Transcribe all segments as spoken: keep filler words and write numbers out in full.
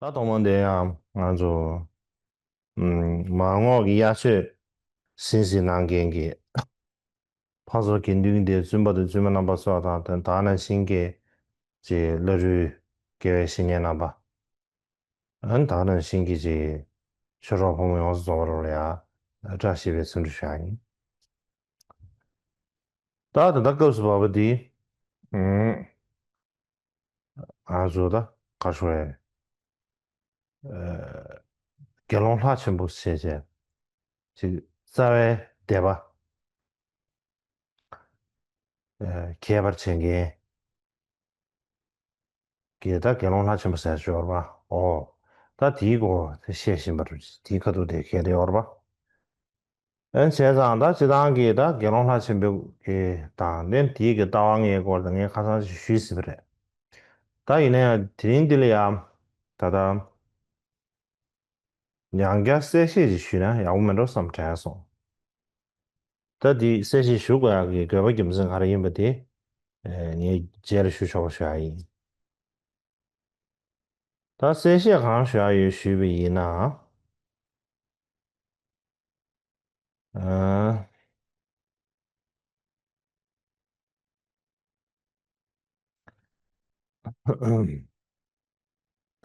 ད་ཐོག་མ་དེ་ཡང་ང་ཚོ་ཨམ་མར་ངོགས་ཀྱི་དབྱར་ཆོས་ཟིན་ཟིན་གནང་མཁན་གྱི་ཕ་བཟོ་དགེ་འདུན་གྱི་བཙུན་པ་དང་བཙུན་མ་རྣམ་པ་སོགས་དང་དེ་དག་ནང་བཞིན་གྱི་ཅིག་བླ་རུང་དགེ་བའི་བཤེས་གཉེན་རྣམ་པ། ཨ་ནི་དེ་དག་ནང་བཞིན་གྱི་ཅིག་ཆོས་གྲོགས་ཕོ་མོ་ཡོངས་སུ་རྫོགས་པ་ལ་ཡང་བཀྲ་ཤིས་པའི་འཚམས་འདྲི་ཞུ་ཡ་ཡིན། ད་ད་ལྟ་སྐབས་སུ་བབས་པ་འདི། ཨུམ། ང་ཚོ་ད་ག་ཞུ་རེད། ཨ། དགེ་སློང་ལྷ་ཆེན་པོ་ཞེས་བྱ། ཅིག་རྩ་བའི་སྡེ་པ། ཨ། ཁྱད་པར་བྱེད་མཁན་གྱི་ད་དགེ་སློང་ལྷ་ཆེན་པོ་ཟེར་ཞོར་བ། ཨོ། ད་དེའི་སྐོར་དེ་བཤད་བཞིན་པ་རེད། དེའི་ཁ་ཐུག་དེ་གལ་ཏེ་ཡོད་རེད་པ། ཨ་ནི་བྱས་ཙང་ད་སྤྱིར་བཏང་གི་ད་དགེ་སློང་ལྷ་ཆེན་པོའི་གི་དང་ལྡན་དེའི་གི་ལྟ་བ་ལྔའི་སྐོར་དང་ངས་ཁ་སང་ཞིག་ཞུས་ཟིན་པ་རེད། ད་ཡིན་ན་ཡང་དེ་རིང་འདི་ལ་ཡང་ད་ལྟ་ཡང་བསྐྱར་གསལ་བཤད་ཅིག་ཞུས་ན་ཡག་པོ་མེད་འགྲོ་བསམ་དྲན་སོང་། ད་འདི་གསལ་བཤད་ཞུ་དགོས་ཡག་གི་དགོས་པ་རྒྱུ་མཚན་ག་རེ་ཡིན་པ་དེ་ངས་རྗེས་ལ་ཞུ་ཆོག་པ་ཞུ་ཡག་ཡིན། ད་གསལ་བཤད་གང་ཞུ་ཡག་ཡོད་ཞུས་པ་ཡིན་ན། ཨ།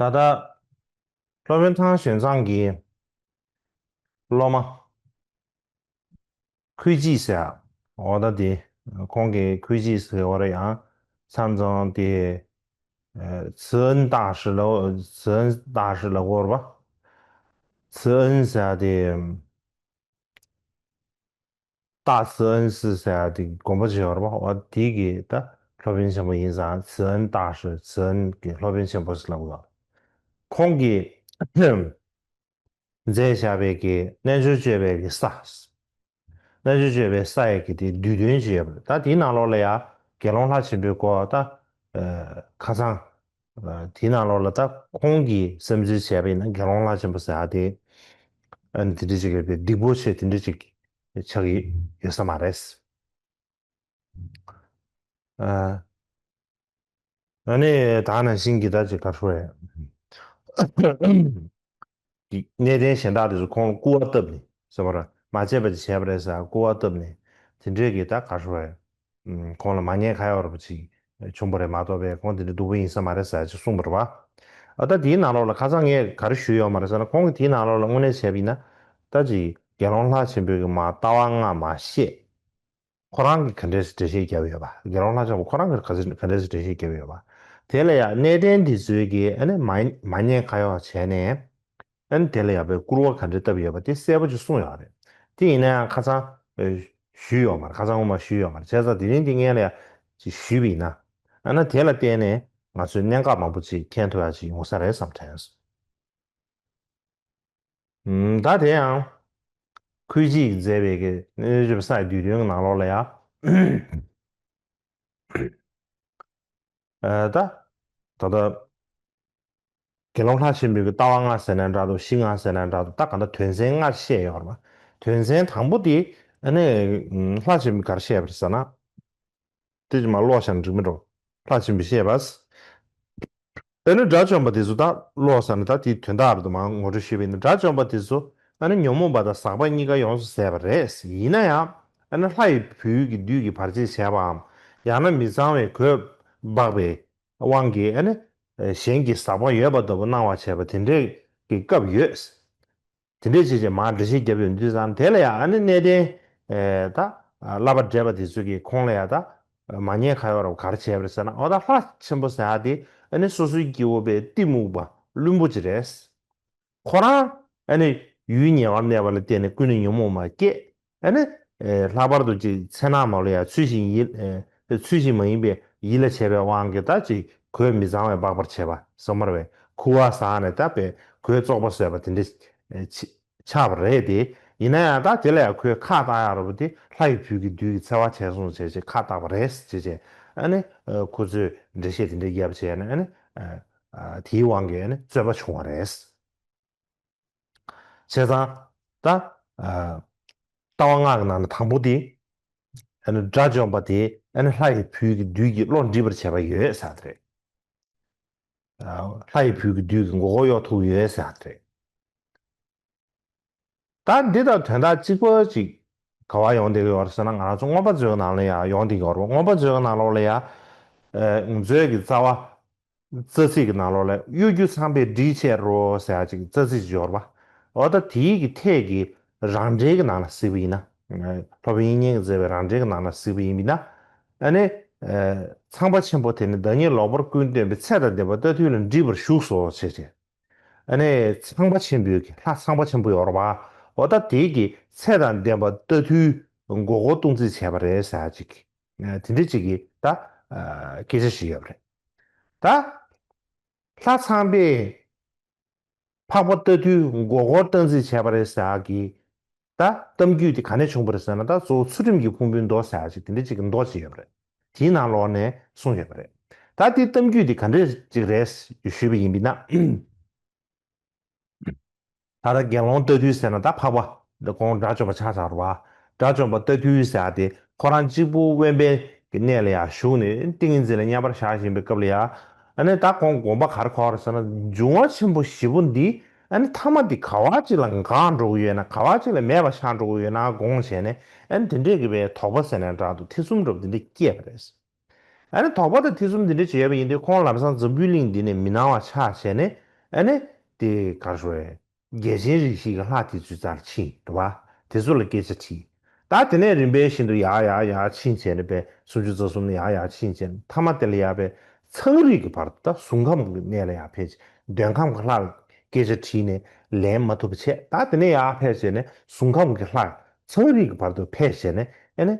ད་ལྟ་སློབ་དཔོན་ཐང་ཞོན་ཙང་གི་སློབ་མ་ཁུས་ཅིས་ཟེར། འོ་ད་དེ་ཁོང་གི་ཁུས་ཅིས་ཟེར་བ་རེད། ཡང་མཚམས་མཚམས་དེ་ཨ་ཚི་ཨན་ཏག་ཧྲི་ལ་ཚི་ཨན་ཏག་ཧྲི་ལ་གོ་ར་བ། ཚི་ཨན་ཟེར་དེ། ཏ་ཚི་ཨན་སི་ཟེར་ཡ་དེ་དགོངས་པ་བཞེས་པ་རེད་པ། འོ་དེ་གི་ད་སློབ་དཔོན་ཆེན་པོ་ཡིན་ཙང་ཚི་ཨན་ཏ་ཧྲི་ཚི་ཨན་གྱི་སློབ་དཔོན་ཆེན་པོ་ཟེར་ལབ་དགོས། ཁོང་གིས་མཛད་བཞག་པའི་གི་རྣལ་འབྱོར་སྤྱོད་པའི་གི་ས། རྣལ་འབྱོར་སྤྱོད་པའི་ས་ཡི་གི་དེ་བསྡུས་དོན་ཅིག་ཡོད་པ་རེད། ད་དེའི་ནང་ལོགས་ལ་ཡ་དགེ་སློང་ལྷ་ཆེན་པོའི་སྐོར་ད་ཨ་ཁ་སང་། དེའི་ནང་ལོགས་ལ་ད་ཁོང་གིས་བསམ་ཚུལ་བྱས་པ་ཡིན་ན་དགེ་སློང་ལྷ་ཆེན་པོ་ཟེར་ཡ་དེ། ཨ་ནི་དེ་འདྲ་ཅིག་གི་སྡིག་པོ་ཆེ་དེ་འདྲ་ཅིག་ཆགས་ཀྱི་ཡོད་ས་མ་རེད། ཨ་ཨ་ནི་ད་ནང་བཞིན་གྱི་ད་ཅིག་ག་རེ་ཞུ་དགོས་རེད། གི་གནས་བརྟན་གཞན་དག་དེ་ཚོ་ཁོང་ལ་སྐུར་བ་བཏབ་ནས་ཟེར་བ་རེད། མ་བྱས་པ་ཅིག་བྱས་པ་རེད་ཟེར་སྐུར་བ་བཏབ་ནས་དེ་འདྲས་ཀྱི་ད་ག་རེ་ཞུ་དགོས་རེད། ཁོང་ལ་མ་ཉེས་ཁ་གཡོག་ར་པ་ཅིག་བྱུང་བ་རེད་མ་གཏོགས་པའི་ཁོང་དེ་འདྲ་སྡུག་པོ་ཡིན་ས་མ་རེད་ཟེར་ཅིག་གསུངས་པ་རེད་པ། ཨ་ད་དེའི་ནང་ལོགས་ལ་ཁ་སང་ངས་ག་རེ་ཞུས་ཡོད་མ་རེད་ཟེར་ན། ཁོང་གིས་དེའི་ནང་ལོགས་ལ་དངོས་གནས་བྱས་པ་ཡིན་ན་ད་ཅིག་དགེ་སློང་ལྷ་ཆེན་པོའི་གི་མ་ལྟ་བ་ལྔ་མ་བཤད། ཁོ་རང་གིས་ག་འདྲས་སེ་འགྲེལ་བཤད་བརྒྱབ་ཡོད་པ། དགེ་སློང་ལྷ་ཆེན་པོ་ཁོ་རང་གིས་ག་ཚོད་ག་འདྲས་སེ་འགྲེལ་བཤད་བརྒྱབ་ཡོད་པ། དེ་ལ་ཡང་གནས་བརྟན་འདི་ཚོས་ཀྱིས་ཨ་ནི་མ་མ་ཉེས་ཁ་གཡོག་བྱས་ནས། ཨ་ནི་དེ་ལ་ཡང་པའི་སྐུར་བ་ག་འདྲས་བཏབ་ཡོད་པ་དེ་གསལ་པོ་ཅིག་གསུངས་ཡོད་རེད། དེ་ཡིན་ན་ཡང་ཁ་སང་ཨེ་ཞུས་ཡོད་མ་རེད། ཁ་སང་སྔོན་མ་ཞུས་ཡོད་མ་རེད། བྱས་ཙང་དེ་རིང་འདི་སྔོན་ལ་ཡང་ཅིག་ཞུས་པ་ཡིན་ན། ཨ་ན་དེ་ལ་བརྟེན་ནས་ང་ཚོས་གནད་འགག་མང་པོ་ཅིག་མཁྱེན་ཐུབ་ཡ་ཅིག་ཡོང་ས་རེད་བསམ་དྲན་སོང་། ཨུམ། ད་དེ་ཡང་། ཁུས་ཅིས་མཛད་པའི་གི་རྣལ་འབྱོར་པའི་ས་ཡི་བསྡུས་དོན་གྱི་ནང་ལོགས་ལ་ཡང་། ཨ་ད། ད་ལྟ། དགེ་སློང་ལྷ་ཆེན་པོའི་གི་ལྟ་བ་ལྔ་ཟེར་ན་འདྲ་འདུག་གཞི་ལྔ་ཟེར་ན་འདྲ་འདུག་ད་ག་འདྲ་དོན་ཚན་ལྔ་བཤད་ཡོད་རེད་པ། དོན་ཚན་དང་པོ་དེ་ཨ་ནི་ལྷ་ཆེན་པོས་ག་རེ་བཤད་པ་རེད་ཟེར་ན། དེ་ཅིག་མར་ཀློག་བཞག་ན་འགྲིག་མི་འགྲོ། ལྷ་ཆེན་པོས་བཤད་པ། ཨ་ནི་དགྲ་བཅོམ་པ་དེ་ཚོ་ད་ཀློག་བཞག་ན་ད་དེའི་དོན་དག་རེད་འདུག་མར་ངོ་སྤྲོད་ཞུས་པ་ཡིན་ན། དགྲ་བཅོམ་པ་དེ་ཚོ་ཨ་ནི་ཉོན་མོངས་པ་དང་ཟག་པ་གཉིས་ཀ་ཡོངས་སུ་ཟད་པ་རེད། ཡིན་ན་ཡང་ཨ་ནི་ལྷ་ཡི་བུའི་གི་བདུད་ཀྱིས་བར་ཆད་བྱས་པའམ། ཡང་ན་མི་གཙང་བའི་གོས་འབག་པའི་དབང་གིས་ཨ་ནི་གཞན་གྱི་ཟག་པ་ཡོད་པ་ལྟ་བུ་སྣང་བ་བྱས་པ་དེ་འདྲའི་གི་སྐབས་ཡོད། དེ་འདྲས་བྱས་བྱས་མར་འགྲེལ་བཤད་བརྒྱབ་ཡོང་དུས་ཙང་དེ་ལ་ཡང་ཨ་ནི་གནས་བརྟན་ཨེ་ད་བསླབ་པ་བགྲེས་པ་དེ་ཚོ་གིས་ཁོང་ལ་ཡང་ད་མ་ཉེས་ཁ་གཡོག་ར་བ་ག་རེ་བྱས་པ་རེད་ཟེར་ན། འོ་ད་ལྷ་ཆེན་པོ་ཟེར་ཡ་དེ་ཨ་ནི་སོ་སོའི་སྐྱེ་བོ་པའི་གཏི་མུག་པ་བླུན་པོ་ཅིག་རེད། ཁོ་རང་ཨ་ནི་ཡུལ་ཉེ་བར་གནས་པ་ལ་བརྟེན་ནས་ཀུན་ནས་ཉོན་མོངས་པ་སྐྱེས། ཨ་ནི། ཨེ་ལྷག་པར་དུ་ཅིག་མཚན་ནག་ནང་ལ་ཡང་ཚུལ་བཞིན་ཡིད། ཨེ་ཚུལ་བཞིན་མ་ཡིན་པའི་ཡིད་ལ་བྱས་པའི་དབང་གིས་ད་ཅིག་གོས་མི་གཙང་བའི་འབག་པར་བྱེད་པ་བསམ་པར་བས་ཁུ་བ་ཟ་ནས་ད་པའི་གོས་བཙོག་པ་བཟོས་པ་དེ་འདྲ་ཆ་ཆགས་པ་རེད་དེ། ཡིན་ན་ཡང་ད་དེ་ལ་ཡང་ཁོས་ཁ་བཏགས་ཡག་རེད་པ། དེ་ལྷ་ཡི་བུ་གི་བདུད་ཀྱི་འཚེ་བ་བྱས་སོང་བྱས་བྱས་ཁ་བཏགས་པ་རེད་ཟེར་བྱས་བྱས། ཨ་ནི་ཁོ་ཚོས་འགྲེལ་བཤད་དེ་འདྲ་བརྒྱབ་བྱས་ནས་ཨ་ནི་དེའི་དབང་གིས་ཨ་ནི་རྩོད་པ་བྱུང་བ་རེད། བྱས་ཙང་ད། ཨ། ལྟ་བ་ལྔ་གི་ནང་ནས་དང་པོ་དེ། ཨ་ནི་དགྲ་བཅོམ་པ་དེ་ཨ་ནི་ལྷ་ཡི་བུ་གི་བདུད་ཀྱི་བློ་འདྲིས་པར་བྱེད་པ་ཡོད་ཟེར་དེ་རེད། ལྷ་ཡི་བུ་གི་བདུད་ཀྱི་མགོ་སྐོར་གཡོག་ཐུབ་ཀྱི་ཡོད་ཟེར་ཡ་དེ་རེད། ད་འདི་དང་དོན་དག་གཅིག་པ་ཅིག་ག་བ་ཡོང་བསྡད་ཀྱི་ཡོད་རེད་ཟེར་ན། ང་རང་ཚོ་མངོན་པ་མཛོད་ཀྱི་ནང་ལ་ཡང་ཡོང་བསྡད་ཀྱི་ཡོད་རེད། མངོན་པ་མཛོད་ཀྱི་ནང་ལོགས་ལ་ཡང་མཛོད་ཀྱི་རྩ་བ་རྩ་ཚིག་གི་ནང་ལོགས་ལ་གཡོ་སྒྱུ་ཚངས་པས་སྒྲིབ་བྱས་རོ་ཟེར་ཡ་ཅིག་རྩ་ཚིག་ཅིག་ཡོད་རེད་པ། འོ་ད་དེའི་གི་ཐད་ཀྱི་རང་འགྲེལ་གྱི་ནང་ལ་གཟིགས་པ་ཡིན་ན། སློབ་དཔོན་དབྱིག་གཉེན་གྱིས་མཛད་པའི་རང་འགྲེལ་གྱི་ནང་ལ་གཟིགས་པ་ཡིན་ན། ཨ་ནི། ཚངས་པ་ཆེན་པོ་དེ་ནི་བདག་ཉིད་ལོག་པར་ཀུན་བསྟན་པའི་ཚད་དང་ལྡན་པ་རྟ་ཐུལ་ལ་འགྲིབ་པར་ཞུགས་སོ་ཞེས་བྱས། ཨ་ནི་ཚངས་པ་ཆེན་པོའི་གི་ལྷ་ཚངས་པ་ཆེན་པོ་ཡོད་རེད་པ། འོ་ད་དེའི་གི་ཚད་དང་ལྡན་པ་རྟ་ཐུལ་མགོ་སྐོར་གཏོང་རྩིས་བྱས་པ་རེད་ཟེར་ཡ་ཅིག་དེ་འདྲ་ཅིག་གི་ད་སྐད་ཆ་ཞིག་ཡོད་པ་རེད། ད་ལྷ་ཚངས་པས་འཕགས་པ་རྟ་ཐུལ་མགོ་སྐོར་གཏོང་རྩིས་བྱས་པ་རེད་ཟེར་ཡ་གི་ད་གཏམ་རྒྱུད་དེ་ག་ནས་བྱུང་བ་རེད་ཟེར་ན། ད་གཙོ་བོ་ཚུལ་ཁྲིམས་ཀྱི་ཕུང་པོའི་མདོ་ཟེར་ཡ་ཅིག་དེ་འདྲ་ཅིག་གི་མདོ་ཅིག་ཡོད་པ་རེད། དེའི་ནང་ལོགས་ནས་གསུངས་ཡོད་པ་རེད། ད་དེའི་གཏམ་རྒྱུད་དེ་ག་འདྲ་ཅིག་རེད་ཞུས་པ་ཡིན་པ་ན། ད་ལྟ་དགེ་སློང་རྟ་ཐུལ་ཟེར་ན་ད་འཕགས་པ་འདི་གོང་དགྲ་བཅོམ་པ་ཆགས་ཚར་བ། དགྲ་བཅོམ་པ་རྟ་ཐུལ་ཟེར་ཡ་དེ་ཁོ་རང་གཅིག་པུ་དབེན་པའི་གི་གནས་ལ་ཡང་བཞུགས་ནས་ཏིང་ངེ་འཛིན་ལ་མཉམ་པར་བཞག་བཞིན་པའི་སྐབས་ལ་ཡང་། ཨ་ནི་ད་ཁོང་དགོངས་པ་ག་རེ་འཁོར་ཟེར་ན། འབྱུང་བ་ཆེན་པོ་བཞི་པོ་འདི་ཨ་ནི་ཐ་མ་འདི་ག་བ་ཅིག་ལ་འགག་འགྲོ་གི་ཡོད་ན། ག་བ་ཅིག་ལ་མེད་པ་ཆགས་འགྲོ་གི་ཡོད་ན་དགོངས་བྱས་ནས། ཨ་ནི་དེ་འདྲས་ཀྱི་བའི་དོགས་པ་ཟེར་ན་འདྲ་འདུག་ཐེ་ཚོམ་འདྲ་པོ་དེ་འདྲས་སྐྱེས་པ་རེད། ཨ་ནི་དོགས་པ་དང་ཐེ་ཚོམ་འདི་འདྲ་བྱས་པ་ཡིན་དུས། ཁོང་ལམ་སང་འཛམ་བུའི་གླིང་འདི་ནས་མི་སྣང་བ་ཆགས་བྱས་ནས། ཨ་ནི་དེ་ག་རེ་ཞུ་དགོས་རེད། རྒྱལ་ཆེན་རིགས་བཞི་གི་ལྷ་དེ་ཚོའི་རྩར་ཕྱིན་འདུག་པ། དེ་ཚོ་ལ་སྐད་ཆ་དྲིས། ད་དེ་ནས་རིམ་པས་བཞིན་དུ་ཡར་ཡར་ཡར་ཕྱིན་བྱས་ནས། པས་སུམ་ཅུ་རྩ་གསུམ་ལ་ཡར་ཡར་ཕྱིན་བྱས་ནས། ཐ་མ་དེ་ལ་ཡར་པས་ཚངས་རིས་ཀྱི་བར་དུ་ད་གཟུངས་ཁམས་ཀྱི་གནས་ལ་ཡར་ཕེབས་བྱས། འདོད་ཁམས་ཀྱི་ལྷ་ལ་སྐད་ཆ་དྲིས་ནས་ལན་མ་ཐུབ་པ་བྱས། ད་དེ་ནས་ཡར་ཕེབས་བྱས་ནས་གཟུངས་ཁམས་ཀྱི་ལྷ་ཚངས་རིས་ཀྱི་བར་དུ་ཕེབས་བྱས་ནས། ཨ་ནི་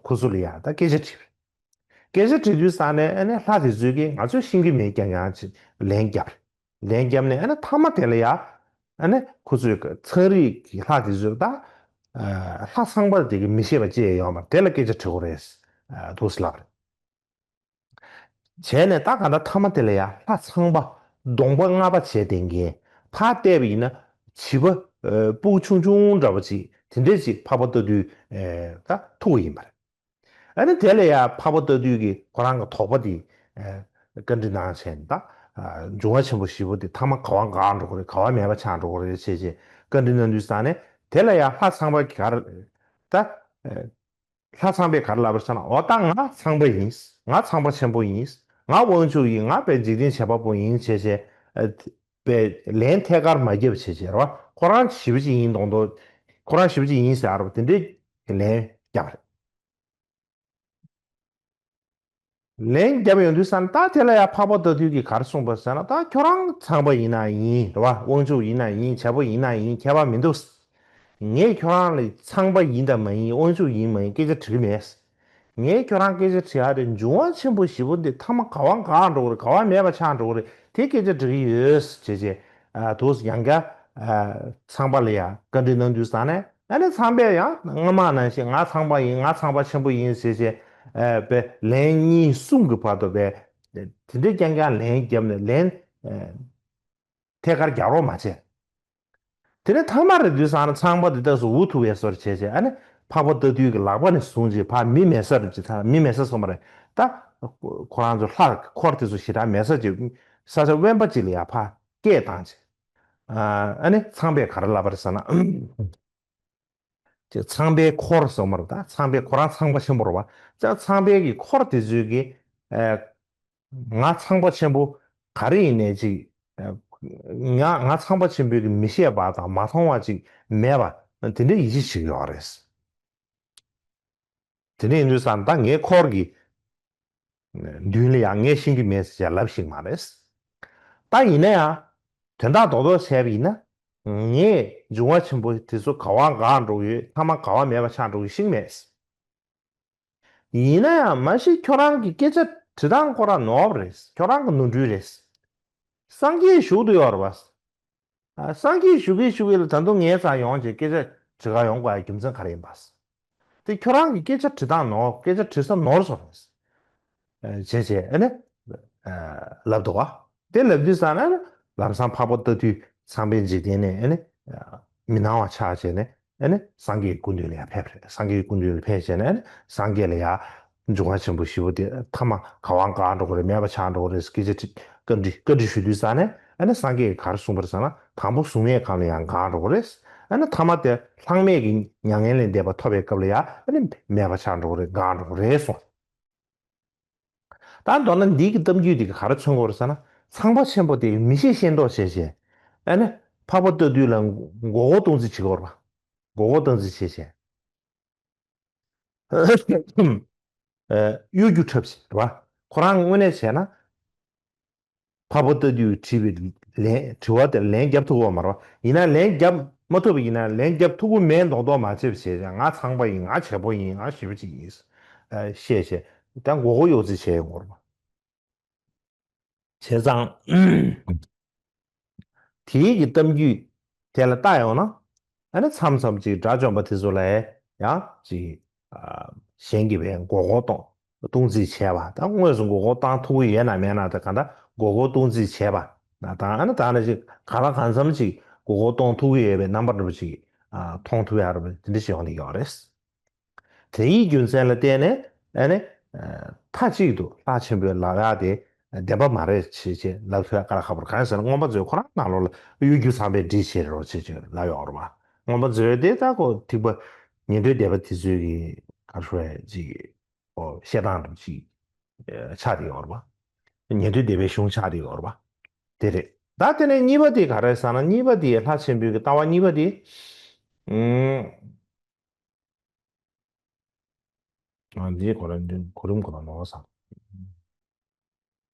ཁོ་ཚོ་ལ་ཡར་ད་སྐད་ཆ་དྲིས་པ་རེད། སྐད་ཆ་དྲིས་དུས་ཙང་ནས། ཨ་ནི་ལྷ་དེ་ཚོས་ཀྱིས་ང་ཚོས་ཤེས་ཀྱི་མེད་ཀྱང་ཡང་ཅིག་ལན་བརྒྱབ། ལན་བརྒྱབ་ནས་ཨ་ནི་ཐ་མ་དེ་ལ་ཡ། ཨ་ནི་ཁོ་ཚོས་ཀྱི་ཚངས་རིས་ཀྱི་ལྷ་དེ་ཚོས་ད་ལྷ་ཚངས་པ་དེ་གི་མི་ཤེས་པ་ཅི་ཡང་ཡོད་མ་རེད། དེ་ལ་སྐད་ཆ་དྲི་དགོས་རེད་འདུག་ཟེར་ལབ་པ་རེད། བྱས་ནས་ད་ག་ད་ཐ་མ་དེ་ལ་ཡ་ལྷ་ཚངས་པ་གདོང་པ་ལྔ་པ་བྱས་བསྡད་མཁན། ཕར་བལྟས་པ་ཡིན་ན་བྱིས་པ་སྤུ་གུ་ཆུང་ཆུང་འདྲ་པོ་ཅིག་དེ་འདྲས་ཅིག་འཕགས་པ་རྟ་ཐུལ་ད་ཐུག་པ་ཡིན་པ་རེད། ཨ་ནི་དེ་ལ་ཡ་འཕགས་པ་རྟ་ཐུལ་གྱིས་ཁོ་རང་གི་དོགས་པ་དེ་བཀའ་འདྲི་གནང་བྱས་ནས། ད་འབྱུང་བ་ཆེན་པོ་བཞི་པོ་དེ་ཐ་མ་ག་བ་འགག་འགྲོ་གི་རེད། ག་བ་མེད་པ་ཆགས་འགྲོ་གི་རེད་ཟེར་བྱས་བཀའ་འདྲི་གནང་དུས་ཙང་ནས། དེ་ལ་ཡ་ལྷ་ཚངས་པ་གིས་ག་རེ་ད། ལྷ་ཚངས་པས་ག་རེ་ལབ་པ་རེད་ཟེར་ན། འོ་ད་ང་ཚངས་པ་ཡིན། ང་ཚངས་པ་ཆེན་པོ་ཡིན། ང་དབང་ཕྱུག་ཡིན། ང་དཔེ་འཇིག་རྟེན་བྱེད་པ་པོ་ཡིན་བྱས་བྱས། ཨ། པའི་ལན་ཐད་ཀར་མ་བརྒྱབ་བྱས་བྱས་རེད་པ། ཁོ་རང་ཞི་བ་ཅིག་ཡིན་མདོག་མདོག་ཁོ་རང་ཞི་བ་ཅིག་ཡིན་ཟེར་བ་དེ་འདྲའི་ལན་བརྒྱབ་པ་རེད། ལན་བརྒྱབ་ཡོང་དུས་ཙང་ད་དེ་ལ་ཡ་འཕགས་པ་རྟ་ཐུལ་གྱིས་ག་རེ་གསུངས་པ་ཟེར་ན། ད་ཁྱོད་རང་ཚངས་པ་ཡིན་ན་ཡིན་རེད་པ། དབང་ཕྱུག་ཡིན་ན་ཡིན། བྱེད་པོ་ཡིན་ན་ཡིན། ཁྱད་པར་མི་འདུག་ངས་ཁྱོད་རང་ལ་ཚངས་པ་ཡིན་དང་མ་ཡིན། དབང་ཕྱུག་ཡིན་མ་ཡིན་སྐད་ཆ་དྲི་གི་མེད། ངས་ཁྱོད་རང་སྐད་ཆ་དྲི་ཡ་དེ། འབྱུང་བ་ཆེན་པོ་བཞི་པོ་འདི་ཐ་མ་ག་བ་འགག་འགྲོ་གི་རེད། ག་བ་མེད་པ་ཆགས་འགྲོ་གི་རེད། དེ་སྐད་ཆ་དྲི་གི་ཡོད་ཟེར་བྱས་བྱས། ཨ། དུས་ཡང་བསྐྱར་ཨ་ཚངས་པ་ལ་ཡ་བཀའ་འདྲི་གནང་དུས་ཙང་ནས། ཨ་ནི་ཚངས་པས་ཡང་སྔ་མ་ནང་བཞིན་ང་ཚངས་པ་ཡིན། ང་ཚངས་པ་ཆེན་པོ་ཡིན་ཟེར་བྱས། ཨ། པའི་ལན་གཉིས་གསུམ་གྱི་བར་དུ་པའི་དེ་འདྲའི་རྐྱང་རྐྱང་ལན་བརྒྱབ་ནས། ལན་ཨ་ཐད་ཀར་རྒྱག་རོགས་མ་བྱས། དེ་ནས་ཐ་མ་རེད་དུས་ཙང་ནས་ཚངས་པ་དེ་ཏོག་ཙམ་འུ་ཐུག་པའི་བཟོ་འདྲ་བྱས་བྱས། ཨ་ནི་འཕགས་པ་རྟ་ཐུལ་གྱི་ལག་པ་ནས་བཟུང་བྱས་ཕར་མི་མེད་ས་རུ་ཅིག་ད་མི་མེད་ས་སོང་བ་རེད། ད་ཁོ་རང་ཚོ་ལྷ་འཁོར་དེ་ཚོ་ཞེ་དྲག་མེད་ས་ཅིག་ས་ཆ་དབེན་པ་ཅིག་ལ་ཡ་ཕར་སྐད་བཏང་བྱས། ཨ་ནི་ཚངས་པས་ག་རེ་ལབ་པ་རེད་ཟེར་ན། ཅེས་ཚངས་པའི་འཁོར་ཟེར་བ་རེད། ད་ཚངས་པའི་ཁོ་རང་ཚངས་པ་ཆེན་པོ་རེད་པ། ཅེས་ཚངས་པའི་གི་འཁོར་དེ་ཚོས་ཀྱིས། ཨ། ང་ཚངས་པ་ཆེན་པོ་ག་རེ་ཡིན་ནའི་ཅིག་ཨ། ང་ང་ཚངས་པ་ཆེན་པོའི་གི་མི་ཤེས་པ་དང་མ་མཐོང་བ་ཅིག་མེད་པ་དེ་འདྲ་ཡིད་ཆེས་བྱེད་ཀྱི་ཡོད་རེད། དེ་འདྲ་ཡིན་དུས་ཙང་ད་ངའི་འཁོར་གྱི་མདུན་ལ་ཡང་ངས་ཤེས་ཀྱི་མེད་ཟེར་ལབ་ཤེས་ཀྱི་མ་རེད། ད་ཡིན་ན་ཡང་དོན་དག་རྡོག་རྡོག་བྱས་པ་ཡིན་ན། ངས་འབྱུང་བ་ཆེན་པོ་དེ་ཚོ་ག་བ་འགག་འགྲོ་གི་ཡོད། ཐ་མ་ག་བ་མེད་པ་ཆགས་འགྲོ་གི་ཤེས་ཀྱི་མེད། ཡིན་ན་ཡང་མ་གཞི་ཁྱོད་རང་གི་སྐད་ཆ་དྲི་སྟངས་ཁོ་རང་ནོར་བ་རེད། ཁྱོད་རང་གི་ནོར་འཁྲུལ་རེད། སངས་རྒྱས་བཞུགས་བསྡད་ཡོད་རེད་པ། ཨ། སངས་རྒྱས་བཞུགས་ཀྱི་བཞུགས་ཀྱི་ལ་ད་དུང་ངའི་རྩར་ཡོང་བྱས་སྐད་ཆ་དྲི་ག་ཡོང་དགོས་ཡ་རྒྱུ་མཚན་ག་རེ་ཡིན་པ། དེ་ཁྱོད་རང་གི་སྐད་ཆ་དྲི་སྟངས་ནོར། སྐད་ཆ་དྲི་ས་ནོར་སོང་རེད། ཨ། བྱས་བྱས་ཨ་ནི། ཨ། ལབ་འདུག་པ། དེ་ལབ་དུས་ཙང་ན་ལམ་སང་འཕགས་པ་རྟ་ཐུལ་ཚངས་པའི་འཇིག་རྟེན་ནས་ཨ་ནི་མི་སྣང་བ་ཆགས་བྱས་ནས། ཨ་ནི་སངས་རྒྱས་ཀྱི་སྐུ་མདུན་ལ་ཡར་ཕེབས་པ་རེད། སངས་རྒྱས་ཀྱི་སྐུ་མདུན་ལ་ཕེབས་བྱས་ནས། ཨ་ནི་སངས་རྒྱས་ལ་ཡར་འབྱུང་བ་ཆེན་པོ་བཞི་པོ་དེ་ཐ་མ་ག་བ་འགག་འགྲོ་གི་རེད། མེད་པ་ཆགས་འགྲོ་གི་རེད། སྐད་ཆ་དྲི་ བཀའ་འདྲི་བཀའ་འདྲི་ཞུ་དུས་ཙང་ནས་ཨ་ནི་སངས་རྒྱས་ཀྱིས་ག་རེ་གསུངས་པ་རེད་ཟེར་ན། དང་པོ་གཟུགས་མེད་ཁམས་ལ་ཡང་འགག་འགྲོ་གི་རེད། ཨ་ནི་ཐ་མ་དེ་ལྷག་མེད་ཀྱི་མྱ་ངན་ལས་འདས་པ་ཐོབ་པའི་སྐབས་ལ་ཡང་ཨ་ནི་མེད་པ་ཆགས་འགྲོ་གི་རེད། འགག་འགྲོ་གི་རེད་གསུངས། ད་མདོར་ན་འདི་གི་གཏམ་རྒྱུད་འདི་གིས་ག་རེ་མཚོན་གྱི་ཡོད་རེད་ཟེར་ན། ཚངས་པ་ཆེན་པོ་དེ་མི་ཤེས་ཤེས་མདོག་བྱས་བྱས། ཨ་ནི་འཕགས་པ་ལྟ་དུས་ལ་མགོ་སྐོར་གཏོང་རྩིས་བྱེད་ཀྱི་ཡོད་རེད་པ། མགོ་སྐོར་གཏོང་རྩིས་བྱས་བྱས། ཨ། གཡོ་སྒྱུ་འཁྲབ་བྱས་རེད་པ། ཁོ་རང་དངོས་གནས་བྱས་ན། འཕགས་པ་ལྟ་དུས་དྲིས་པའི་ལན་དྲི་བ་དེར་ལན་རྒྱབ་ཐུབ་ཀྱི་ཡོད་མ་རེད་པ། ཡིན་ན་ལན་རྒྱབ་མ་ཐུབ་པ་ཡིན་ན་ལན་རྒྱབ་ཐུབ་ཀྱི་མེད་མདོག་མདོག་མ་བྱེད་པ་བྱས་ཙང་། ང་ཚངས་པ་ཡིན། ང་བྱེད་པོ་ཡིན། ང་ཞེ་པོ་ཅིག་ཡིན། ཨ། བཤད་བྱས་ད་མགོ་སྐོར་གཡོ་རྩིས་བྱས་ཡོང་གི་ཡོད་རེད་པ། བྱས་ཙང་། དེའི་གི་གཏམ་རྒྱུད་དེ་ལ་བལྟ་ཡོང་ན། ཨ་ནི་མཚམས་མཚམས་ཅིག་དགྲ་བཅོམ་པ་དེ་ཚོ་ལ་ཡང་ཅིག་ཨ། གཞན་གྱིས་བས་མགོ་སྐོར་གཏོང་གཏོང་རྩིས་བྱས་པ་དང་། དངོས་སུ་མགོ་སྐོར་བཏང་ཐུབ་ཀྱི་ཡོད་ན་མེད་ན་དེ་ག་འདྲ་མགོ་སྐོར་གཏོང་རྩིས་བྱས་པ་དང་། ཨ་ནི་ད་ནི་ཅིག་གང་ལ་གང་འཚམ་ཅིག་མགོ་སྐོར་གཏོང་ཐུབ་ཀྱི་ཡོད་པའི་རྣམ་པ་འདྲ་པོ་ཅིག་ཨ། མཐོང་ཐུབ་ཡག་འདྲ་པོ་དེ་འདྲ་ཞིག་ཡོང་གི་ཡོད་རེད། དེའི་རྒྱུ་མཚན་ལ་བརྟེན་ནས་ཨ་ནི། ཨ། མཐའ་གཅིག་ཏུ་ལྷ་ཆེན་པོའི་ལབ་ཡག་དེ་བདེན་པ་མ་རེད་ཅེས་ཅེས་ལབ་ཐུབ་ཡག་དཀའ་ལས་ཁག་པོ་རེད། གང་ཡིན་ཟེར་ན་མངོན་པ་མཛོད་ཁོ་རང་ནང་ལོགས་ལ་གཡོ་སྒྱུ་ཚང་པའི་འདྲེ་བྱེད་རོགས་བྱེད་ཅེས་ལབ་ཡོད་རེད་པ། མངོན་པ་མཛོད་དེ་ད་ཁོ་ཐེག་པ་ཉན་ཐོས་སྡེ་པ་དེ་ཚོའི་གི་ག་རེ་ཞུ་ཡག་ཅིག་ཨོ། བཤད་སྟངས་འདྲ་ཅིག་ཨ། ཆགས་བསྡད་ཡོད་རེད་པ། ཉན་ཐོས་སྡེ་པའི་གཞུང་ཆགས་བསྡད་ཡོད་རེད་པ། དེ་རེད། ད་དེ་ནས་གཉིས་པ་དེ་ག་རེ་ཟེར་ན། གཉིས་པ་དེ་ལྷ་ཆེན་པོའི་གི་ལྟ་བ་གཉིས་པ་དེ། ཨུམ། ཨ། འདིའི་གོ་རིམ་འདི་གོ་རིམ་གོ་རིམ་ནོར་སོང་།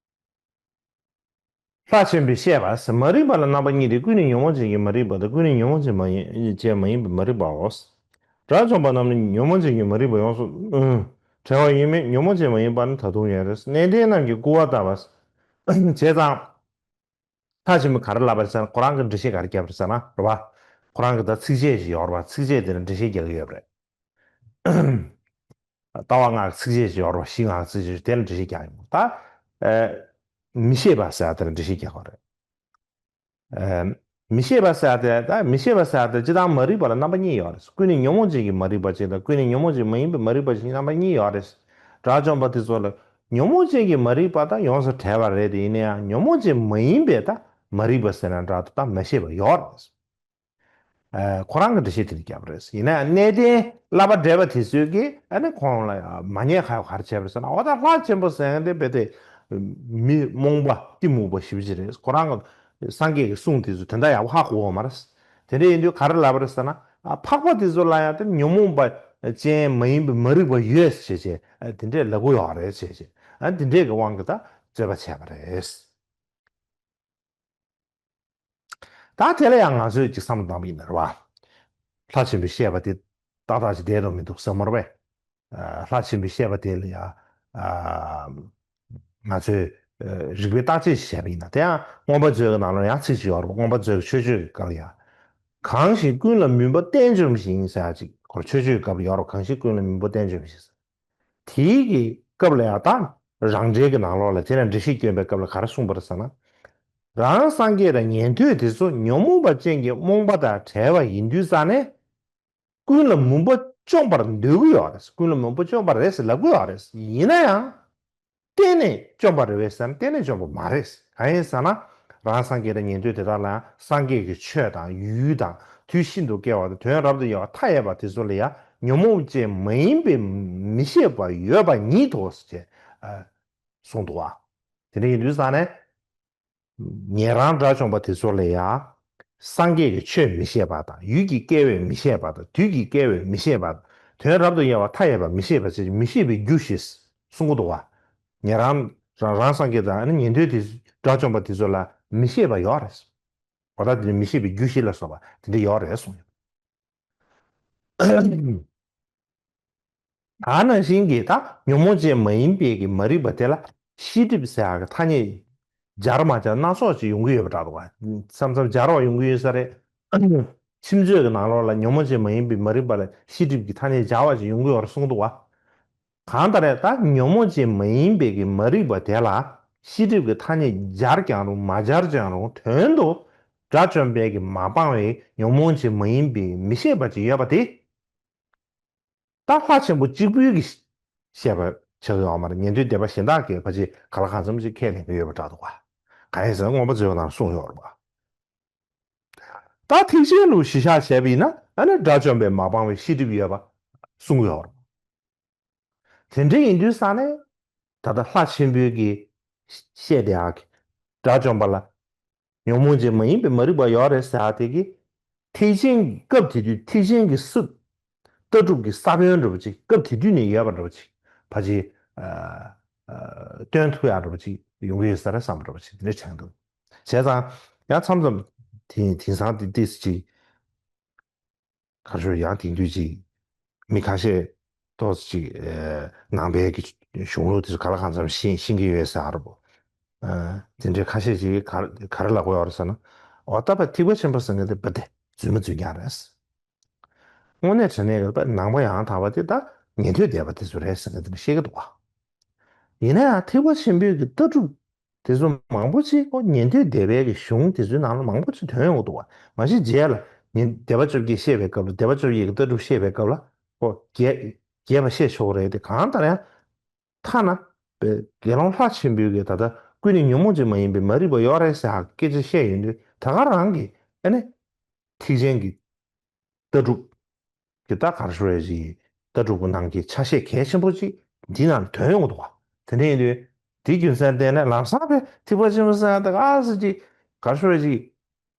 ལྷ་ཆེན་པོས་བཤད་པ། མ་རིག་པ་ལ་རྣམ་པ་གཉིས་ཏེ། ཀུན་ནས་ཉོན་མོངས་ཅན་གྱི་མ་རིག་པ་དང་། ཀུན་ནས་ཉོན་མོངས་ཅན་མ་ཡིན་ཅན་མ་ཡིན་པའི་མ་རིག་པའོ། དགྲ་བཅོམ་པ་རྣམས་ནི་ཉོན་མོངས་ཅན་གྱི་མ་རིག་པ་ཡོངས་སུ་བྲལ་བ་ཡིན་མོད། ཉོན་མོངས་ཅན་མ་ཡིན་པ་ནི་ད་དུང་ཡོད་རེད། གནས་བརྟན་རྣམས་ཀྱིས་སྐུར་བ་བཏབ་པ། བྱས་ཙང་། ལྷ་ཆེན་པོས་ག་རེ་ལབ་པ་རེད་ཟེར་ན། ཁོ་རང་གིས་འགྲེལ་བཤད་ག་རེ་བརྒྱབ་པ་རེད་ཟེར་ན་རེད་པ། ཁོ་རང་གིས་ད་ཚིགས་བཅད་ཅིག་ཡོད་རེད་པ། ཚིགས་བཅད་དེ་ལ་འགྲེལ་བཤད་རྒྱག་གི་ཡོད་པ་རེད། ལྟ་བ་ལྔ་གི་ཚིགས་བཅད་ཅིག་ཡོད་རེད་པ། གཞི་ལྔ་གི་ཚིགས་བཅད་ཅིག་དེ་ལ་འགྲེལ་བཤད་རྒྱག་ཡོང་། ད། ཨ། མི་ཤེས་པ་ཟེར་ཡག་དེ་ལ་འགྲེལ་བཤད་རྒྱག་པ་རེད། ཨ། མི་ཤེས་པ་ཟེར་ཡག་དེ། ད་མི་ཤེས་པ་ཟེར་ཡག་དེ་སྤྱིར་བཏང་མ་རིག་པ་ལ་རྣམ་པ་གཉིས་ཡོད་རེད། ཀུན་ནས་ཉོན་མོངས་ཅན་གྱི་མ་རིག་པ་གཅིག་དང་། ཀུན་ནས་ཉོན་མོངས་ཅན་མ་ཡིན་པའི་མ་རིག་པ་གཅིག་རྣམ་པ་གཉིས་ཡོད་རེད། དགྲ་བཅོམ་པ་དེ་ཚོ་ལ་ཉོན་མོངས་ཅན་གྱི་མ་རིག་པ་དང་ཡོངས་སུ་བྲལ་བ་རེད་དེ། ཡིན་ན་ཡང་ཉོན་མོངས་ཅན་མ་ཡིན་པའི་ད་མ་རིག་པ་ཟེར་ན་འདྲ་འདུག་ད་མ་ཤེས་པ་ཡོད་རེད། ཨ། ཁོ་རང་གིས་འགྲེལ་བཤད་དེ་འདྲ་བརྒྱབ་པ་རེད། ཡིན་ན་ཡང་གནས་བརྟན་བསླབ་པ་བགྲེས་པ་དེ་ཚོས་ཀྱིས་ཨ་ནི་ཁོང་ལ་མ་ཉེས་ཁ་གཡོགས་ག་རེ་བྱས་པ་རེད་ཟེར་ན། འོ་ད་ལྷ་ཆེན་པོ་ཟེར་མཁན་དེ་རྦད་དེ་མི་རྨོངས་པ་གཏི་མུག་པ་ཞེ་པོ་ཅིག་རེད། ཁོ་རང་གིས་སངས་རྒྱས་ཀྱི་གསུང་དེ་ཚོ་དོན་དག་ཡག་པོ་ཧ་གོ་གི་ཡོད་མ་རེད། དེ་འདྲ་ཡིན་དུས་ག་རེ་ལབ་པ་རེད་ཟེར་ན། ཨ། འཕགས་པ་དེ་ཚོ་ལ་ཡང་དེ་ཉོན་མོངས་པ་ཅན་མ་ཡིན་པའི་མ་རིག་པ་ཡོད་ཅེས་བྱས། ཨ། དེ་འདྲས་ལབ་ཀྱི་ཡོད་རེད་ཅེས་བྱས། ཨ། དེ་འདྲས་ཀྱི་དབང་གིས་ད་རྩོད་པ་བྱས་པ་རེད། ད་དེ་ལ་ཡང་ང་ཚོས་ཅིག་བསམ་བློ་བཏང་བ་ཡིན་ན་རེད་པ། ལྷ་ཆེན་པོས་བཤད་པ་དེ་ཏག་ཏག་ཅིག་བསྡད་དོ་མི་འདུག་བསམ་མ་རེད་པས། ཨ། ལྷ་ཆེན་པོས་བཤད་པ་དེ་ལ་ཡང་། ཨ། ང་ཚོས་རིགས་པས་བརྟག་དཔྱད་ཞིག་བྱས་པ་ཡིན་ན། དེ་ཡང་མངོན་པ་མཛོད་ཀྱི་ནང་ལ་ཡང་ཚིག་ཅིག་ཡོད་རེད་པ། མངོན་པ་མཛོད་ཀྱི་མཆོད་བརྗོད་ཀྱི་སྐབས་ལ་ཡང་། གང་ཞིག་ཀུན་ལ་མུན་པ་གཏན་འཇོམས་ཤིང་ཟེར་ཡག་ཅིག་ཁོ་མཆོད་བརྗོད་ཀྱི་སྐབས་ལ་ཡོད་རེད་པ། གང་ཞིག་ཀུན་ལ་མུན་པ་གཏན་འཇོམས་ཤིང་ཟེར། དེའི་གི་སྐབས་ལ་ཡང་ད་རང་འགྲེལ་གྱི་ནང་ལོགས་ལ་དེ་ལ་འགྲེལ་བཤད་བསྐྱོན་པའི་སྐབས་ལ་ག་རེ་གསུངས་པ་རེད་ཟེར་ན། རང་སངས་རྒྱས་དང་ཉན་ཐོས་དེ་ཚོ་ཉོན་མོངས་པ་ཅན་གྱི་རྨོངས་པ་དང་བྲལ་བ་ཡིན་དུས་ཙང་ནས། ཀུན་ལ་མུན་པ་བཅོམ་པར་འདོད་ཀྱི་ཡོད་རེད། ཀུན་ལ་མུན་པ་བཅོམ་པ་རེད་ཟེར་ལབ་ཀྱི་ཡོད་རེད། ཡིན་ན་ཡང་། གཏན་ནས་བཅོམ་པ་རེད་པས་ཟེར་ན་གཏན་ནས་བཅོམ་པ་མ་རེད། གང་ཡིན་ཟེར་ན། རང་སངས་རྒྱས་དང་ཉན་ཐོས་དེ་དག་ལ་སངས་རྒྱས་ཀྱི་ཆོས་དང་ཡུལ་དང་དུས་ཤིན་ཏུ་སྐྱེ་བ་དང་དོན་རབ་ཏུ་ཡལ་བ་མཐའ་ཡས་པ་དེ་ཚོ་ལ་ཡང་ཉོན་མོངས་ཅན་མ་ཡིན་པའི་མི་ཤེས་པ་ཡོད་པ་ཉིད་དོ་ཞེས་གསུངས་འདུག་པ། དེ་འདྲ་ཡིན་དུས་ཙང་ནས། ཉན་རང་དགྲ་བཅོམ་པ་དེ་ཚོ་ལ་ཡང་། སངས་རྒྱས་ཀྱི་ཆོས་མི་ཤེས་པ་དང་། ཡུལ་གྱི་སྐལ་བས་མི་ཤེས་པ་དང་། དུས་ཀྱི་སྐལ་བས་མི་ཤེས་པ་དང་། དོན་རབ་ཏུ་ཡལ་བ་མཐའ་ཡས་པ་མི་ཤེས་པ་ཅེས་མི་ཤེས་པའི་རྒྱུ་ཞེས་གསུང་གི་འདུག་པ། ཉན་རང་རང་རང་སངས་རྒྱས་དང་ཉན་ཐོས་དེ་དགྲ་བཅོམ་པ་དེ་ཚོ་ལ་མི་ཤེས་པ་ཡོད་རེད། འོ་ད་དེ་ནི་མི་ཤེས་པའི་རྒྱུ་ཞེས་ལ་སོགས་པ་དེ་འདྲ་ཡོད་རེད་གསུངས་ཡོད། ད་ནང་བཞིན་གྱི་ད་ཉོན་མོངས་ཅན་མ་ཡིན་པའི་གི་མ་རིག་པ་དེ་ལ་ཤེས་སྒྲིབ་ཟེར་ཡག་གི་ཐ་སྙད་སྦྱར་མ་སྦྱར་སྣ་ཚོགས་ཅིག་ཡོང་གི་ཡོད་པ་འདྲ་འདུག་པ། མཚམས་མཚམས་སྦྱར་བ་ཡོང་གི་ཡོད་ས་རེད། ཁྱིམ་མཛོད་ཀྱི་ནང་ལོགས་ལ་ཉོན་མོངས་ཅན་མ་ཡིན་པའི་མ་རིག་པ་ལ་ཤེས་སྒྲིབ་ཀྱི་ཐ་སྙད་སྦྱར་བ་ཅིག་ཡོང་གི་ཡོད་རེད་གསུངས་འདུག་པ། གང་ལྟར་ད་ཉོན་མོངས་ཅན་མ་ཡིན་པའི་གི་མ་རིག་པ་དེ་ལ་ཤེས་སྒྲིབ་ཀྱི་ཐ་སྙད་སྦྱར་ཀྱང་རུང་མ་སྦྱར་ཀྱང་རུང་དོན་དུ་དགྲ་བཅོམ་པའི་གི་མ་སྤངས་པའི་ཉོན་མོངས་ཅན་མ་ཡིན་པའི་མི་ཤེས་པ་ཅིག་ཡོད་པ་དེ། ད་ལྷ་ཆེན་པོ་གཅིག་པུའི་གི་བཤད་པ་ཆགས་ཡོད་མ་རེད། ཉན་ཐོས་སྡེ་པ་གཞན་དག་གིས་ཕལ་ཆེར་གང་ལ་གང་འཚམ་ཅིག་ཁས་ལེན་གྱི་ཡོད་པ་འདྲ་འདུག་པ། གང་ཡིན་ཟེར་ན་མངོན་པ་མཛོད་ནང་གསུངས་ཡོད་རེད་པ། ད་ཐེག་ཆེན་ལུགས་གཞི་བཞག་བྱས་པ་ཡིན་ན་ཨ་ནི་དགྲ་བཅོམ་པས་མ་སྤངས་པའི་ཤེས་སྒྲིབ་ཡོད་པ་གསུངས་ཡོད་རེད་པ། དེ་འདྲ་ཡིན་དུས་ཙང་ནས་ད་ལྟ་ལྷ་ཆེན་པོའི་གི་བཤད་དེ་ཨ་གི་དགྲ་བཅོམ་པ་ལ་ཉོན་མོངས་ཅན་མ་ཡིན་པའི་མ་རིག་པ་ཡོད་རེད་ཟེར་ཨ་དེ་གི་ཐེག་ཆེན་གྱི་སྐབས་དེ་དུས་ཐེག་ཆེན་གྱི་སྲིད་ལྟ་གྲུབ་ཀྱི་ས་བོན་འདྲ་པོ་ཅིག་སྐབས་དེ་དུས་ནས་ཡོད་པ་འདྲ་པོ་ཅིག་ཕལ་ཆེར་སྟོན་ཐུབ་ཡག་འདྲ་པོ་ཅིག་ཡོང་གི་ཡོད་ས་རེད་བསམ་པ་འདྲ་པོ་ཅིག་དེ་འདྲ་བྱུང་འདུག་བྱས་ཙང་ཡང་མཚམས་མཚམས་དེང་དེང་སང་དེ་ཏིས་ཅིག་ག་རེ་ཞུ་ཡང་དེང་དུས་ཅིག་མི་ཁ་ཤས་ཏོག་ཙམ་ཅིག་ནང་པའི་གི་གཞུང་ལུགས་དེ་ཚོ་ག་ལ་གང་འཚམ་ཤེས་ཤེས་ཀྱི་ཡོད་ས་རེད་པོ། དེ་འདྲའི་ཁ་ཤས་ཅིག་ག་ག་རེ་ལབ་ཀྱི་ཡོད་རེད་ཟེར་ན། འོ་ད་བ་ཐེག་པ་ཆེན་པོ་ཟེར་མཁན་དེ་བ་དེ་རྫུན་མ་རྫུན་རྐྱང་རེད། དངོས་གནས་དྲང་གནས་ཀྱི་ནང་པ་ཡང་དག་པ་དེ་ད་ཉན་ཐོས་སྡེ་པ་དེ་ཚོ་རེད་ཟེར་ནས་དེ་འདྲ་བཤད་ཀྱི་འདུག་བ། ཡིན་ན་ཡང་ཐེག་པ་ཆེན་པོའི་གི་ལྟ་གྲུབ་དེ་ཚོ་མང་པོ་ཅིག་ཁོ་ཉན་ཐོས་སྡེ་པའི་གི་གཞུང་དེ་ཚོའི་ནང་ལ་མང་པོ་ཅིག་ཐོན་ཡོང་གི་འདུག་བ། མ་གཞི་རྗེས་ལ་ཉན་སྡེ་པ་བཅོ་བརྒྱད་བཤད་པའི་སྐབས་ལ་སྡེ་པ་བཅོ་བརྒྱད་ཀྱི་ལྟ་གྲུབ་བཤད་པའི་སྐབས་ལ་ཁོ་རྒྱས་རྒྱས་པ་བཤད་ཆོག་གི་རེད་དེ། གང་ལྟར་ཡང་ཐ་ན་པའི་དགེ་སློང་ལྷ་ཆེན་པོའི་གི་ད་ལྟ་ཀུན་ནས་ཉོན་མོངས་ཅན་མ་ཡིན་པའི་མ་རིག་པ་ཡོད་རེད་ཟེར་ཧ་སྐད་ཆ་བཤད་ཡོང་དུས་ད་ག་རང་གི་ཨ་ནི་ཐེག་ཆེན་གྱི་ལྟ་གྲུབ་ཀྱི་ད་ག་རེ་ཞུ་རེད་ཅིག་ལྟ་གྲུབ་ཀྱི་ནང་གི་ཆ་ཤས་གལ་ཆེན་པོ་ཅིག་འདི་ནང་ཐོན་ཡོང་གི་འདུག་བ། དེ་འདྲ་ཡིན་དུས་དེའི་རྒྱུ་མཚན་བརྟེན་ནས་ལམ་སང་པའི་ཐེག་པ་ཆེན་པོ་ཟེར་ཡ་ད་ག་ཟེར་ཅིག་ག་རེ་ཞུ་རེད་ཅིག་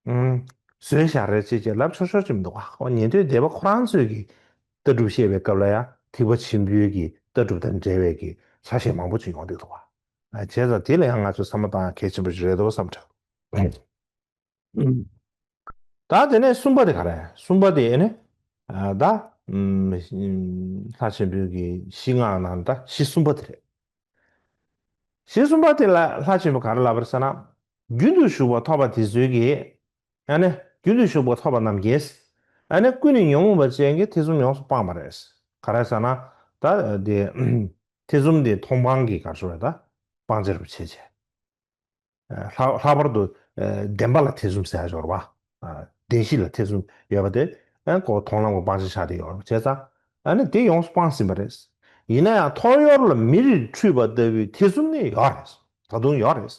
ཨུམ། བཟོས་བཞག་རེད་ཅེས་ཅེས་ལབ་ཆོག་ཆོག་ཅིག་མི་འདུག་བ། ཁོ་ཉན་ཐོས་སྡེ་པ་ཁོ་རང་ཚོས་ཀྱི་ལྟ་གྲུབ་བཤད་པའི་སྐབས་ལ་ཡང་ཐེག་པ་ཆེན་པོའི་གི་ལྟ་གྲུབ་དང་འབྲེལ་བའི་གི་ཆ་ཤས་མང་པོ་ཅིག་ཡོང་བསྡད་འདུག་བ། བྱས་ཙང་དེ་ལ་ཡང་ང་ཚོས་བསམ་བློ་བཏང་ཡ་གལ་ཆེན་པོ་ཞིག་རེད་འདུག་བསམ་དྲན། ད་དེ་ནས་གསུམ་པ་དེ་ག་རེད། གསུམ་པ་དེ་ནི་ད་ལྷ་ཆེན་པོའི་གི་གཞི་ལྔ་ནང་ད་གཞི་གསུམ་པ་དེ་རེད། གཞི་གསུམ་པ་དེ་ལ་ལྷ་ཆེན་པོས་ག་རེ་ལབ་པ་རེད་ཟེར་ན། རྒྱུན་དུ་ཞུགས་པ་ཐོབ་པ་དེ་ཚོའི་གི་ཨ་ནི་རྒྱུན་དུ་ཞུགས་པ་ཐོབ་པ་རྣམས་ཀྱིས་ཨ་ནི་ཀུན་ནས་ཉོན་མོངས་པ་ཅན་གྱི་ཐེ་ཚོམ་ཡོངས་སུ་སྤངས་པ་རེད། ག་རེ་ཟེར་ན་ད་དེ་ཐེ་ཚོམ་དེ་མཐོང་སྤང་གི་ག་རེ་ཞུ་རེད་ད་སྤང་བྱ་རུ་བྱེད་བྱས། ལྷག་ལྷག་པར་དུ་བདེན་པ་ལ་ཐེ་ཚོམ་ཟེར་ཡ་ཡོད་རེད་བ། བདེན་བཞི་ལ་ཐེ་ཚོམ་ཡོད་པ་དེ་ཨ་ནི་ཁོ་མཐོང་ལམ་གྱི་སྤང་བྱ་ཆགས་བསྡད་ཡོད་རེད་བྱས་ཙང་ཨ་ནི་དེ་ཡོངས་སུ་སྤངས་ཟིན་པ་རེད། ཡིན་ན་ཡང་ཐོ་ཡོར་ལ་མེ་རིས་འཁྲུད་པ་ལྟ་བུའི་ཐེ་ཚོམ་ནི་ཡོད་རེད། ད་དུང་ཡོད་རེད། བྱས་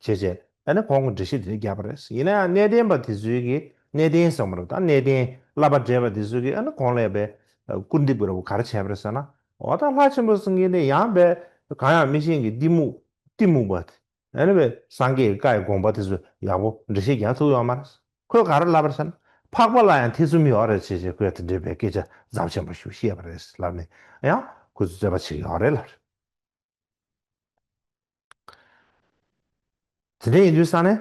བྱས་ཨ་ནི་ཁོང་གི་འགྲེལ་བཤད་དེ་རྒྱབ་པ་རེད། ཡིན་ན་ཡང་གནས་བརྟན་པ་དེ་ཚོའི་གི་གནས་བརྟན་ཟེར་བ་རེད་ད་གནས་བརྟན་བསླབ་པ་འདྲེས་པ་དེ་ཚོའི་གི་ཨ་ནི་གོང་ལས་པའི་སྐུར་འདེབས་ཀྱི་རེ་བ་ག་རེ་བྱས་པ་རེད་ཟེར་ན། འོ་ད་ལྷ་ཆེན་པོ་ཟེར་མཁན་དེ་ཡང་པའི་གང་ཡང་མི་ཤེས་མཁན་གྱི་གཏི་མུག་གཏི་མུག་པ། ཨ་ནི་བས་སངས་རྒྱས་ཀྱི་བཀའ་ཡི་དགོངས་པ་དེ་ཚོ་ཡག་པོ་འགྲེལ་བཤད་རྒྱག་ཐུབ་ཡོད་མ་རེད། ཁོས་ག་རེ་ལབ་པ་རེད་ཟེར་ན། འཕགས་པ་ལ་ཡང་ཐེ་ཚོམ་ཡོད་རེད་ཅེས་བྱས་ཁོས་དེ་འདྲའི་བའི་སྐད་ཆ་རྫབ་ཆེན་པོ་ཞིག་བཤད་པ་རེད་ལབ་ནས་ཡང་ཁོ་ཚོས་རྩོད་པ་བྱེད་ཀྱི་ཡོད་རེད་ལབ་རེད། དེ་འདྲ་ཡིན་དུས་ས་ནས།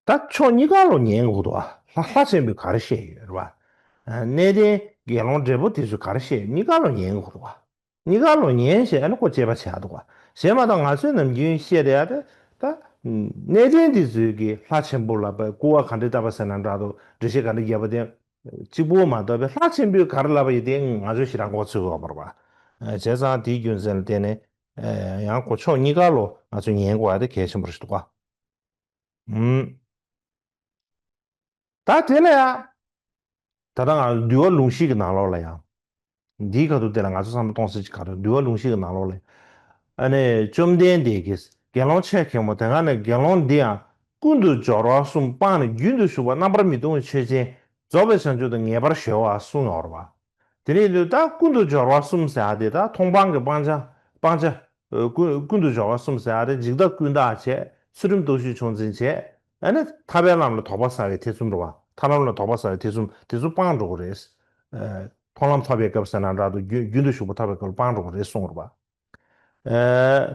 ད་ཕྱོགས་གཉིས་ཀ་ལོ་ཉན་དགོས་འདུག་ཨ། ལྷ་ལྷ་ཆེན་པོས་ག་རེ་བཤད་ཡོད་རེད་བ། གནས་བརྟན་དགེ་སློང་བགྲེས་པོ་དེ་ཚོས་ག་རེ་བཤད་ཡོད་གཉིས་ཀ་ལོ་ཉན་དགོས་འདུག་ཨ། གཉིས་ཀ་ལོ་ཉན་བྱས་ཨ་ནི་ཁོ་དཔྱད་པ་བྱེད་ཡག་འདུག་ཨ། གཞན་མ་གཏོགས་ང་ཚོས་ནམ་རྒྱུན་བཤད་བསྡད་ཡ་དེ་ད། གནས་བརྟན་དེ་ཚོས་ཀྱི་ལྷ་ཆེན་པོ་ལ་བ་སྐུར་བ་ག་འདྲས་བཏབ་པ་ཟེར་ན་འདྲ་འདུག་འགྲེལ་བཤད་ག་འདྲས་བརྒྱབ་པ་དེ། གཅིག་པོ་མ་གཏོགས་པའི་ལྷ་ཆེན་པོས་ག་རེ་ལབ་པ་ཡིན་དེ་ང་ཚོས་ཞེ་དྲག་མགོ་ཚོས་དགོས་པ་རེད་བ། བྱས་ཙང་དེའི་རྒྱུ་མཚན་ལ་བརྟེན་ནས་ཡང་ཁོ་ཕྱོགས་གཉིས་ཀ་ལོ་ང་ཚོས་ཉན་དགོས་པ་དེ་གལ་ཆེན་པོ་ཞིག་འདུག་ག་ད་དེ་ལ་ཡང་། ད་ལྟ་ང་འདུལ་བ་ལུང་གཞི་གི་ནང་ལོགས་ལ་ཡང་། འདིའི་ཁ་ཐུག་དེ་ལ་ང་ཚོ་བསམ་བློ་གཏོང་སྲིད་ཀྱི་ཁ་ཐུག་འདུལ་བ་ལུང་གཞི་གི་ནང་ལོགས་ལ་ཡང་། ཨ་ནི་བཅོམ་ལྡན་འདས་ཀྱིས་དགེ་སློང་ཆེ་གེ་མོ་དེ་སྔ་ནས་དགེ་སློང་འདི་ཡང་ཀུན་ཏུ་སྦྱོར་བ་གསུམ་སྤངས་ནས་རྒྱུན་དུ་ཞུགས་པ་རྣམ་པར་མི་ལྟུང་བའི་ཆོས་ཅན། རྫོགས་པའི་བྱང་ཆུབ་ཏུ་ངེས་པར་གཞོལ་བ་གསུངས་ཡོད་རེད་བ། དེ་ནས་ད་ཀུན་ཏུ་སྦྱོར་བ་གསུམ་ཟེར་ཡ་དེ་ད་མཐོང་སྤང་གི་སྤང་བྱ་སྤང་བྱ། ཀུན་ཀུན་ཏུ་སྦྱོར་བ་གསུམ་ཟེར་ཡ་དེ་འཇིག་ལྟ་ཀུན་བརྟག་བྱས། ཚུལ་ཁྲིམས་སྟོབས་བཞི་ཆུང་འཛིན་བྱས། ཨ་ནི་ཐར་པའི་ལམ་ལ་དོགས་པ་ཟ་བའི་ཐེ་ཚོམ་རེད་བ། ཐར་ལམ་ལ་དོགས་པ་ཟ་བའི་ཐེ་ཚོམ་དེ་ཚོ་སྤངས་འགྲོ་གི་རེད། མཐོང་ལམ་ཐོབ་པའི་སྐབས་ཟེར་ན་འདྲ་འདུག་རྒྱུན་རྒྱུན་དུ་ཞུགས་པ་ཐོབ་པའི་སྐབས་ལ་སྤངས་འགྲོ་གི་རེད་གསུངས་རེད་བ།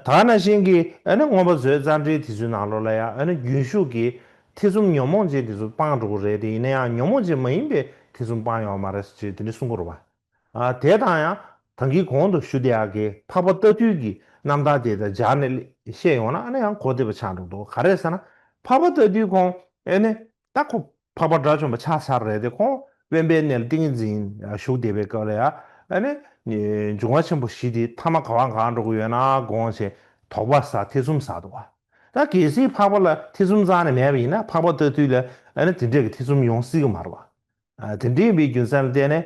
ད་ནང་བཞིན་གྱི་ཨ་ནི་མངོན་པ་མཛོད་རྩ་འགྲེལ་དེ་ཚོའི་ནང་ལོགས་ལ་ཡང་ཨ་ནི་རྒྱུན་ཞུགས་ཀྱི་ཐེ་ཚོམ་ཉོན་མོངས་ཅན་དེ་ཚོ་སྤངས་འགྲོ་གི་རེད་དེ་ཡིན་ན་ཡང་ཉོན་མོངས་ཅན་མ་ཡིན་པའི་ཐེ་ཚོམ་སྤངས་ཡོད་མ་རེད་ཅེས་དེ་འདྲ་གསུང་གི་རེད་བ། དེ་དང་ཡང་ད་གིན་གོང་དུ་ཞུ་བསྡད་ཡག་གི་འཕགས་པ་རྟ་ཐུལ་གྱི་རྣམ་ཐར་དེ་དང་སྦྱར་ནས་བཤད་ཡོང་ན་ཨ་ནི་ཡང་གོ་བདེ་བ་ཆགས་འགྲོ་འདུག་ག་རེ་ཟེར་ན་འཕགས་པ་རྟ་ཐུལ་ཁོང་ཨ་ནི་ད་ཁོ་འཕགས་པ་དགྲ་བཅོམ་པ་ཆགས་ཚར་རེད་དེ་ཁོང་དབེན་པའི་གནས་ལ་ཏིང་ངེ་འཛིན་བཞུགས་བསྡད་པའི་སྐབས་ལ་ཡང་ཨ་ནི་འབྱུང་བ་ཆེན་པོ་བཞི་དེ་ཐ་མ་ག་བ་གང་འགྲོ་གི་ཡོད་ན་དགོངས་བྱས་དོགས་པ་ཟ་ཐེ་ཚོམ་ཟ་འདུག་བ། ད་གལ་སྲིད་འཕགས་པ་ལ་ཐེ་ཚོམ་རྩ་ནས་མེད་པ་ཡིན་ན་འཕགས་པ་རྟ་ཐུལ་ལ་ཨ་ནི་དེ་འདྲས་ཀྱི་ཐེ་ཚོམ་ཡོང་སྲིད་ཀྱི་མ་རེད་བ། དེ་འདྲ་ཡིན་པའི་རྒྱུ་མཚན་ལ་བརྟེན་ནས་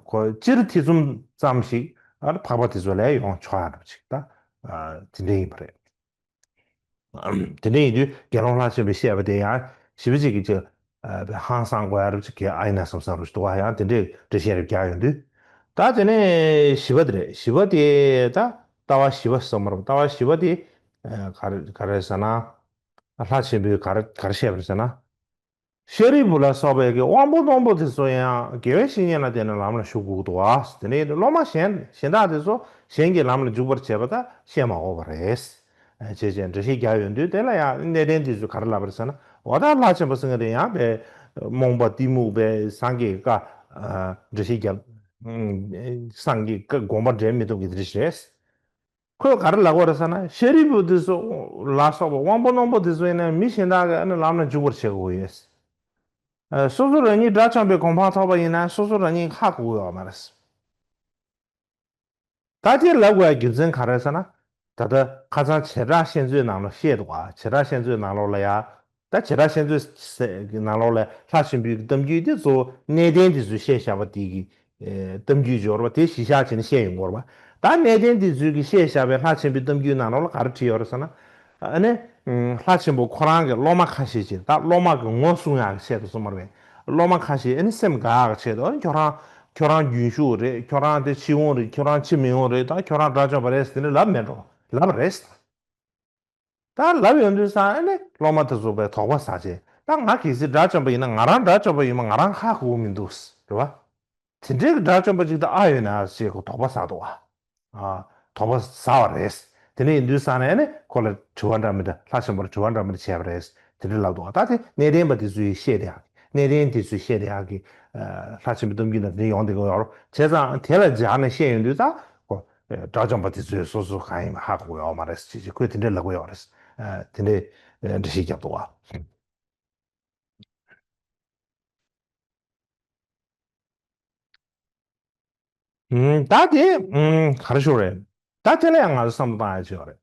ཁོ་སྤྱིར་ཐེ་ཚོམ་ཙམ་ཞིག་འཕགས་པ་དེ་ཚོ་ལ་ཡོང་ཆོག་ཡག་འདྲ་པོ་ཅིག་ད་དེ་འདྲ་ཡིན་པ་རེད། དེ་འདྲ་ཡིན་དུས་དགེ་སློང་ལྷ་ཆེན་པོས་བཤད་པ་དེ་ཡང་ཞི་བ་གཅིག་གིས་ཅིག་ཧང་སང་དགོས་ཡ་རབ་ཅིག་གི་ཨ་ཡིན་ན་བསམ་བསམ་རུ་ཞིག་འདུག་བ། ཡང་དེ་འདྲའི་འགྲེལ་བཤད་རེ་རྒྱག་ཡོང་དུས། ད་དེ་ནས་ཞི་བ་དེ་རེད། ཞི་བ་དེ་ད་ལྟ་བ་ཞི་བ་བསམ་མ་རུང་ལྟ་བ་ཞི་བ་དེ་ག་རེ་ག་རེ་ཟེར་ན། ལྷ་ཆེན་པོས་ག་རེ་ག་རེ་བཤད་པ་རེད་ཟེར་ན། ཤཱ་རིའི་བུ་ལ་སོགས་པའི་གི་དབང་པོ་རྣོན་པོ་དེ་ཚོ་ཡང་དགེ་བའི་བཤེས་གཉེན་ལ་བརྟེན་ནས་ལམ་ལ་ཞུགས་དགོས་འདུག་བ། དེ་ནས་སློབ་མ་གཞན་གཞན་དག་དེ་ཚོ་གཞན་གྱི་ལམ་ལ་འཇུག་པར་བྱེད་པ་ད་བཤད་མ་དགོས་པ་རེད། ཅེས་བྱས་འགྲེལ་བཤད་རྒྱག་ཡོང་དུས་དེ་ལ་ཡང་གནས་བརྟན་དེ་ཚོས་ག་རེ་ལབ་པ་རེད་ཟེར་ན། འོ་ད་ལྷ་ཆེན་པོ་ཟེར་མཁན་དེ་ཡང་པའི་རྨོངས་པ་གཏི་མུག་པའི་སངས་རྒྱས་ཀྱི་བཀའ་འགྲེལ་བཤད་རྒྱབ། སངས་རྒྱས་ཀྱི་དགོངས་པ་འགྲེལ་མི་ཐུབ་མཁན་དེ་འདྲ་ཞིག་རེད། ཁོས་ག་རེ་ལབ་དགོས་རེད་ཟེར་ན། ཤཱ་རིའི་བུ་དེ་ཚོ་ལ་སོགས་པ་དབང་པོ་རྣོན་པོ་དེ་ཚོ་ཡིན་ན་མི་གཞན་དག་གི་ཨ་ནི་ལམ་ལ་འཇུག་པར་བྱེད་དགོས་ཡོད། ཨ་སོ་སོ་རང་ཉིད་དགྲ་བཅོམ་པའི་གོ་འཕང་ཐོབ་པ་ཡིན་ན་སོ་སོ་རང་ཉིད་ཧ་གོ་གི་ཡོད་མ་རེད། ད་དེ་ལབ་དགོས་ཡ་རྒྱུ་མཚན་ག་རེ་ཟེར་ན། ད་ལྟ་ཁ་སང་བྱེ་བྲག་བཤད་མཛོད་ནང་ལ་བཤད་འདུག་བ། བྱེ་བྲག་བཤད་མཛོད་ནང་ལོགས་ལ་ཡ། ད་བྱེ་བྲག་བཤད་མཛོད་ནང་ལོགས་ལ་ལྷ་ཆེན་པོའི་གཏམ་རྒྱུད་དེ་གཙོ་བོ་གནས་བརྟན་དེ་ཚོས་བཤད་བཞག་པ་དེ་གི་གཏམ་རྒྱུད་སྦྱོར་བ་དེ་གཞི་བཞག་བྱས་ནས་བཤད་ཡོང་གི་ཡོད་རེད་བ། ད་གནས་བརྟན་དེ་ཚོས་ཀྱིས་བཤད་བཞག་པའི་ལྷ་ཆེན་པོའི་གཏམ་རྒྱུད་ནང་ལོགས་ལ་ག་རེ་བྲིས་ཡོད་རེད་ཟེར་ན། ཨ་ནི། ལྷ་ཆེན་པོ་ཁོ་རང་གི་སློབ་མ་ཁ་ཤས་ཅིག་ད་སློབ་མ་གི་ངོ་སྲུང་ཡག་གི་ཆེད་དུ་གསུངས་པ་རེད། སློབ་མ་ཁ་ཤས་ཨ་ནི་སེམས་དགའ་ཡག་གི་ཆེད་དུ་ཨ་ནི་ཁྱོད་རང་ཁྱོད་རང་རྒྱུན་ཞུགས་རེད། ཁྱོད་རང་དེ་ཕྱིར་འོང་རེད། ཁྱོད་རང་ཕྱིར་མི་འོང་རེད། ད་ཁྱོད་རང་དགྲ་བཅོམ་པ་རེད་ཟེར་ནས་ལབ་མེད་འགྲོ་ལབ་པ་རེད། ད་ལབ་ཡོང་དུས་ཙང་ཨ་ནི་སློབ་མ་དེ་ཚོ་བས་དོགས་པ་ཟ་བྱས། ད་ང་གལ་སྲིད་དགྲ་བཅོམ་པ་ཡིན་ན་ང་རང་དགྲ་བཅོམ་པ་ཡིན་པ་ང་རང་ཧ་གོ་གི་མི་འདུག་རེད་བ། དེ་འདྲའི་གི་དགྲ་བཅོམ་པ་ཅིག་ད་ཨ་ཡོད་ན་ཞེས་ཁོ་དོགས་པ་ཟ་འདུག་བ། ཨ། དོགས་པ་ཟ་བ་རེད། དེ་འདྲ་ཡིན་དུས་ཙང་ནས་ཨ་ནི་ཁོ་ལ་དྲི་བ་འདྲ་མི་འདྲ་ལྷ་ཆེན་པོར་དྲི་བ་འདྲ་མི་འདྲ་བྱས་པ་རེད། དེ་འདྲ་ལབ་འདུག་བ། ད་དེ་གནས་བརྟན་པ་དེ་ཚོས་བཤད་དེ་ཡག་གནས་བརྟན་དེ་ཚོས་བཤད་དེ་ཡག་གི། ཨ། ལྷ་ཆེན་པོའི་གཏམ་རྒྱུད་ནང་དེ་འདྲ་ཡོང་བསྡད་ཀྱི་ཡོད་རེད། བྱས་ཙང་དེ་ལ་སྦྱར་ནས་བཤད་ཡོང་དུས་ད་ཁོ། དགྲ་བཅོམ་པ་དེ་ཚོས་སོ་སོ་གང་ཡིན་པ་ཧ་གོ་ཡོད་མ་རེད་ཅེས་ཅེས་ཁོས་དེ་འདྲ་ལབ་ཀྱི་ཡོད་རེད། ཨ། དེ་འདྲའི་འགྲེལ་བཤད་བརྒྱབ་འདུག་བ། ཨུམ། ད་དེ་ཨུམ། ག་རེ་ཞུ་རེད། ད་དེ་ལ་ཡང་ང་ཚོ་བསམ་བློ་བཏང་ཡ་ཅིག་ཡོད་རེད།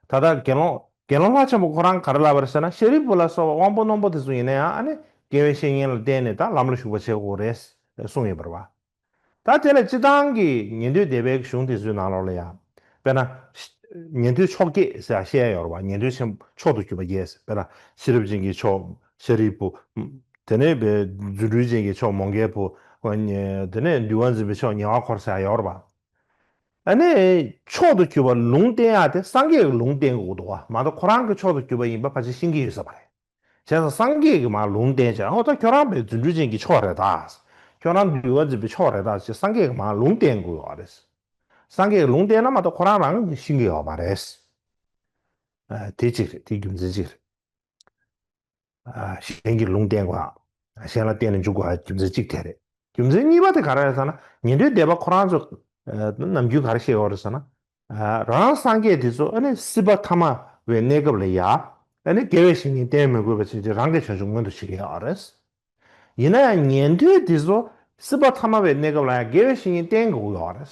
ད་ལྟ་དགེ་སློང་དགེ་སློང་ལྷ་ཆེན་པོ་ཁོ་རང་ག་རེ་ལབ་པ་རེད་ཟེར་ན། ཤཱ་རིའི་བུ་ལ་སོགས་པ་དབང་པོ་རྣོན་པོ་དེ་ཚོ་ཡིན་ན་ཡང་ཨ་ནི་དགེ་བའི་བཤེས་གཉེན་ལ་བརྟེན་ནས་ད་ལམ་ལ་ཞུགས་པ་བྱེད་དགོས་རེད་གསུངས་ཡོད་པ་རེད་བ། ད་དེ་ལ་སྤྱིར་བཏང་གི་ཉན་ཐོས་སྡེ་པའི་གཞུང་དེ་ཚོའི་ནང་ལོགས་ལ་ཡང་། དཔེར་ན། ཉན་ཐོས་མཆོག་བརྒྱད་ཟེར་ཡ་བཤད་ཡ་ཡོད་རེད་བ། ཉན་ཐོས་ཆེན་མཆོག་ཏུ་གྱུར་པ་བརྒྱད་ཟེར། དཔེར་ན་ཤེས་རབ་ཅན་གྱི་མཆོག་ཤཱ་རིའི་བུ། དེ་ནས་པའི་རྫུ་འཕྲུལ་ཅན་གྱི་མཆོག་མོའུ་འགལ་བུ། དེ་ནས་འདུལ་བ་འཛིན་པའི་མཆོག་ཉེ་བར་འཁོར་ཟེར་ཡ་ཡོད་རེད་བ། ཨ་ནི་མཆོག་ཏུ་གྱུར་པ་ལུང་བསྟན་ཡ་དེ་སངས་རྒྱས་ཀྱི་ལུང་བསྟན་དགོས་འདུག་བ། མ་གཏོགས་ཁོ་རང་གི་མཆོག་ཏུ་གྱུར་པ་ཡིན་པ་ཕལ་ཆེར་ཤེས་ཀྱི་ཡོད་ས་མ་རེད། བྱས་ཙང་སངས་རྒྱས་ཀྱིས་མར་ལུང་བསྟན་བྱས། ཨོ་ད་ཁྱོད་རང་པའི་རྫུ་འཕྲུལ་ཅན་གྱི་མཆོག་རེད་ད། ཁྱོད་རང་འདུལ་བ་འཛིན་པའི་མཆོག་རེད་ད་ཅེས་སངས་རྒྱས་ཀྱིས་མར་ལུང་བསྟན་དགོས་ཡོད་རེད། སངས་རྒྱས་ཀྱིས་ལུང་བསྟན་ན་མ་གཏོགས་ཁོ་རང་རང་གིས་ཤེས་ཀྱི་ཡོད་མ་རེད། ཨ། དེ་གཅིག་རེད། དེ་རྒྱུ་མཚན་གཅིག་རེད། ཨ། གཞན་གྱིས་ལུང་བསྟན་དགོས། གཞན་ལ་བརྟེན་ནས་འཇུག་དགོས་རྒྱུ་མཚན་གཅིག་དེ་རེད། རྒྱུ་མཚན་གཉིས་པ་དེ་ག་རེ་རེད་ཟེར་ན། ཉན་ཐོས་སྡེ་པ་ཁོ་རང་ཚོ། ཨ། ནམ་རྒྱུན་ག་རེ་བཤད་ཡོད་རེད་ཟེར་ན། ཨ། རང་སངས་རྒྱས་དེ་ཚོ་ཨ་ནི་སྲིད་པ་ཐ་མ་བའི་གནས་སྐབས་ལ་ཡ། ཨ་ནི་དགེ་བའི་བཤེས་གཉེན་བསྟེན་མི་དགོས་པ་བྱས་ཏེ་རང་གི་བྱང་ཆུབ་མངོན་དུ་བྱེད་ཀྱི་ཡོད་རེད། ཡིན་ན་ཡང་ཉན་ཐོས་དེ་ཚོ་སྲིད་པ་ཐ་མ་བའི་གནས་སྐབས་ལ་ཡང་དགེ་བའི་བཤེས་གཉེན་བསྟེན་དགོས་ཀྱི་ཡོད་རེད།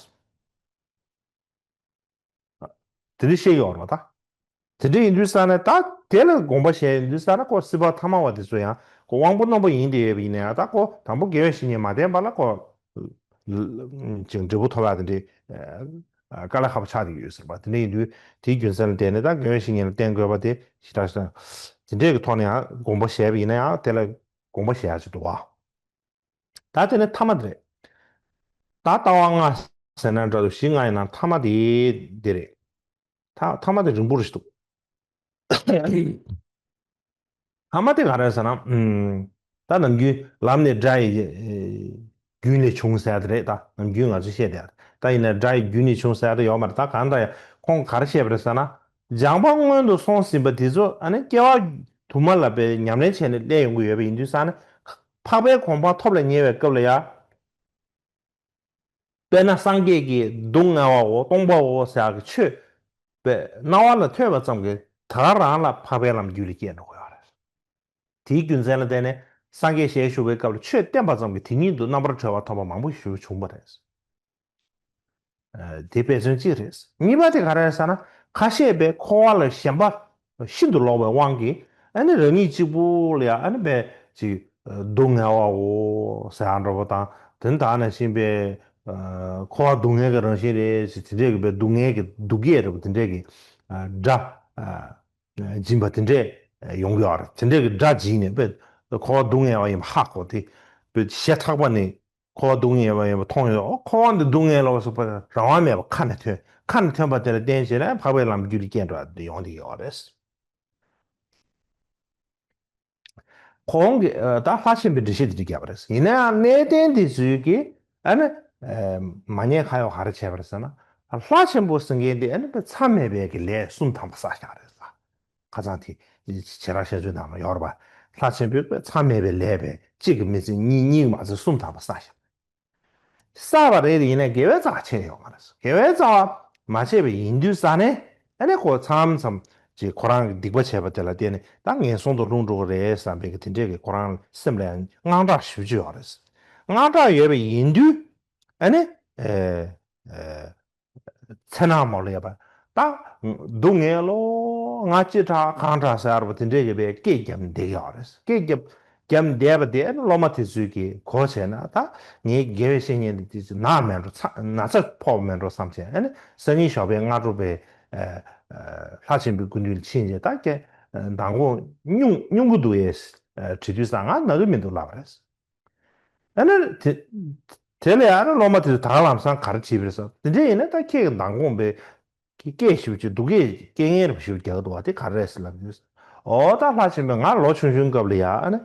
དེ་འདྲ་བཤད་ཀྱི་ཡོད་རེད་པ་ད། དེ་འདྲ་ཡིན་དུས་ཙ་ན་ད་དེ་ལ་དགོངས་པ་བཞེས་ཡོང་དུས་ཙ་ན་ཁོ་སྲིད་པ་ཐ་མ་བ་དེ་ཚོ་ཡང་ཁོ་དབང་པོ་རྣོན་པོ་ཡིན་དེ་ཡོད་པ་ཡིན་ན་ཡང་ད་ཁོ་དང་པོ་དགེ་བའི་བཤེས་གཉེན་མ་བསྟེན་པ་ལ་ཁོ་ཅིག་འབྲས་བུ་ཐོབ་ཡག་དེ་འདྲའི་དཀའ་ལས་ཁག་པོ་ཆགས་བསྡད་ཀྱི་ཡོད་ཟེར་བ། དེ་འདྲ་ཡིན་དུས་དེའི་རྒྱུ་མཚན་ལ་བརྟེན་ནས་ད་དགེ་བའི་བཤེས་གཉེན་ལ་བསྟེན་དགོས་པ་དེ་ཞེ་དྲག་ཞེ་དྲག་དེ་འདྲའི་གི་ཐོག་ནས་ཡང་དགོངས་པ་བཞེས་པ་ཡིན་ན་ཡང་དེ་ལ་དགོངས་པ་བཞེས་ཡག་ཅིག་འདུག་བ། ད་དེ་ནས་ཐ་མ་དེ་རེད། ད་ལྟ་བ་ལྔ་ཟེར་ན་འདྲ་འདུག་བཞི་ལྔ་ཡིན་ན་ཐ་མ་དེ་དེ་རེད། ད་ཐ་མ་དེ་རིང་པོ་རེད་འདུག་ཐ་མ་དེ་ག་རེ་ཟེར་ན། ཨུམ། ད་ནམ་རྒྱུན་ལམ་ནས་དགྲ་ཡི་རྒྱུད་ནས་བྱུང་ཟེར་ཡ་དེ་རེད། ད་ནམ་རྒྱུན་ང་ཚོས་བཤད་བསྡད་ཡ། ད་ཡིན་ན་དགྲ་ཡི་རྒྱུད་ནས་བྱུང་ཟེར་ཡ་དེ་ཡོད་མ་རེད། ད་གང་ལྟར་ཡང་ཁོང་ག་རེ་བཤད་པ་རེད་ཟེར་ན། སྦྱངས་པ་སྔོན་དུ་སོང་ཟིན་པ་དེ་ཚོ་ཨ་ནི་སྐྱེ་བ་དུ་མ་ལ་པའི་ཉམས་ལེན་བྱས་ནས་སླེབས་ཡོང་གི་ཡོད་པ་ཡིན་དུས་ཙ་ན། འཕགས་པའི་གོ་འཕང་ཐོབ་ལ་ཉེ་བའི་སྐབས་ལ་ཡ། དཔེར་ན་སངས་རྒྱས་ཀྱིས་སྡུག་བསྔལ་བའོ་སྟོང་པའོ་ཟེར་ཡག་གི་ཆོས་པའི་རྣ་བ་ལ་ཐོས་པ་ཙམ་གྱིས་ད་ག་རང་ལ་འཕགས་པའི་ལམ་རྒྱུད་ལ་སྐྱེས་འགྲོ་གི་ཡོད་རེད། དེའི་རྒྱུ་མཚན་ལ་བརྟེན་ནས་སངས་རྒྱས་ཞལ་བཞུགས་པའི་སྐབས་ལ་ཆོས་བསྟན་པ་ཙམ་གྱིས་དེ་ཉིད་དུ་རྣམ་པར་གྲོལ་བ་ཐོབ་པ་མང་པོ་ཞིག་བྱུང་བ་རེད། དེ་དཔེ་མཚོན་གཅིག་རེད། གཉིས་པ་དེ་ག་རེ་རེད་ཟེར་ན། ཁ་ཤས་པའི་འཁོར་བ་ལ་ཞེན་པ་ཤིན་ཏུ་ལོག་པའི་དབང་གིས་ཨ་ནི་རང་ཉིད་གཅིག་པུ་ལ་ཡང་ཨ་ནི་པའི་ཅིག་སྡུག་བསྔལ་བའོ་ཟེར་ཡག་འདྲ་པོ་དང་། དེ་ནི་ད་ནང་བཞིན་པའི་འཁོར་བ་སྡུག་བསྔལ་གྱི་རང་བཞིན་རེད་ཅེས་དེ་འདྲས་ཀྱི་པའི་སྡུག་བསྔལ་གྱི་སྡུག་སྐད་འདྲ་པོ་དེ་འདྲས་ཀྱི་སྒྲ། སྦྱིན་པ་དེ་འདྲས་ཡོང་གི་ཡོད་རེད། དེ་འདྲས་ཀྱི་དགྲ་སྦྱིན་ནས་དཔེ་འཁོར་བ་སྡུག་བསྔལ་བ་ཡིན་པ་ཧ་གོ་སྟེ་དཔེ་ཞེ་ཐག་པ་ནས་འཁོར་བ་སྡུག་བསྔལ་བ་ཡིན་པ་མཐོང་ཡོད། ཨོ་འཁོར་བ་འདི་སྡུག་བསྔལ་ལོ་ཟེར་བ་རང་དབང་མེད་པ་ཁ་ནས་ཐོན། ཁ་ནས་ཐོན་པ་དེ་ལ་བརྟེན་བྱས་ནས་འཕགས་པའི་ལམ་རྒྱུད་ལ་སྐྱེས་འགྲོ་བ་འདི་ཡོང་གི་ཡོད་རེད། ཁོང་གིས་ཨ་ད་ལྷ་ཆེན་པོའི་འགྲེལ་བཤད་དེ་འདྲ་བརྒྱབ་པ་རེད། ཡིན་ནའང་གནས་བརྟན་དེ་ཚོས་ཀྱིས་ཨ་ནི་ཨ་མ་ཉེས་ཁ་གཡོགས་ག་རེ་བྱས་པ་རེད་ཟེར་ན། ལྷ་ཆེན་པོ་ཟེར་མཁན་དེ་ཨ་ནི་མཚམས་མེད་པའི་གི་ལས་གསུམ་དམ་པ་བསགས་ཤག་རེད་ཟེར། ཁ་སང་དེ་བྱེ་བྲག་བཤད་ཚུལ་ནང་ལ་ཡོད་རེད་པ། ལྷ་ཆེན་པོས་མཚམས་མེད་པའི་ལས་པས་གཅིག་གིས་མི་ཚད་གཉིས། གཉིས་མ་ཚད་གསུམ་དམ་པ་བསགས་ཤག་བསགས་པ་རེད། ཡིན་ནའི་དགེ་བའི་རྩ་བ་བྱས་ཡོད་མ་རེད། དགེ་བའི་རྩ་བ་མ་བྱས་པ་ཡིན་དུས་ཙ་ནས་ཨ་ནི་ཁོ་མཚམས་མཚམས་ཅིག་ཁོ་རང་གི་སྡིག་པ་བྱས་པ་དེ་ལ་བརྟེན་ནས་ད་ངན་སོང་དུ་ལྷུང་འགྲོ་གི་རེད་བསམ་པའི་གི་དེ་འདྲས་ཀྱི་ཁོ་རང་སེམས་ལ་ཡང་དངངས་སྐྲག་ཞེ་པོ་ཅིག་ཡོད་རེད། དངངས་སྐྲག་ཡོད་པ་ཡིན་དུས་ཨ་ནི་ཨེ་ཨེ། མཚན་ནག་མོ་ལ་ཡོད་པ། ད་སྡུག་བསྔལ་ལོ། ང་ཅི་དྲག་གང་དྲག་ཟེར་བ་དེ་འདྲས་ཀྱི་བའི་སྐད་རྒྱབ་བསྡད་ཀྱི་ཡོད་རེད། སྐད་རྒྱབ་རྒྱབ་བསྡད་པ་དེ་ཨ་ནི་སློབ་མ་དེ་ཚོས་ཀྱིས་གོ་བྱས་ན་ད་ངའི་དགེ་བའི་བཤེས་གཉེན་དེ་དེ་ཚོ་ནག་མེད་འགྲོ། ཚ་ན་ཚ་ཕོག་མེད་འགྲོ་བསམ་བྱས། ཨ་ནི་སང་ཉིན་ཞོགས་པའི་སྔ་དྲོ་པའི་ཨ་ཨ་ལྷ་ཆེན་པོའི་སྐུ་མདུན་ལ་ཕྱིན་བྱས་ད་ཀྱེ་མདང་དགོང་སྙུང་སྙུང་གི་འདུག་ཨེ་དྲིས་དུས་ཙང་ང་ན་གི་མི་འདུག་ལབ་པ་རེད། ཨ་ནི་དེ་དེ་ལས་ཨ་ནི་སློབ་མ་དེ་ཚོས་ད་ག་ལམ་སང་ག་རེ་བྱས་པ་རེད་ཟེར། དེ་འདྲ་ཡིན་ན་ད་ཁྱེད་ཀྱི་མདང་དགོང་པའི་སྐད་ཞེ་པོ་ཅིག་སྡུག་སྐད་སྐད་ངན་རེ་ཞེ་པོ་རྒྱག་འདུག་བ། དེ་ག་རེ་རེད་ཟེར་ལབ་དུས། ཨོ་ད་ལྷ་ཆེན་པོས་ང་ལོ་ཆུང་ཆུང་སྐབས་ལ་ཡ་ཨ་ནི་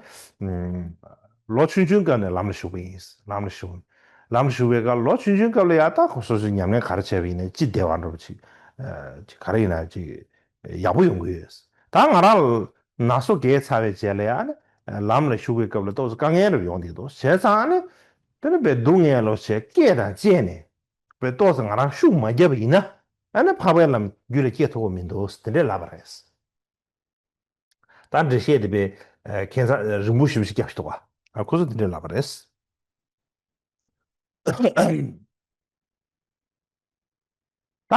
ལོ་ཆུང་ཆུང་སྐབས་ནས་ལམ་ལ་ཞུགས་པ་ཡིན། ལམ་ལ་ཞུགས། ལམ་ལ་ཞུགས་པའི་སྐབས་ལོ་ཆུང་ཆུང་སྐབས་ལ་ཡ་ད་ཁོ་སོ་སོའི་ཉམས་ལེན་ག་རེ་བྱས་པ་ཡིན་ནའི་ཅི་བདེ་བ་འདྲ་པོ་ཅིག་ཅིག་ག་རེ་ཡིན་ན་ཅིག་ཡག་པོ་ཡོང་གི་ཡོད། ད་ང་རང་ལ་ན་སོ་རྒས་ཚར་བའི་རྗེས་ལ་ཡང་ནི་ལམ་ལ་ཞུགས་པའི་སྐབས་ལ་ཏོག་ཙམ་དཀའ་ངལ་རེ་ཡོང་བསྡད་འདུག་བྱས་ཙང་ནི་དེ་ནི་བས་སྡུག་བསྔལ་ལོ་ཞེས་སྐད་དང་བཅས་ནས་བས་ཏོག་ཙམ་ང་རང་ཤུགས་མ་བརྒྱབ་པ་ཡིན་ན་ཨ་ནི་འཕགས་པའི་ལམ་རྒྱུད་ལ་སྐྱེ་ཐུབ་ཀྱི་མི་འདུག་དེ་འདྲས་ལབ་པ་རེད། ད་འགྲེལ་བཤད་དེ་བས་ཁྱད་མཚར་རིང་པོ་ཞིབ་ཞིབ་བརྒྱབ་ཤི་འདུག་བ། ཁོ་ཚོ་དེ་འདྲས་ལབ་པ་རེད། ད་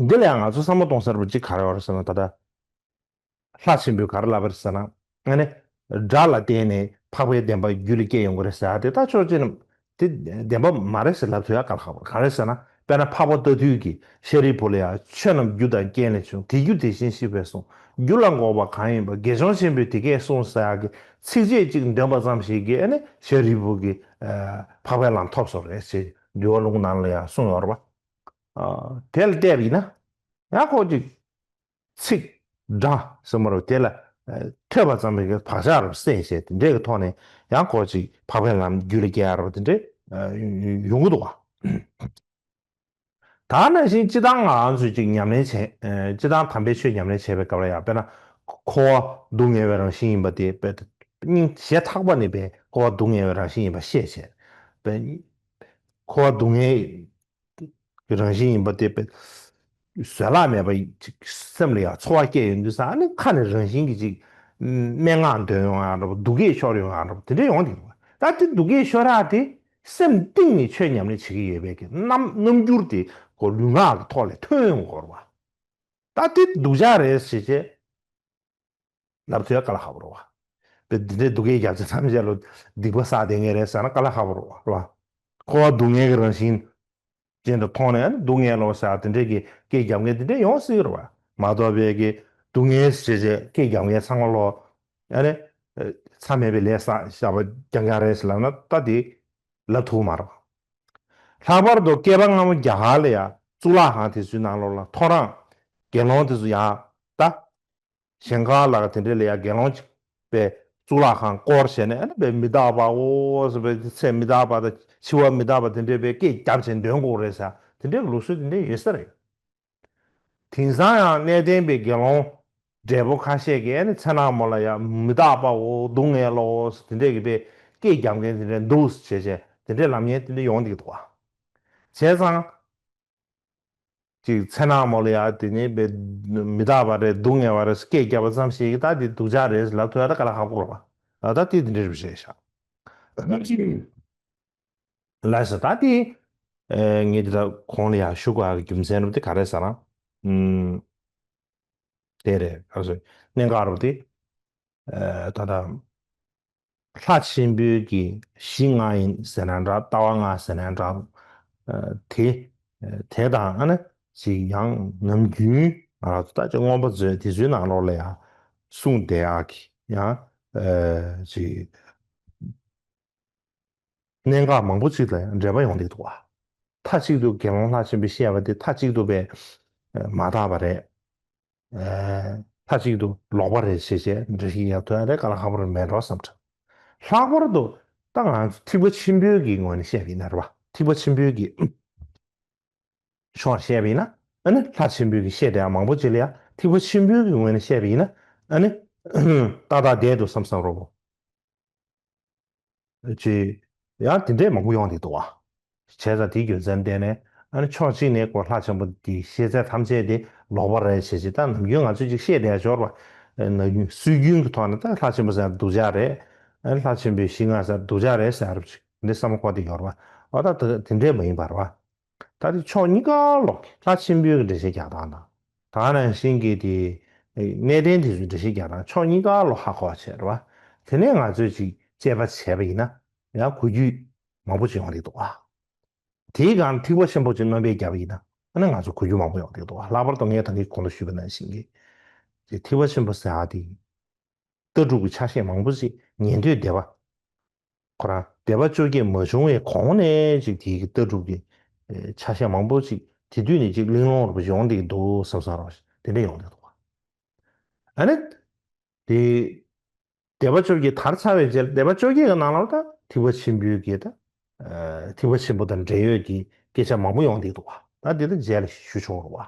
འདི་ལ་ཡང་ང་ཚོ་བསམ་བློ་གཏོང་ས་རུ་གཅིག་ག་རེ་ཡོད་རེད་ཟེར་ན། ད་ལྟ་ལྷ་ཆེན་པོས་ག་རེ་ལབ་པ་རེད་ཟེར་ན། ཨ་ནི་དགྲ་ལ་བརྟེན་ནས་འཕགས་པའི་བདེན་པ་རྒྱུད་ལ་སྐྱེ་ཡོང་གི་རེད་ཟེར་ཡ་དེ་ད་ཕྱོགས་གཅིག་ནས་དེ་བདེན་པ་མ་རེད་ཟེར་ལབ་ཐུབ་ཡ་དཀའ་ལས་ཁག་པོ་རེད། ག་རེ་ཟེར་ན་དཔེར་ན་འཕགས་པ་ཏ་ཐུལ་གྱིས་ཤཱ་རིའི་བུ་ལ་ཡ་ཆོས་རྣམས་རྒྱུ་དང་རྐྱེན་ལས་བྱུང་། དེ་རྒྱུ་དེ་བཞིན་གཤེགས་པས་གསུངས། རྒྱུ་ལ་འགོག་པ་གང་ཡིན་པ། དགེ་སྦྱོང་ཆེན་པོས་དེ་སྐད་གསུངས་ཟེར་ཡ་གི་ཚིགས་བཅད་གཅིག་འདོན་པ་ཙམ་ཞིག་གིས་ཨ་ནི་ཤཱ་རིའི་བུ་གིས་འཕགས་པའི་ལམ་ཐོབ་སོང་རེད་ཅེས་འདུལ་བ་ལུང་ནང་ལ་ཡང་གསུངས་ཡོད་རེད་པ། དེ་ལ་བལྟས་པ་ཡིན་ན་ཡང་ཁོ་ཅིག་ཚིག་སྒྲ་ཟེར་མ་རེད་དེ་ལ་ཐོས་པ་ཙམ་པའི་བག་ཆགས་རུ་སད་བྱས་དེ་འདྲའི་གི་ཐོག་ནས་ཡང་ཁོ་ཅིག་འཕགས་པའི་ལམ་རྒྱུད་ལ་སྐྱེ་ཡ་རུ་དེ་འདྲའི་ཡོང་གི་འདུག་བ། ད་ནང་བཞིན་སྤྱི་བཏང་ང་རང་ཚོས་ཅིག་ཉམས་ལེན་བྱས། ཨ་སྤྱི་བཏང་དམ་པའི་ཆོས་ཉམས་ལེན་བྱས་པའི་སྐབས་ལ་ཡང་དཔེར་ན་འཁོར་བ་སྡུག་བསྔལ་བའི་རང་བཞིན་ཡིན་པ་དེ་དཔེ་སྙིང་རྗེ་ཐག་པ་ནས་དཔེ་འཁོར་བ་སྡུག་བསྔལ་བའི་རང་བཞིན་ཡིན་པ་ཤེས་བྱས། དཔེ་འཁོར་བ་སྡུག་བསྔལ་གྱི་རང་བཞིན་ཡིན་པ་དེ་དཔེ་བཟོད་གླགས་མེད་པ་ཅིག་སེམས་ལ་ཡང་ཚོར་བ་སྐྱེས་ཡོང་དུས་ཙང་ཨ་ནི་ཁ་ནས་རང་བཞིན་གྱིས་ཅིག་སྨྲེ་སྔགས་འདོན་ཡོང་ཡང་འདྲ་པོ་སྡུག་སྐད་ཤོར་ཡོང་ཡང་འདྲ་པོ་དེ་འདྲ་ཡོང་གི་འདུག་ད་དེ་སྡུག་སྐད་ཤོར་ཡག་དེ། སེམས་གཏིང་ནས་ཆོས་ཉམས་ལེན་བྱེད་ཀྱི་ཡོད་པའི་གི་རྣམ་རྣམ་འགྱུར་དེ་ཁོ་ལུས་ངག་གི་ཐོག་ལས་ཐོན་ཡོང་གི་ཡོད་རེད་བ། ད་དེ་སྡུག་ཅག་རེད་ཟེར་བྱས་ལབ་ཐུབ་ཡ་དཀའ་ལས་ཁག་པོ་རེད་བ། དཔེ་འདི་འདྲའི་སྡུག་སྐད་རྒྱབ་ཚེ་ཐམས་ཅད་ལ་སྡིག་པ་བསགས་བསྡད་མཁན་རེད་ཟེར་ན་དཀའ་ལས་ཁག་པོ་རེད་བ། འཁོར་བ་སྡུག་བསྔལ་གྱི་རང་བཞིན་ཅན་དུ་མཐོང་ནས་སྡུག་བསྔལ་ལོ་ཟེར་དེ་འདྲའི་གི་སྐད་རྒྱབ་མཁན་དེ་འདྲ་ཡོང་སྲིད་ཀྱི་རེད་བ། མ་གཏོགས་པའི་གི་སྡུག་བསྔལ་ཟེར་བྱས་སྐད་རྒྱབ་མཁན་ཚང་མ་ལོ། ཨ་ནི། མཚམས་མེད་པའི་ལས་བསགས་བཞག་པ་རྐྱང་རྐྱང་རེད་ཟེར་ལབ་ན་ད་དེ་ལབ་ཐུབ་མ་རེད། ལྷག་པར་དུ་བསྐལ་པ་སྔ་མོ་རྒྱ་གར་ལ་ཡང་གཙུག་ལག་ཁང་དེ་ཚོའི་ནང་ལོགས་ལ་ཐོ་རངས་དགེ་སློང་དེ་ཚོ་ཡང་ད་ཞིང་ཁ་ལ་དེ་འདྲ་ལ་ཡང་དགེ་སློང་གཅིག་པའི་གཙུག་ལག་ཁང་བསྐོར་བྱས་ནས་ཨ་ནི་པའི་མི་རྟག་པའོ་ཟེར་བའི་ཚེ་མི་རྟག་པ་དང་འཆི་བ་མི་རྟག་པ་དེ་འདྲ་པའི་སྐད་རྒྱབ་བྱས་འདོན་དགོས་རེད་ཟེར་དེ་འདྲའི་ལུགས་སྲོལ་དེ་འདྲ་ཡོད་ས་རེད། དེང་སང་ཡང་གནས་བརྟན་པའི་དགེ་སློང་བགྲེས་པོ་ཁ་ཤས་ཀྱིས་ཨ་ནི་མཚན་ནག་མོ་ལ་ཡང་མི་རྟག་པའོ་སྡུག་བསྔལ་ལོ་དེ་འདྲས་ཀྱི་པའི་སྐད་རྒྱབ་མཁན་དེ་འདྲས་འདུག་བྱས་བྱས་དེ་འདྲས་ལབ་མཁན་དེ་འདྲས་ཡོང་བསྡད་ཀྱི་འདུག་བ། བྱས་ཙང་ཅིག་མཚན་ནག་མོ་ལ་ཡང་དེ་ནི་པའི་མི་རྟག་པ་རེད་སྡུག་བསྔལ་བ་རེད་སྐད་རྒྱབ་པ་ཙམ་ཞིག་གིས་ད་དེ་སྡུག་ཅག་རེད་ལབ་ཐུབ་ཡ་ད་དཀའ་ལས་ཁག་པོ་རེད་བ། ད་དེ་དེ་འདྲས་རེད་བྱས་ཤག་ལགས་སོ། ད་དེ་ཨེ་ངས་འདི་ལྟར་གོང་ལ་ཡང་ཞུ་དགོས་ཡག་གི་རྒྱུ་མཚན་རུ་དེ་ག་རེ་ཟེར་ན། ཨུམ། དེ་རེད། ཨ་སོ། གནད་འགག་རུ་དེ་ཨེ་ད་ལྟ་ལྷ་ཆེན་པོའི་གི་གཞི་ལྔ་ཡིན་ཟེར་ན་འདྲ། ལྟ་བ་ལྔ་ཟེར་ན་འདྲ། ཨེ་དེ་ཨེ་དེ་དང་ཨ་ནི་ཅིག་ཡང་ནམ་རྒྱུན་ ང་རང་ཚོ་ད་ཅིག་མངོན་པ་མཛོད་དེ་ཚོའི་ནང་ལོགས་ལ་ཡང་གསུངས་བསྡད་ཡག་གི་ཡང་ཨ་ཅིག་གནད་འགག་མང་པོ་ཅིག་ལ་ཡང་འགྲེལ་པ་ཡོང་གི་འདུག་བ། མཐའ་གཅིག་ཏུ་དགེ་སློང་ལྷ་ཆེན་པོས་བཤད་པ་དེ་མཐའ་གཅིག་ཏུ་བས་མ་དག་པ་རེད། མཐའ་གཅིག་ཏུ་ལོག་པ་རེད་ཞེས་བྱས་འགྲེལ་བཤད་ཡག་ཐོན་ཡག་དེ་དཀའ་ལས་ཁག་པོ་རེད་མེད་འགྲོ་བསམ་དྲན། ལྷག་པར་དུ་ད་ང་ཚོ་ཐེག་པ་ཆེན་པོའི་གི་ངོས་ནས་བཤད་པ་ཡིན་ན་རེད་བ། ཐེག་པ་ཆེན་པོའི་གི་ཕྱོགས་བཤད་པ་ཡིན་ན་ཨ་ནི་ལྷ་ཆེན་པོའི་གི་བཤད་བསྡད་ཡག་མང་པོ་ཅིག་ལ་ཡང་ཐེག་པ་ཆེན་པོའི་གི་ངོས་ནས་བཤད་པ་ཡིན་ན་ཨ་ནི་ཏག་ཏག་བསྡད་འདུག་བསམ་བསམ་རོ་བོ། ཅེས་ཡང་དེ་འདྲས་མང་པོ་ཡོང་བསྡད་འདུག་བ། བྱས་ཙང་དེའི་རྒྱུ་མཚན་བརྟེན་ནས་ཨ་ནི་ཕྱོགས་གཅིག་ནས་ཁོ་ལྷ་ཆེན་པོ་དེའི་བཤད་ཚད་ཐམས་ཅད་དེ་ལོག་པ་རེད་ཞེས་ཅིག་ད་ནམ་རྒྱུན་ང་ཚོས་ཅིག་བཤད་བསྡད་ཡག་འབྱོར་བ། ན་རྒྱུན་སྲོལ་རྒྱུན་གྱི་ཐོག་ནས་ད་ལྷ་ཆེན་པོ་ཟེར་ཡག་སྡུག་ཅག་རེད། ཨ་ནི་ལྷ་ཆེན་པོའི་ཞིང་ང་ཟེར་སྡུག་ཅག་རེད་ཟེར་ཡག་ཅིག་འདི་བསམ་བློ་འཁོར་བསྡད་ཡོད་རེད་བ། ཨ་ད་དེ་འདྲས་མ་ཡིན་པ་རེད་བ། ད་དེ་ཕྱོགས་གཉིས་ཀ་ལོག་ལྷ་ཆེན་པོའི་འགྲེལ་བཤད་རྒྱག་སྟངས་དང་། ད་ག་ནང་བཞིན་གྱི་དེ་གནས་བརྟན་དེ་ཚོའི་འགྲེལ་བཤད་རྒྱག་སྟངས་ཕྱོགས་གཉིས་ཀ་ལོག་ཧ་གོ་བ་བྱས་རེད་བ། དེ་ནས་ང་ཚོས་ཅིག་དཔྱད་པ་བྱས་པ་ཡིན་ན་ཡང་གོ་རྒྱུ་མང་པོ་ཅིག་ཡོང་གི་འདུག་བ། དེའི་སྒང་ཐེག་པ་ཆེན་པོ་ཅིག་སྣོན་པ་བརྒྱབ་པ་ཡིན་ན་ཨ་ནི་ང་ཚོ་གོ་རྒྱུ་མང་པོ་ཡོང་གི་འདུག་བ། ལྷག་པར་དུ་ངས་ད་གིན་གོང་དུ་ཞུས་པ་ནང་བཞིན་གྱི་དེ་ཐེག་པ་ཆེན་པོ་ཟེར་ཡག་དེ། ལྟ་གྲུབ་ཀྱི་ཆ་ཤས་མང་པོ་ཞིག་ཉན་ཐོས་སྡེ་པ། ཁོ་རང་སྡེ་པ་བཅོ་བརྒྱད་མ་བྱུང་བའི་གོང་ནས་ཅིག་དེའི་ལྟ་གྲུབ་ཀྱི་ཆ་ཤས་མང་པོ་ཞིག་དེ་དུས་ནས་ཅིག་གླེང་སློང་རུ་ཡོང་བསྡད་ཀྱི་འདུག་བསམ་བསམ་རོགས་དེ་འདྲ་ཡོང་བསྡད་འདུག་ཨ་ནི་དེ་སྡེ་པ་བཅོ་བརྒྱད་དར་ཚར་བའི་རྗེས་ལ་སྡེ་པ་བཅོ་བརྒྱད་ཀྱི་ནང་ལ་ད་ཐེག་པ་ཆེན་པོའི་གི་ད་ཐེག་པ་ཆེན་པོ་དང་འབྲེལ་ཡོད་ཀྱི་སྐད་ཆ་མང་པོ་ཡོང་བསྡད་འདུག་བ། ད་དེ་ད་རྗེས་ལ་ཞུ་ཆོག་རུ་བ།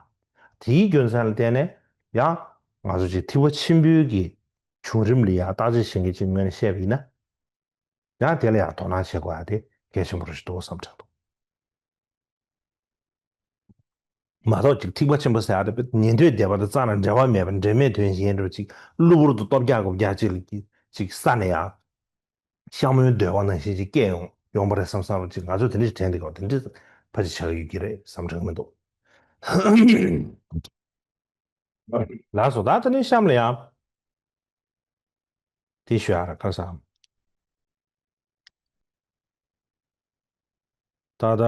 དེའི་རྒྱུ་མཚན་ལ་བརྟེན་ནས་ཡང་ང་ཚོ་ཅིག་ཐེག་པ་ཆེན་པོའི་གི་བྱུང་རིམ་ལ་ཡང་བརྟག་དཔྱད་བྱེད་མཁན་ཅིག་ངོས་ནས་བཤད་པ་ཡིན་ན། ཡང་དེ་ལ་ཡང་དོ་སྣང་བྱེད་དགོས་ཡ་དེ་གལ་ཆེན་པོ་རེད་འདུག་བསམ་དྲན་འདུག་མ་གཏོགས་ཅིག་ཐེག་པ་ཆེན་པོ་ཟེར་ཡ་དེ་ཉན་ཐོས་སྡེ་པ་དང་རྩ་ནས་འབྲེལ་བ་མེད་པ་འབྲེལ་མེད་དོན་གཞན་འདྲ་ཅིག་གློ་བུར་དུ་སྟོབས་རྒྱག་དགོས་རྒྱག་ཅིག་ལ་ཅིག་ས་ནས་ཡང་ཤ་མོའི་འདོད་པ་ནང་བཞིན་ཅིག་སྐྱེས་ཡོང་ཡོང་པ་རེད་བསམ་བསམ་རུ་ཅིག་ང་ཚོ་དེ་འདྲ་ཞིག་དྲན་བསྡད་ཀྱི་བ་དེ་འདྲ་ཕལ་ཆེར་ཆགས་ཡོད་ཀྱི་རེད་བསམ་དྲན་མི་འདུག་ལགས་སོ། ད་དེ་ནས་གཤམ་ལ་ཡང་དེ་ཞུ་ཡ་ར་ཁ་སང་ད་ལྟ་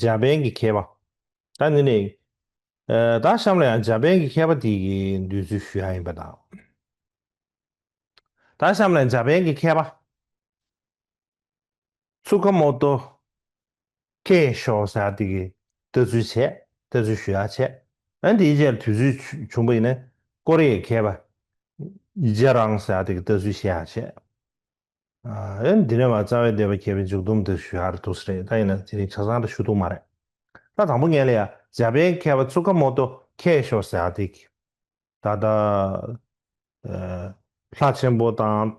འཇར་པན་གྱི་མཁས་པ་ད་ནི་ནས་ད་གཤམ་ལ་ཡང་འཇར་པན་གྱི་མཁས་པ་དེ་གི་འདོད་ཚུལ་ཞུ་ཡ་ཡིན་པ་དང་། ད་གཤམ་ལ་འཇར་པན་གྱི་མཁས་པ། ཚུ་ཀ་མོ་ཏོ་ཁེ་ཤོ་ཟེར་དེ་གི་ལྟ་ཚུལ་བྱས། ལྟ་ཚུལ་ཞུ་ཡག་བྱས། ཨ་ནི་དེའི་རྗེས་དུས་ཚོད་བྱུང་བ་ཡིན་ན་ཀོ་རི་ཡའི་མཁས་པ་ཇེ་རང་ཟེར་དེ་གི་ལྟ་ཚུལ་བཤད་ཡག་བྱས། ཨ་ནི་འདི་ནས་མ་རྩ་བའི་སྡེ་པ་མཁས་པའི་མཇུག་སྡོམ་དེ་ཞུ་ཡག་རེད་འདུག་ཟེར་རེད། ད་ཡིན་ན་དེ་རིང་ཆ་ཚང་ད་ཞུ་ཐུབ་མ་རེད། ད་དང་པོ་ངས་ལ་ཡ་འཇར་པན་མཁས་པ་ཚུ་ཀ་མོ་ཏོ་ཁེ་ཤོ་ཟེར་དེ་གི་ད་ལྟ་ལྷ་ཆེན་པོ་དང་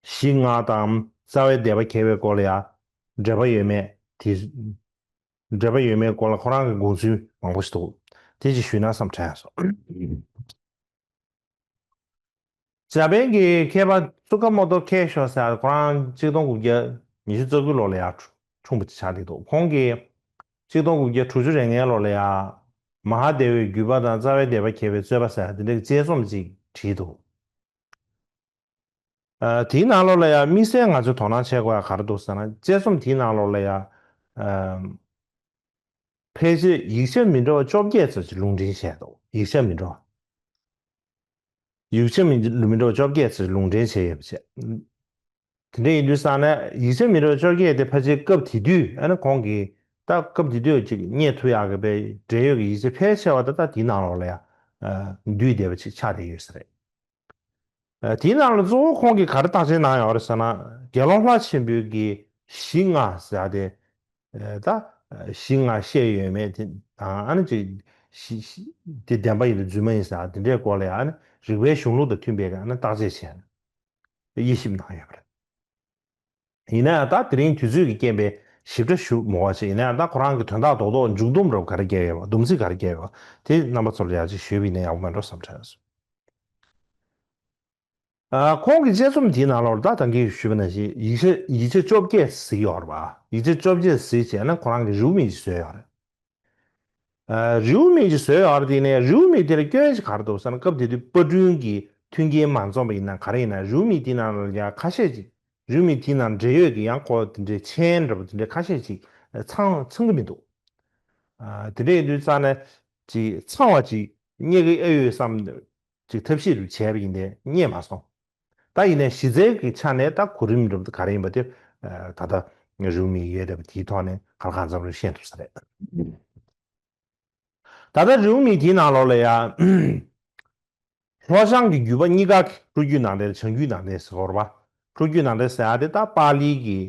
གཞི་ལྔ་དང་རྩ་བའི་སྡེ་པ་མཁས་པའི་སྐོར་ལ་ཡང་འབྲེལ་བ་ཡོད་མེད་དེ། འབྲེལ་བ་ཡོད་མེད་སྐོར་ལ་ཁོ་རང་གི་དགོངས་ཚུལ་མང་པོ་ཞིག་འདུག་དེ་ཅིག་ཞུས་ན་བསམ་དྲན་སོང་། འཇར་པན་གྱི་མཁས་པ་ཚུ་ཀ་མོ་ཏོ་ཁེ་ཤོ་ཟེར་ཁོ་རང་གཅིག་སྟོང་དགུ་བརྒྱ་ཉི་ཤུ་རྩ་དགུ་ལོ་ལ་ཡང་འཁྲུངས་པ་ཅིག་ཆགས་བསྡད་འདུག་ཁོང་གིས་གཅིག་སྟོང་དགུ་བརྒྱ་དྲུག་ཅུ་རེ་ལྔའི་ལོ་ལ་ཡང་མ་ཧཱ་དེ་བའི་བརྒྱུད་པ་དང་རྩ་བའི་སྡེ་པ་མཁས་པའི་རྩོད་པ་ཟེར་དེ་འདྲའི་དཔྱད་རྩོམ་ཅིག་བྲིས་འདུག་ཨ་དེའི་ནང་ལོགས་ལ་ཡང་དམིགས་བསལ་ང་ཚོས་དོ་སྣང་བྱེད་དགོས་ཡ་ག་རེ་འདུག་ཟེར་ན། དཔྱད་རྩོམ་དེའི་ནང་ལོགས་ལ་ཡང་ཨ་ཕལ་ཆེར་ཡིག་ཆ་མི་འདྲ་བ་བཅོ་བརྒྱད་ཙམ་ཞིག་ལུང་འདྲེན་བྱས་འདུག་ཡིག་ཆ་མི་འདྲ་བ། ཡིག་ཆ་མི་མི་འདྲ་བ་བཅོ་བརྒྱད་ཙམ་ཞིག་ལུང་འདྲེན་བྱས་ཡོད་པ་བྱས། དེ་འདྲ་ཡིན་དུས་ཙང་ནས་ཡིག་ཆ་མི་འདྲ་བ་བཅོ་བརྒྱད་དེ་ཕལ་ཆེར་སྐབས་དེ་དུས་ཨ་ནི་ཁོང་གིས་ད་སྐབས་དེ་དུས་ཅིག་རྙེད་ཐུབ་ཡག་གི་པའི་འབྲེལ་ཡོད་ཀྱི་ཡིག་ཆ་ཕལ་ཆེ་བ་ད་ལྟ་དེའི་ནང་ལོགས་ལ་ཡང་འདུས་བསྡད་པ་ཅིག་ཆགས་བསྡད་ཡོད་ས་རེད། ཨ་དེའི་ནང་ལ་གཙོ་བོ་ཁོང་གིས་ག་རེ་བརྟག་དཔྱད་གནང་ཡོད་རེད་ཟེར་ན། དགེ་སློང་ལྷ་ཆེན་པོའི་གི་གཞི་ལྔ་ཟེར་ཏེ། ཨ་ད་གཞི་ལྔ་བཤད་ཡོད་མེད་དེ་དང་ཨ་ནི་ཅིག་གཞི་གཞི་དེ་བདེན་པ་ཡིན་ན་རྫུན་མ་ཡིན་ཟེར་དེ་འདྲའི་སྐོར་ལ་ཡང་ཨ་ནི་རིགས་པའི་གཞུང་ལུགས་དང་མཐུན་པའི་གི་ཨ་ནི་བརྟག་དཔྱད་བྱས་ནས་དབྱེ་ཞིབ་གནང་ཡོད་པ་རེད། ཡིན་ན་ཡང་ད་དེ་རིང་དུས་ཚོད་ཀྱི་རྐྱེན་པས་ཞིབ་ཕྲ་ཞུ་མི་དགོས་པ་ཞིག་ཡིན་ན་ཡང་ད་ཁོ་རང་གི་དོན་དག་རྡོག་རྡོག་མཇུག་སྡོམ་རབ་ག་རེ་བརྒྱབ་ཡོད་པ་སྡོམ་ཚིག་ག་རེ་བརྒྱབ་ཡོད་པ་དེ་རྣམ་པ་ཚོར་ཡང་ཅིག་ཞུས་པ་ཡིན་ན་ཡག་པོ་མེད་འགྲོ་བསམ་དྲན་སོང་། ཨ་ཁོང་གི་དཔྱད་རྩོམ་དེའི་ནང་ལོགས་ད་ད་གིན་ཞུས་པ་ནང་བཞིན་ཡིག་ཆ་ཡིག་ཆ་བཅོ་བརྒྱད་གཟིགས་ཡོད་རེད་པ། ཡིག་ཆ་བཅོ་བརྒྱད་གཟིགས་བྱས་ན་ཁོ་རང་གི་རེའུ་མིག་ཅིག་བཟོས་ཡོད་རེད། ཨ་རེའུ་མིག་ཅིག་བཟོས་ཡོད་རེད། དེ་ནས་རེའུ་མིག་དེ་ལ་སྐྱོན་ཅིག་ག་རེ་འདུག་ཟེར་ན་སྐབས་དེ་དུས་པར་སྐྲུན་གྱི་མཐུན་རྐྱེན་མ་འཛོམས་པ་ཡིན་ན་ག་རེ་ཡིན་ན་རེའུ་མིག་དེའི་ནང་ལ་ཡང་ཁ་ཤས་ཅིག་རེའུ་མིག་དེའི་ནང་འབྲེལ་ཡོད་ཀྱི་ཡང་ཁོ་དེ་འདྲའི་མཆན་འདྲ་པོ་དེ་འདྲའི་ཁ་ཤས་ཅིག་ཚང་ཚང་གི་མི་འདུག་ཨ། དེ་འདྲ་ཡིན་དུས་ཙང་ནས་ཅིག་ཚང་བ་ཅིག་རྙེད་ཀྱི་ཨེ་ཡོད་བསམ་ཅིག་ཐབས་ཤེས་རུ་བྱས་པ་ཡིན་ཏེ་རྙེད་མ་སོང་། ད་ཡིན་ནའི་གཞི་རྩའི་གི་ཆ་ནས་ད་གོ་རིམ་རུ་ག་རེ་ཡིན་པ་དེ་ཨ། ད་ལྟ་རེའུ་མིག་ཡོད་རེད་པ། དེའི་ཐོག་ནས་གང་ལ་གང་འཚམ་རུ་ཤེས་ཐུབ་ས་རེད། ད་ལྟ་རེའུ་མིག་དེའི་ནང་ལོགས་ལ་ཡ། ལྷོ་བྱང་གི་བརྒྱུད་པ་གཉིས་ཀ་གི་འཕྲོ་རྒྱུད་ནང་བསྟན་བྱང་རྒྱུད་ནང་བསྟན་ཟེར་བ་རེད་པ། འཕྲོ་རྒྱུད་ནང་བསྟན་ཟེར་ཡ་དེ་ད་པཱ་ལིའི་གི་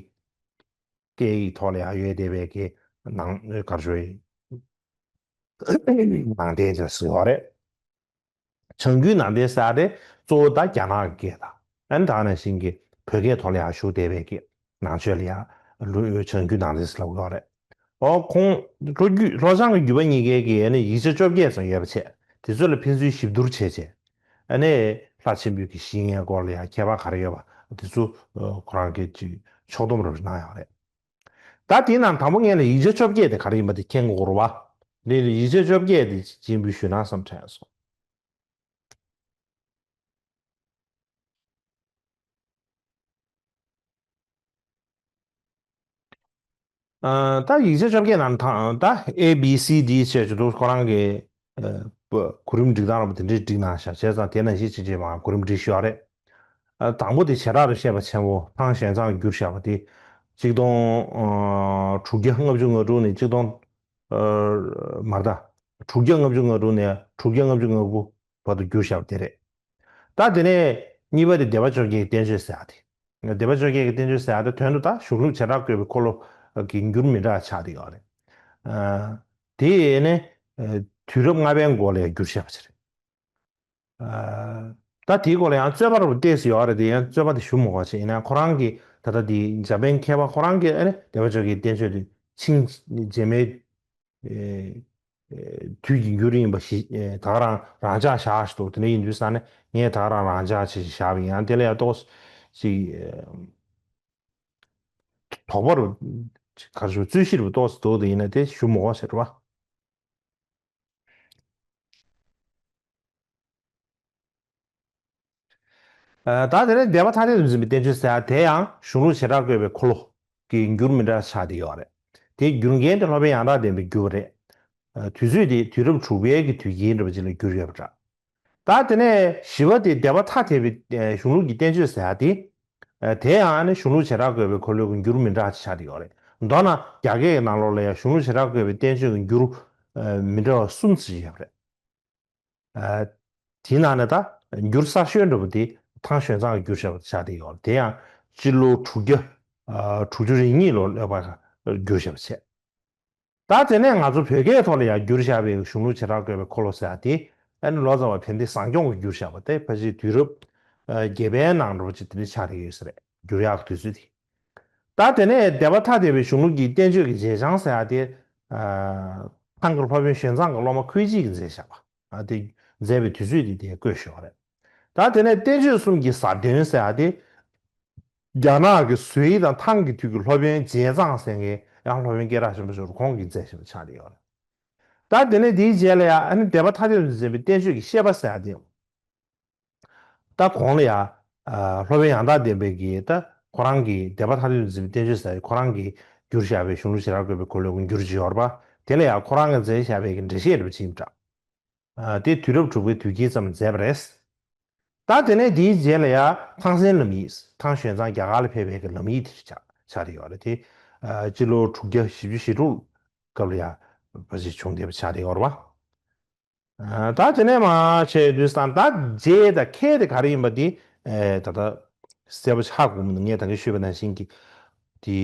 སྐད་ཡིག་ཐོག་ལ་ཡང་ཡོད་བསྡད་པའི་གི་ནང་ག་རེ་ཞུ་ཡ་ཡིན། ནང་བསྟན་ཟེར་བ་རེད། བྱང་རྒྱུད་ནང་བསྟན་ཟེར་ཡ་དེ་གཙོ་བོ་ད་རྒྱ་ནག་གི་སྐད་དང་། ཨ་ནི་ད་ག་ནང་བཞིན་གྱི་བོད་སྐད་ཐོག་ལ་ཡང་བཞུགས་བསྡད་པའི་གི་ནང་ཆོས་ལ་ཡང་ལུ་བྱང་རྒྱུད་ནང་བསྟན་ཟེར་ལབ་ཀྱི་ཡོད་རེད། ཨོ་ཁོང་ལྷོ་རྒྱུད་ལྷོ་བྱང་གི་བརྒྱུད་པ་གཉིས་ཀའི་གི་ཨ་ནི་ཡིག་ཆ་བཅོ་བརྒྱད་ཙམ་ཡོད་པ་བྱས། དེ་ཚོ་ལ་ཕན་ཚུན་ཞིབ་བསྡུར་བྱས་བྱས། ཨ་ནི་ལྷ་ཆེན་པོའི་གི་ཞིང་ངེའི་སྐོར་ལ་ཡང་ཁྱད་པར་ག་རེ་ཡོད་པ་དེ་ཚོ་ཁོ་རང་གིས་ཅིག་ཕྱོགས་བསྡོམས་རོབ་གནང་ཡོད་རེད། ད་དེའི་ནང་དང་པོ་ངས་ལ་ཡིག་ཆ་བཅོ་བརྒྱད་དེ་ག་རེ་ཡིན་པ་དེ་མཁྱེན་དགོས་རེད་པ། འདི་ལ་ཡིག་ཆ་བཅོ་བརྒྱད་དེ་སྤྱན་འབུལ་ཞུས་ན་བསམ་དྲན་སོང་། ཨ། ད་ཡིག་ཆ་བཅོ་བརྒྱད་ནང་ད་ད་A B C D བྱས་ཀྱི་འདུག་ཁོ་རང་གི་ཨ། གོ་རིམ་སྒྲིག་སྟངས་ར་པ་དེ་འདྲའི་སྒྲིག་གནང་ཤག་བྱས་ཙང་དེ་ནང་བཞིན་ཅི་བྱས་མ་གོ་རིམ་སྒྲིག་ཞུ་བ་རེད། ཨ། དང་པོ་དེ་བྱེ་བྲག་ཏུ་བཤད་པ་ཆེན་པོ་ཐང་ཞོན་ཙང་བསྒྱུར་བཞག་པ་དེ་གཅིག་སྟོང་ཨ། དྲུག་བརྒྱ་ལྔ་བཅུ་ང་དྲུག་ནས་གཅིག་སྟོང་ཨ། མ་རེད་ད། དྲུག་བརྒྱ་ལྔ་བཅུ་ང་དྲུག་ནས་དྲུག་བརྒྱ་ལྔ་བཅུ་ང་དགུ་བར་དུ་བསྒྱུར་བཞག་པ་དེ་རེད། ད་དེ་ནས་གཉིས་པ་དེ་སྡེ་པ་བཅོ་བརྒྱད་ཀྱི་བསྟན་བཅོས་ཟེར་ཡ་དེ། སྡེ་པ་བཅོ་བརྒྱད་ཀྱི་བསྟན་བཅོས་ཟེར་ཡ་དེ་དོན་དུ་ད་གཞུང་ལུགས་བྱེ་བྲག་བཀོད་པའི་འཁོར་ལོ་གི་འགྱུར་མི་འདྲ་ཆགས་བསྡད་ཡོད་རེད། ཨ། དེ་ནས་ཨ། དུས་རབས་ལྔ་པའི་འགོ་ལ་ཡང་བསྒྱུར་བཞག་པ་ཞིག་རེད། ཨ། ད་དེའི་སྐོར་ལ་ཡང་རྩོད་པ་རུ་བལྟས་སུ་ཡོད་རེད་དེ་ཡང་རྩོད་པ་དེ་ཞུ་མི་དགོས་ཆེ་ཡིན་ན་ཁོ་རང་གིས་ད་ལྟ་དེ་འཇར་པན་མཁས་པ་ཁོ་རང་གིས་ཨ་ནི་སྡེ་པ་བཅོ་བརྒྱད་ཀྱི་བསྟན་བཅོས་དེ་ཆིང་རྗེས་མའི་ཨེ། ཨེ། དུས་ཀྱི་འགྱུར་ཡིན་པ་ཞིག་ཨེ། ད་ག་རང་རང་འཇགས་བཞག་ཞིག་འདུག་དེ་འདྲ་ཡིན་དུས་ས་ནས་ངས་ད་ག་རང་རང་འཇགས་ཆེ་ཞིག་བཞག་པ་ཡིན་ཡང་དེ་ལ་ཡང་ཏོག་ཙམ་ཅིག་ཨེ། དོགས་པ་རུ་ག་རེ་ཞུ་རྩོད་གཞི་རུ་ཏོག་ཙམ་འདུག་དེ་ཡིན་ན་དེ་ཞུ་མི་དགོས་ཟེར་བ། ཨ། ད་དེ་ནས་སྡེ་པ་ཐ་དད་དུ་འཛིན་པའི་བསྟན་བཅོས་ཟེར་ཡ་དེ་ཡང་གཞུང་ལུགས་བྱེ་བྲག་བཀོད་པའི་འཁོར་ལོ་གི་འགྱུར་མི་འདྲ་ཆགས་བསྡད་ཡོད་རེད། དེའི་འགྱུར་མཁན་དེ་སློབ་དཔོན་ཡང་དག་ལྡན་པའི་འགྱུར་བ་རེད། ཨ། དུས་ཚོད་དེ་དུས་རབས་དྲུག་པའི་གི་དུས་དཀྱིལ་འདྲ་པོ་ཅིག་ལ་འགྱུར་ཡོད་པ་འདྲ། ད་དེ་ནས་བཞི་པ་དེ་སྡེ་པ་ཐ་དད་པའི་ཨ། གཞུང་ལུགས་ཀྱི་བསྟན་བཅོས་ཟེར་ཡ་དེ། ཨ། དེ་ཡང་ཨ་ནི་གཞུང་ལུགས་བྱེ་བྲག་བཀོད་པའི་འཁོར་ལོའི་གི་འགྱུར་མི་འདྲ་ཅིག་ཆགས་བསྡད་ཡོད་རེད། མདོར་ན་རྒྱ་སྐད་ཀྱི་ནང་ལོགས་ལ་ཡང་གཞུང་ལུགས་བྱེ་བྲག་བཀོད་པའི་བསྟན་བཅོས་ཀྱི་འགྱུར་ཨ། མི་འདྲ་བ་གསུམ་ཙམ་ཡོད་པ་རེད། ཨ། དེའི་ནང་ནས་ད་འགྱུར་གསར་ཤོས་འདྲ་པོ་དེ་ཐང་ཞོན་ཙང་གི་འགྱུར་བྱས་པ་ཆགས་བསྡད་ཡོད་རེད། དེ་ཡང་སྤྱི་ལོ་དྲུག་བརྒྱ་ཨ། དྲུག་ཅུ་རེ་གཉིས་ལོ་སླེབས་པ་འགྱུར་བྱས་པ་བྱས། ད་དེ་ནས་ང་ཚོ་བོད་སྐད་ཐོག་ལ་ཡང་བསྒྱུར་བཞག་པའི་གཞུང་ལུགས་བྱེ་བྲག་བཀོད་པའི་འཁོར་ལོ་ཟེར་ཡ་དེ་ཨ་ནི་ལོ་ཙཱ་བ་དཔལ་ལྡན་ཟབ་སྦྱོང་གིས་བསྒྱུར་བཞག་པ་དེ་ཕལ་ཆེར་དུས་རབས་ཨ། བརྒྱད་པའི་ནང་འདྲ་པོ་ཅིག་དེ་འདྲ་ཆགས་བསྡད་ཡོད་ས་རེད། འགྱུར་ཡག་གི་དུས་ཚོད་དེ། ད་དེ་ནས་སྡེ་པ་ཐ་དད་པའི་གཞུང་ལུགས་ཀྱི་བསྟན་བཅོས་ཀྱི་རྗེས་འཆང་ཟེར་ཡ་དེ། ཨ། ཐང་གི་སློབ་དཔོན་ཞོན་ཙང་གི་སློབ་མ་ཁུའེ་ཅི་གིས་མཛད་བཞག་པ། ཨ། དེ་མཛད་པའི་དུས་ཚོད་དེ་དེ་བཀོད་ཞོག་རེད། ད་དེ་ནས་བསྟན་བཅོས་གསུམ་གྱི་ཟབ་དོན་ཟེར་ཡ་དེ། རྒྱ་ནག་གི་ཟུའི་དང་ཐང་གི་དུས་ཀྱི་སློབ་དཔོན་རྗེས་ཙང་ཟེར་མཁན་ཡང་སློབ་དཔོན་སྐད་གྲགས་ཆེན་པོ་ཞིག་རུ་ཁོང་གིས་མཛད་བཞག་པ་ཆགས་བསྡད་ཡོད་རེད། ད་དེ་ནས་དེའི་རྗེས་ལ་ཡང་ཨ་ནི་སྡེ་པ་ཐ་དད་དུ་འཛིན་པའི་བསྟན་བཅོས་ཀྱི་བཤད་པ་ཟེར་ཡ་དེ། ད་གོང་ལ་ཡ། ཨ། སློབ་དཔོན་ཡང་དག་ལྡན་པའི་གི་ད་ཁོ་རང་གི་སྡེ་པ་ཐ་དད་དུ་འཛིན་པའི་བསྟན་བཅོས་ཟེར་ཁོ་རང་གིས་བསྒྱུར་བཞག་པའི་གཞུང་ལུགས་བྱེ་བྲག་བཀོད་པའི་འཁོར་ལོའི་འགྱུར་བྱས་ཡོད་རེད་པ། དེ་ལ་ཡ་ཁོ་རང་གིས་མཛད་བཞག་པའི་གི་འགྲེལ་བཤད་རེད་པ་ཅིག་ཡིན་པ་འདྲ། ཨ། དེ་དུས་རབས་དྲུག་པའི་དུས་དཀྱིལ་ཙམ་མཛད་པ་རེད། ད་དེ་ནས་དེའི་རྗེས་ལ་ཡ་ཐང་སན་ལམ་ཡིག་ཐང་ཞོན་ཙང་རྒྱ་གར་ལ་ཕེབས་པའི་གི་ལམ་ཡིག་དེ་ཆགས་ཆགས་བསྡད་ཡོད་རེད་དེ། ཨ། སྤྱི་ལོ་དྲུག་བརྒྱ་བཞི་བཅུ་ཞེ་དྲུག་སྐབས་ལ་ཡ་བ་ཞིག་བྱུང་བསྡད་པ་ཆགས་བསྡད་ཡོད་རེད་པ། ཨ། ད་དེ་ནས་མར་བྱས་དུས་ཙང་ད་རྗེ་དང་མཁས་དེ་ག་རེ་ཡིན་པ་འདི་ཨེ། ད་ལྟ་གསལ་པོ་ཆགས་དགོས་མི་འདུག་ངས་ད་གིན་ཞུས་པ་ནང་བཞིན་གྱི་དེ་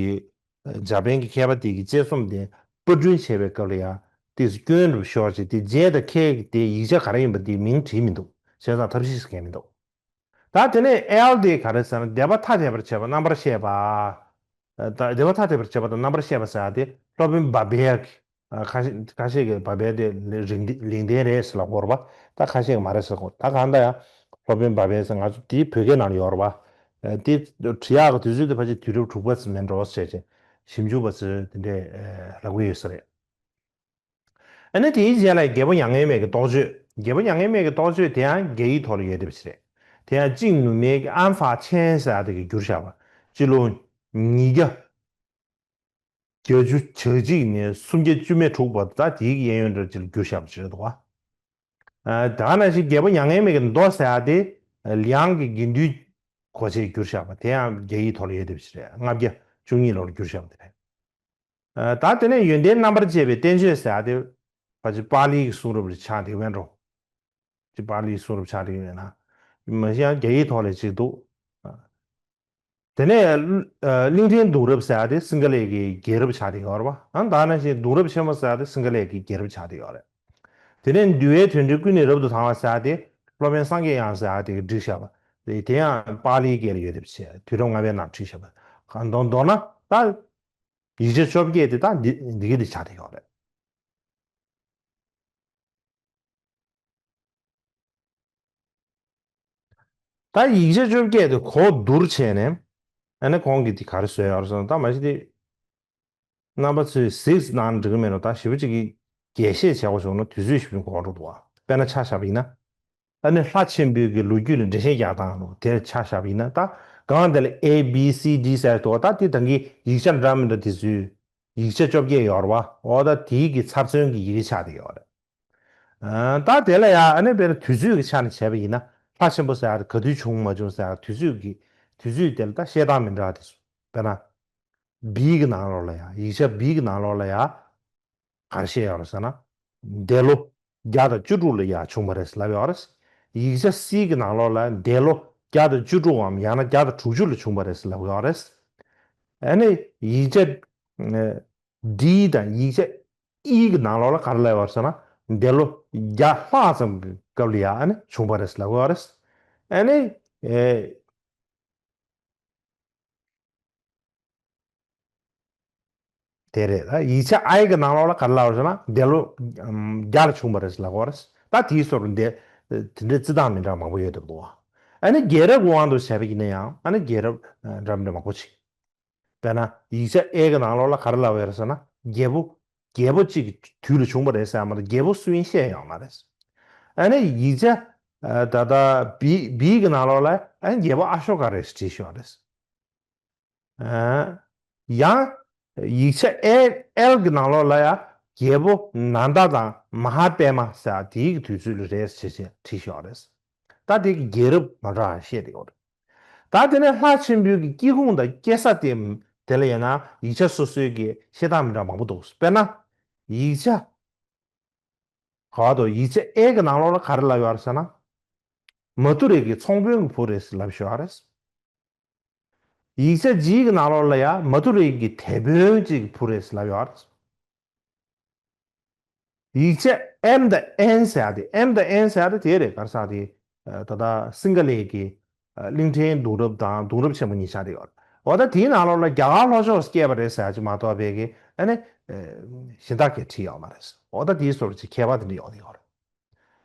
འཇར་པན་གྱི་མཁས་པ་དེ་གི་དཔྱད་རྩོམ་དེ་པར་སྐྲུན་བྱས་པའི་སྐབས་ལ་ཡང་ཏོག་ཙམ་སྐྱོན་རུ་ཤོར་བྱས་དེ་རྗེ་དང་མཁས་ཀྱི་དེ་ཡིག་ཆ་ག་རེ་ཡིན་པ་དེ་མིང་བྲིས་མི་འདུག་བྱས་ཙང་ཐབས་ཤེས་ཟེར་མཁན་མི་འདུག་ད་དེ་ནས་ཨེལ་དེ་ག་རེ་ཟེར་ན་སྡེ་པ་ཐ་དད་པར་བྱེད་པ་རྣམ་པར་བཤད་པ། ད་སྡེ་པ་ཐ་དད་པར་བྱེད་པ་དང་རྣམ་པར་བཤད་པ་ཟེར་ཡ་དེ་སློབ་དཔོན་བྷ་བེ་ཡ་གི་ཁ་ཤས་ཁ་ཤས་ཀྱིས་བྷ་བེ་དེ་ལིང་ལིང་ཏེན་རེད་ཟེར་ལབ་ཀྱི་ཡོད་རེད་པ། ད་ཁ་ཤས་ཀྱིས་མ་རེད་ཟེར་གྱི་ཡོད། ད་གང་ལྟར་ཡང་སློབ་དཔོན་བྷ་བེ་ཟེར་ང་ཚོ་དེའི་བོད་སྐད་ནང་ལ་ཡོད་རེད་པ། དེ་བྲིས་ཡག་གི་དུས་ཚོད་དེ་ཕལ་ཆེར་དུས་རབས་དྲུག་པ་ཙམ་མིན་འགྲོ་ཟེར་བྱས་ཞིབ་འཇུག་པ་ཚོས་དེ་འདྲས་ལབ་ཀྱི་ཡོད་ས་རེད། ཨ་ནི་དེའི་རྗེས་ལ་རྒྱལ་པོ་མྱ་ངན་མེད་ཀྱི་རྟོགས་བརྗོད། རྒྱལ་པོ་མྱ་ངན་མེད་ཀྱི་རྟོགས་བརྗོད་དེ་ཡང་རྒྱ་ཡིག་ཐོག་ལ་ཡོད་བསྡད་པ་ཞིག་རེད། དེ་ཡང་ཅིང་ནུ་མའི་གི་ཨན་ཧྥ་ཆན་ཟེར་ཡ་དེ་གིས་བསྒྱུར་བཞག་པ། སྤྱི་ལོ་ཉིས་བརྒྱ་ བརྒྱད་ཅུ་གྱ་གཅིག་ནས་སུམ་བརྒྱ་བཅུ་མེད་དྲུག་བར་དུ་ད་དེའི་གཡས་གཡོན་འདྲ་ཅིག་ལ་བསྒྱུར་བཞག་པ་ཅིག་རེད་འདུག་བ། ཨ། དེ་ག་ནང་བཞིན་རྒྱལ་པོ་མྱ་ངན་མེད་ཀྱི་མདོ་ཟེར་ཡ་དེ་ལི་ཡང་གི་དགེ་འདུན་གོ་ཆེད་བསྒྱུར་བཞག་པ་དེ་ཡང་རྒྱ་ཡིག་ཐོག་ལ་ཡོད་བསྡད་པ་ཅིག་རེད། ལྔ་བརྒྱ་བཅུ་གཉིས་ལོར་བསྒྱུར་བཞག་པ་དེ་རེད། ཨ། ད་དེ་ནས་ཡོན་ཏན་རྣམ་པར་འབྱེད་པའི་བསྟན་བཅོས་ཟེར་ཡ་དེ་ཕལ་ཆེར་པཱ་ལིའི་གསུང་རབ་ལ་ཆགས་བསྡད་ཡོད་འགྲོ། ཅིག་པཱ་ལིའི་གསུང་རབ་ཆགས་བསྡད་ཡོད་ན། མ་གཞི་ཡང་རྒྱ་ཡིག་ཐོག་ལ་ཅིག་འདུག། ཨ། དེ་ནས་ཨ་གླིང་ཕྲན་གདུང་རབས་ཟེར་ཡ་དེ་སིང་ག་ལའི་གི་རྒྱལ་རབས་ཆགས་བསྡད་ཡོད་རེད་པ། ཨ། ད་ནང་བཞིན་གདུང་རབས་ཆེན་མོ་ཟེར་ཡ་དེ་སིང་ག་ལའི་གི་རྒྱལ་རབས་ཆགས་བསྡད་ཡོད་རེད། དེ་ནས་འདུལ་བའི་དོན་འགྲེལ་ཀུན་ནས་རབ་ཏུ་དང་བ་ཟེར་ཡ་དེ་སློབ་དཔོན་སངས་རྒྱས་དབྱངས་ཟེར་ཡ་དེ་གིས་བསྒྲིགས་བཞག་པ་རེད། དེ་ཡང་པཱ་ལིའི་སྐད་ལ་ཡོད་བསྡད་པ་བྱས། དུས་རབས་ལྔ་པའི་ནང་བྲིས་བཞག་པ། མདོར་མདོར་ན་ད་ཡིག་ཆ་བཅོ་བརྒྱད་དེ་ད་འདི་འདི་གི་དེ་ཆགས་བསྡད་ཡོད་རེད། ད་ཡིག་ཆ་བཅོ་བརྒྱད་དེ་གོ་བསྡུར་བྱས་ནས། ཨ་ནི་གོང་གི་དེ་ག་རེ་བཟོས་ཡོད་རེད་ཟེར་ན། ད་མ་གཞི་དེ་རྣམ་པ་ཚོས་གཟིགས་ནའང་འགྲིག་གི་མེད་ནོ། ད་ཞེ་པོ་ཅིག་གི་རྒྱས་བཤད་བྱེད་དགོས་བྱུང་ན་དུས་ཚོད་ཞེ་པོ་འགོར་འགྲོ་འདུག་བ། དཔེར་ན་ཆ་བཞག་པ་ཡིན་ན། ཨ་ནི་ལྷ་ཆེན་པོའི་གི་ལོ་རྒྱུས་ལ་འགྲེལ་བཤད་རྒྱག་སྟངས་ལོ་དེར་ཆ་བཞག་པ་ཡིན་ན། ད་གང་དེ་ལ་A B C D་ཟེར་འདུག་བ། ད་དེ་ད་གིན་ཡིག་ཆ་འདྲ་མི་འདྲ་དེ་ཚོའི་ཡིག་ཆ་བཅོ་བརྒྱད་ཡོད་རེད་བ། འོ་ད་དེའི་གི་ཚབ་མཚོན་གྱི་ཡི་གེ་ཆགས་བསྡད་ཡོད་རེད། ཨ། ད་དེ་ལ་ཡང་ཨ་ནི་དཔེར་ན་དུས་ཚོད་ཀྱི་ཆ་ནས་བྱས་པ་ཡིན་ན། ལྷ་ཆེན་པོ་ཟེར་ཡ་དེ་ག་དུས་བྱུང་མ་བྱུང་ཟེར་ཡ་དུས་ཚོད་ཀྱི་དུས་ཚོད་དེ་ལ་ད་བཤད་སྟངས་མི་འདྲ་བ་དེ་ཚོ། དཔེར་ན་B་གི་ནང་ལོགས་ལ་ཡང་། ཡིག་ཆ་B་གི་ནང་ལོགས་ལ་ཡང་ག་རེ་བཤད་ཡོད་རེད་ཟེར་ན། འདས་ལོ་བརྒྱ་དང་བཅུ་དྲུག་ལ་ཡང་བྱུང་བ་རེད་ལབ་ཡོད་རེད། ཡིག་ཆ་C་གི་ནང་ལོགས་ལ་འདས་ལོ་བརྒྱ་དང་བཅུ་དྲུག་འམ་ཡང་ན་བརྒྱ་དང་དྲུག་ཅུ་ལ་བྱུང་བ་རེད་ལབ་ཡོད་རེད། ཨ་ནི་ཡིག་ཆ་D་དང་ཡིག་ཆ་E་གི་ནང་ལོགས་ལ་ག་རེ་ལབ་ཡོད་ཟེར་ན། འདས་ལོ་བརྒྱ་ལྷག་ཙམ་གྱི་སྐབས་ལ་ཡང་ཨ་ནི་བྱུང་བ་རེད་ལབ་ཡོད་རེད། ཨ་ནི་ཨེ། དེ་རེད། ད་ཡིག་ཆ་I་གི་ནང་ལོགས་ལ་ག་རེ་ལབ་ཡོད་ཟེར་ན། འདས་ལོ་ཨམ་བརྒྱ་ལ་བྱུང་བ་རེད་ལབ་ཡོད་རེད། ད་དེའི་སོར་འདི་དེ་འདྲའི་རྩི་སྟངས་མི་འདྲ་མང་པོ་ཡོད་འདུག་གོ། ཨ་ནི་རྒྱལ་རབས་ཀྱི་དབང་དུ་བྱས་པ་ཡིན་ན་ཡང་ཨ་ནི་རྒྱལ་རབས་ཨ་འདྲ་མི་འདྲ་མང་པོ་ཅིག། དཔེར་ན་ཡིག་ཆ་A་གི་ནང་ལོགས་ལ་ག་རེ་ལབ་ཡོད་རེད་ཟེར་ན། རྒྱལ་པོ་རྒྱལ་པོ་གཅིག་གི་དུས་ལ་བྱུང་བ་རེད་ཟེར་ཡ་མ་གཏོགས་རྒྱལ་པོ་སུ་ཡིན་བཤད་ཡོད་མ་རེད། ཨ་ནི་ཡིག་ཆ་ཨ་ད་ལྟ་B B་གི་ནང་ལོགས་ལ་ཨ་ནི་རྒྱལ་པོ་ཨ་ཤོ་ཀ་རེད་ཟེར་བྲིས་ཡོད་རེད། ཨ། ཡང་ཡིག་ཆ་A L་གི་ནང་ལོགས་ལ་ཡང་རྒྱལ་པོ་ནན་ད་དང་མ་ཧཱ་པད་མ་ཟེར་དེའི་གི་དུས་ཚོད་ལ་རེད་ཟེར་བྲིས་བྲིས་ཡོད་རེད། ད་དེ་གི་རྒྱལ་རབས་མ་འདྲ་བ་བཤད་དེ་ཡོད་རེད། ད་དེ་ནས་ལྷ་ཆེན་པོའི་གི་སྐྱེ་ཁུངས་དང་སྐྱེ་ས་དེ་དེ་ལ་ཡིན་ན་ཡིག་ཆ་སོ་སོའི་གི་བཤད་སྟངས་མི་འདྲ་མང་པོ་འདུག། དཔེར་ན་ཡིག་ཆ་ག་བ་དུ་ཡིག་ཆ་A་གི་ནང་ལོགས་ལ་ག་རེ་ལབ་ཡོད་རེད་ཟེར་ན། མ་ཐུ་རའི་གི་ཚོང་དཔོན་གི་བུ་རེད་ཟེར་ལབ་ཤོག་རེད། ཡིག་ཆ་G་གི་ནང་ལོགས་ལ་ཡང་མ་ཐུ་རའི་གི་དེད་དཔོན་གཅིག་གི་བུ་རེད་ཟེར་ལབ་ཡོད་རེད། ཡིག་ཆ་M་དང་N་ཟེར་ཡ་དེ། M་དང་N་ཟེར་ཡ་དེ་དེ་རེད། ག་རེ་ཟེར་དེ། ད་ལྟ་སིང་ག་ལའི་གི་གླིང་ཕྲན་གདུང་རབས་དང་གདུང་རབས་ཆེན་མོ་གཉིས་ཆགས་དེ་ཡོད་རེད། འོ་ད་དེའི་ནང་ལོགས་ལ་རྒྱ་གར་ལྷོ་ཕྱོགས་སུ་སྐྱེས་པ་རེད་ཟེར་ཡ་ཅིག་མ་གཏོགས་པའི་གི་ཨ་ནི་གཞན་དག་གིས་བྲིས་ཡོད་མ་རེད། འོ་ད་དེའི་སོར་ཅིག་ཁྱད་པར་དེ་འདྲ་ཡོད་དེ་ཡོད་རེད།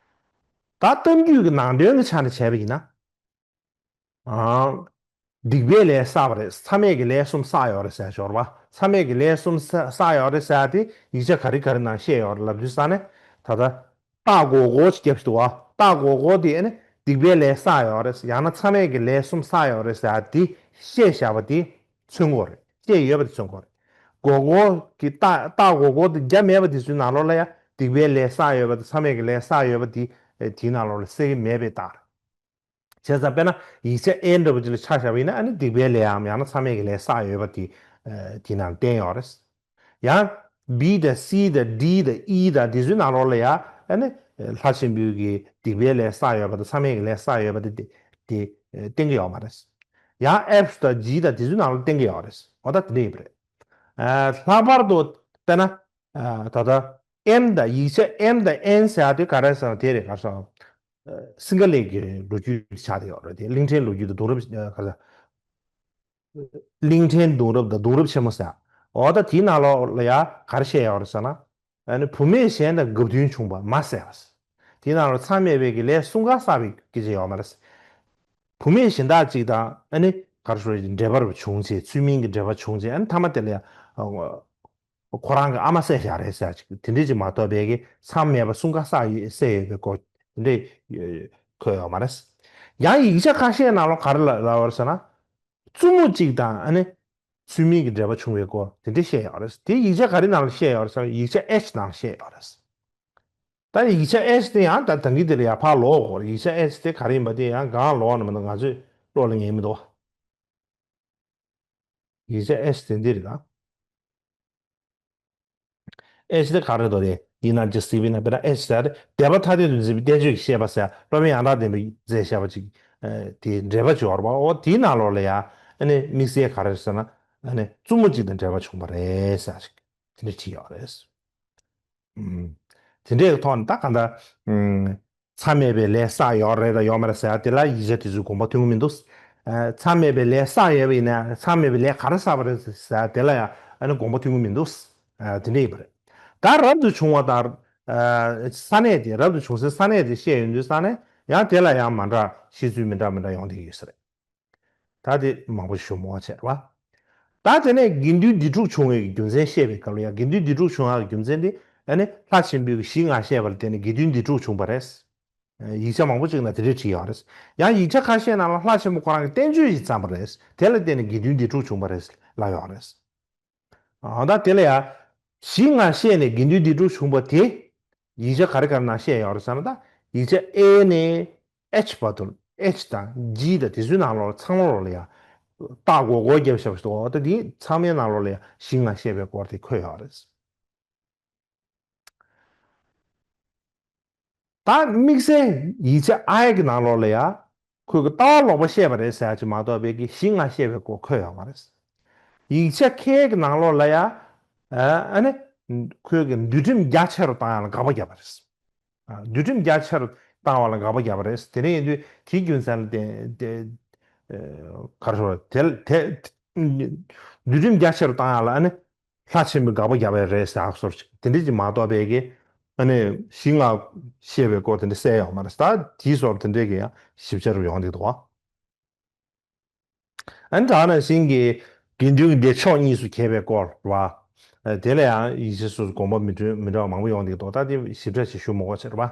ད་གཏམ་རྒྱུད་ཀྱི་ནང་དོན་གྱི་ཆ་ནས་བྱས་པ་ཡིན་ན། ཨང་། སྡིག་པའི་ལས་བསགས་པ་རེད། མཚམས་མེད་ཀྱི་ལས་གསུམ་བསགས་ཡོད་རེད་ཟེར་ཞོར་བ། མཚམས་མེད་ཀྱི་ལས་གསུམ་བསགས་བསགས་ཡོད་རེད་ཟེར་ཡ་དེ་ཡིག་ཆ་ག་རེ་ག་རེ་ནང་བཤད་ཡོད་རེད་ལབ་དུས་ཙ་ནས། ད་ལྟ་སྟག་སྒོར་སྒོར་ཅིག་རྒྱབ་ཞིག་འདུག་བ། སྟག་སྒོར་སྒོར་དེ་ཨ་ནི་སྡིག་པའི་ལས་བསགས་ཡོད་རེད། ཡང་ན་མཚམས་མེད་ཀྱི་ལས་གསུམ་བསགས་ཡོད་རེད་ཟེར་ཡ་དེ་བཤད་བཞག་པ་དེ་མཚོན་གྱི་ཡོད་རེད། བཤད་ཡོད་པ་དེ་མཚོན་གྱི་ཡོད་རེད། སྒོར་སྒོར་གྱི་སྟག་སྟག་སྒོར་སྒོར་དེ་རྒྱབ་མེད་པ་དེ་ཚོའི་ནང་ལོགས་ལ་ཡང་སྡིག་པའི་ལས་བསགས་ཡོད་པ་དང་མཚམས་མེད་ཀྱི་ལས་བསགས་ཡོད་པ་དེ་དེའི་ནང་ལོགས་ལ་གསལ་གྱི་མེད་པའི་རྟགས་རེད། བྱས་ཙང་དཔེར་ན་ཡིག་ཆ་A་འདྲ་པོ་ཅིག་ལ་ཆ་བཞག་པ་ཡིན་ན་ཨ་ནི་སྡིག་པའི་ལས་འམ་ཡང་ན་མཚམས་མེད་ཀྱི་ལས་བསགས་ཡོད་པ་དེ་ཨ་དེའི་ནང་བསྟན་ཡོད་རེད། ཡང་B་དང་C་དང་D་དང་E་དང་དེ་ཚོའི་ནང་ལོགས་ལ་ཡང་ཨ་ནི་ལྷ་ཆེན་པོའི་གི་སྡིག་པའི་ལས་བསགས་ཡོད་པ་དང་མཚམས་མེད་ཀྱི་ལས་བསགས་ཡོད་པ་དེ་དེ་བསྟན་གྱི་ཡོད་མ་རེད། ཡང་F་དང་G་དང་དེ་ཚོའི་ནང་ལ་བསྟན་གྱི་ཡོད་རེད། འོ་ད་དེ་འདྲ་ཡིན་པ་རེད། ཨ་ལྷག་པར་དུ་དཔེར་ན། ཨ་ད་ལྟ་M་དང་ཡིག་ཆ་M་དང་N་ཟེར་ཡ་དེ་ག་རེ་ཟེར་ན་དེ་རེད། ག་རེ་ཟེར་ན། ཨ་སིང་ག་ལའི་གི་ལོ་རྒྱུས་ཆགས་བསྡད་ཡོད་རེད་དེ། གླིང་ཕྲན་ལོ་རྒྱུས་དང་གདུང་རབས་ཨ་ག་རེ་ཟེར། གླིང་ཕྲན་གདུང་རབས་དང་གདུང་རབས་ཆེན་མོ་ཟེར། འོ་ད་དེའི་ནང་ལོགས་ལ་ཡ་ག་རེ་བཤད་ཡོད་རེད་ཟེར་ན། ཨ་ནི་བུད་མེད་གཞན་དང་འགབ་མཐུན་བྱུང་བ་མ་ཟད་པ། དེའི་ནང་ལ་མཚམས་མེད་པའི་གི་ལས་གསུམ་ཀ་བསགས་པའི་སྐད་ཆ་ཡོད་མ་རེད། བུད་མེད་གཞན་དག་ཅིག་དང་ཨ་ནི་ག་རེ་ཞུ་རེད། འབྲེལ་བ་བྱུང་རྗེས་ཚུལ་མིན་གྱི་འབྲེལ་བ་བྱུང་རྗེས་ཨ་ནི་མཐའ་མ་དེ་ལ་ཡང་ཁོ་རང་གི་ཨ་མ་བསད་བཞག་རེད་ཟེར་ཅིག་དེ་འདྲས་ཅིག་མ་གཏོགས་པའི་གི་མཚམས་མེད་པ་གསུམ་ཀ་བསགས་ཡོད་བསད་ཡོད་པའི་སྐོར་དེ་འདྲས་འཁོད་ཡོད་མ་རེད། ཡང་ཡིག་ཆ་ཁ་ཤས་ནང་ལ་ག་རེ་ལབ་ལབ་པ་རེད་ཟེར་ན། བཙུན་མོ་གཅིག་དང་ཨ་ནི། ཚུལ་མིན་གྱི་འབྲེལ་པ་བྱུང་བའི་སྐོར་དེ་འདྲ་བཤད་ཡོད་རེད། དེ་ཡིག་ཆ་ག་རེ་ནང་ལ་བཤད་ཡོད་རེད་ཟེར་ན་ཡིག་ཆ་H་ནང་ལ་བཤད་ཡོད་རེད། ད་ཡིག་ཆ་H་དེ་ཡང་ད་ད་གིན་དེ་ལ་ཡར་ཕར་ལོག་དགོས་རེད། ཡིག་ཆ་H་དེ་ག་རེ་ཡིན་པ་དེ་ཡང་གང་ལོག་ན་མི་འདུག་ང་ཚོས་བློ་ལ་ངེས་མི་འདུག་ཡིག་ཆ་H་དེ་འདི་རེད་ད། H་དེ་ག་རེ་འདུག་དེ་ཡིན་ན་ཇི་སི་བི་ན་དཔེར་ན་H་ཟེར་སྡེ་པ་ཐ་དད་དུ་འཛིན་པའི་བསྟན་བཅོས་ཀྱི་བཤད་པ་ཟེར་སློབ་དཔོན་ཡང་དག་ལྡན་པས་མཛད་བྱ་བ་ཅིག་དེ་འགྲེལ་པ་སྦྱོར་བ་འོ་དེའི་ནང་ལོགས་ལ་ཡང་ཨ་ནི་དམིགས་བསལ་ག་རེ་ཟེར་ན་ཨ་ནི་བཙུན་མོ་གཅིག་དང་འབྲེལ་བ་བྱུང་བ་རེད་ཟེར་ཅིག་དེ་འདྲ་བྲིས་ཡོད་རེད། ཨུམ། དེ་འདྲའི་ཐོག་ནས་ད་གང་ལྟར། ཨུམ། མཚམས་མེད་པའི་ལས་བསགས་ཡོད་རེད་དང་ཡོད་མ་རེད་ཟེར་ཡ་དེ་ལ་ཡིག་ཆ་དེ་ཚོས་དགོངས་པ་མཐུན་གྱི་མི་འདུག་ཨ། མཚམས་མེད་པའི་ལས་བསགས་ཡོད་པ་ཡིན་ན་མཚམས་མེད་པའི་ལས་ག་རེ་བསགས་པ་རེད་ཟེར་ཡ་དེ་ལ་ཡང་ཨ་ནི་དགོངས་པ་མཐུན་གྱི་མི་འདུག་ཨ། དེ་འདྲ་ཡིན་པ་རེད། ད་རབ་ཏུ་བྱུང་བ་དང་། ཨ། ས་གནས་དེ་རབ་ཏུ་བྱུང་སའི་ས་གནས་དེ་བཤད་ཡོང་དུས་ས་གནས་ཡང་དེ་ལ་ཡང་མ་འདྲ་བཤད་ཚུལ་མི་འདྲ་མི་འདྲ་ཡོང་བསྡད་ཀྱི་ཡོད་ས་རེད། ད་དེ་མང་པོ་ཞུ་མི་དགོས་བྱས་རེད་བ། ད་དེ་ནས་དགེ་འདུན་སྡིག་སྒྲིབ་བྱུང་བའི་རྒྱུ་མཚན་བཤད་པའི་སྐབས་ལ་ཡང་དགེ་འདུན་སྡིག་སྒྲིབ་བྱུང་ཡག་གི་རྒྱུ་མཚན་དེ་ཨ་ནི་ལྷ་ཆེན་པོས་གཞི་ལྔ་བཤད་པ་ལ་བརྟེན་ནས་དགེ་འདུན་སྡིག་སྒྲིབ་བྱུང་བ་རེད། ཡིག་ཆ་མང་པོ་ཅིག་ན་དེ་འདྲས་བྲིས་ཡོད་རེད། ཡང་ཡིག་ཆ་ཁ་ཤས་ནང་ལ་ལྷ་ཆེན་པོ་ཁོ་རང་གི་བསྟན་བཅོས་ཤིག་བརྩམས་པ་རེད། དེ་ལ་བརྟེན་ནས་དགེ་འདུན་སྡིག་སྒྲིབ་བྱུང་བ་རེད་ལབ་ཡོད་རེད། ཨ། ད་དེ་ལ་ཡང་གཞི་ལྔ་བཤད་ནས་དགེ་འདུན་སྡིག་སྒྲིབ་བྱུང་བ་དེ་ཡིག་ཆ་ག་རེ་ག་རེ་ནང་བཤད་ཡོད་རེད་ཟེར་ན། ད་ཡིག་ཆ་A་ནས་H་བར་དུ་H་དང་G་དང་དེ་ཚོའི་ནང་ལོགས་ཚང་མ་ལོགས་ལ་ཡང་རྟགས་མགོ་སྐོར་བརྒྱབ་བཞག་པ་ཞིག་འདུག་འོ་ད་དེ་ཚང་མའི་ནང་ལོགས་ལ་ཡང་གཞི་ལྔ་བཤད་པའི་སྐོར་དེ་འཁོད་ཡོད་རེད། ད་དམིགས་བསལ་ཡིག་ཆ་I་གི་ནང་ལོགས་ལ་ཡང་ཁོས་ཀྱི་ལྟ་བ་ལོག་པ་བཤད་པ་རེད་ཟེར་ཡ་ཅིག་མ་གཏོགས་པའི་གི་གཞི་ལྔ་བཤད་པའི་སྐོར་འཁོད་ཡོད་མ་རེད། ཡིག་ཆ་K་གི་ནང་ལོགས་ལ་ཡང་ཨ་ནི་ཁོས་ཀྱི་འདུལ་ཁྲིམས་རྒྱ་ཆེ་རུ་བཏང་ཡ་ལ་དགག་པ་བརྒྱབ་པ་རེད། ཨ། འདུལ་ཁྲིམས་རྒྱ་ཆེ་རུ་བཏང་བ་ལ་དགག་པ་བརྒྱབ་པ་རེད། དེ་འདྲ་ཡིན་དུས་དེའི་རྒྱུ་མཚན་ལ་བརྟེན་ཏེ་ཨ། ག་རེ་ཟེར་དེ་དེ་འདུལ་ཁྲིམས་རྒྱ་ཆེ་རུ་བཏང་ཡ་ལ་ཨ་ནི། ལྷ་ཆེན་པོས་དགག་པ་བརྒྱབ་པ་རེད་ཟེར་ཨ་སོར་ཅིག་དེ་འདྲ་ཅིག་མ་གཏོགས་པའི་གི་ཨ་ནི་གཞི་ལྔ་བཤད་པའི་སྐོར་དེ་འདྲ་གསལ་ཡོད་མ་རེད། ད་དེའི་སོར་དེ་འདྲའི་གི་ཡང་ཞིབ་ཆ་རུ་ཡོང་འདུག་འདུག་ཨ་ནི་དེ་ནང་བཞིན་གྱི་དགེ་འདུན་གྱི་སྡེ་ཕྱོགས་གཉིས་སུ་གྱེས་པའི་སྐོར་བ། དེ་ལ་ཡང་ཡིག་ཆ་སོ་སོ་དགོངས་པ་མི་འདྲ་མི་འདྲ་བ་མང་པོ་ཡོང་འདུག་འདུག་ད་དེ་ཞིབ་ཕྲ་ཞིག་ཞུ་མི་དགོས་ཟེར་བ།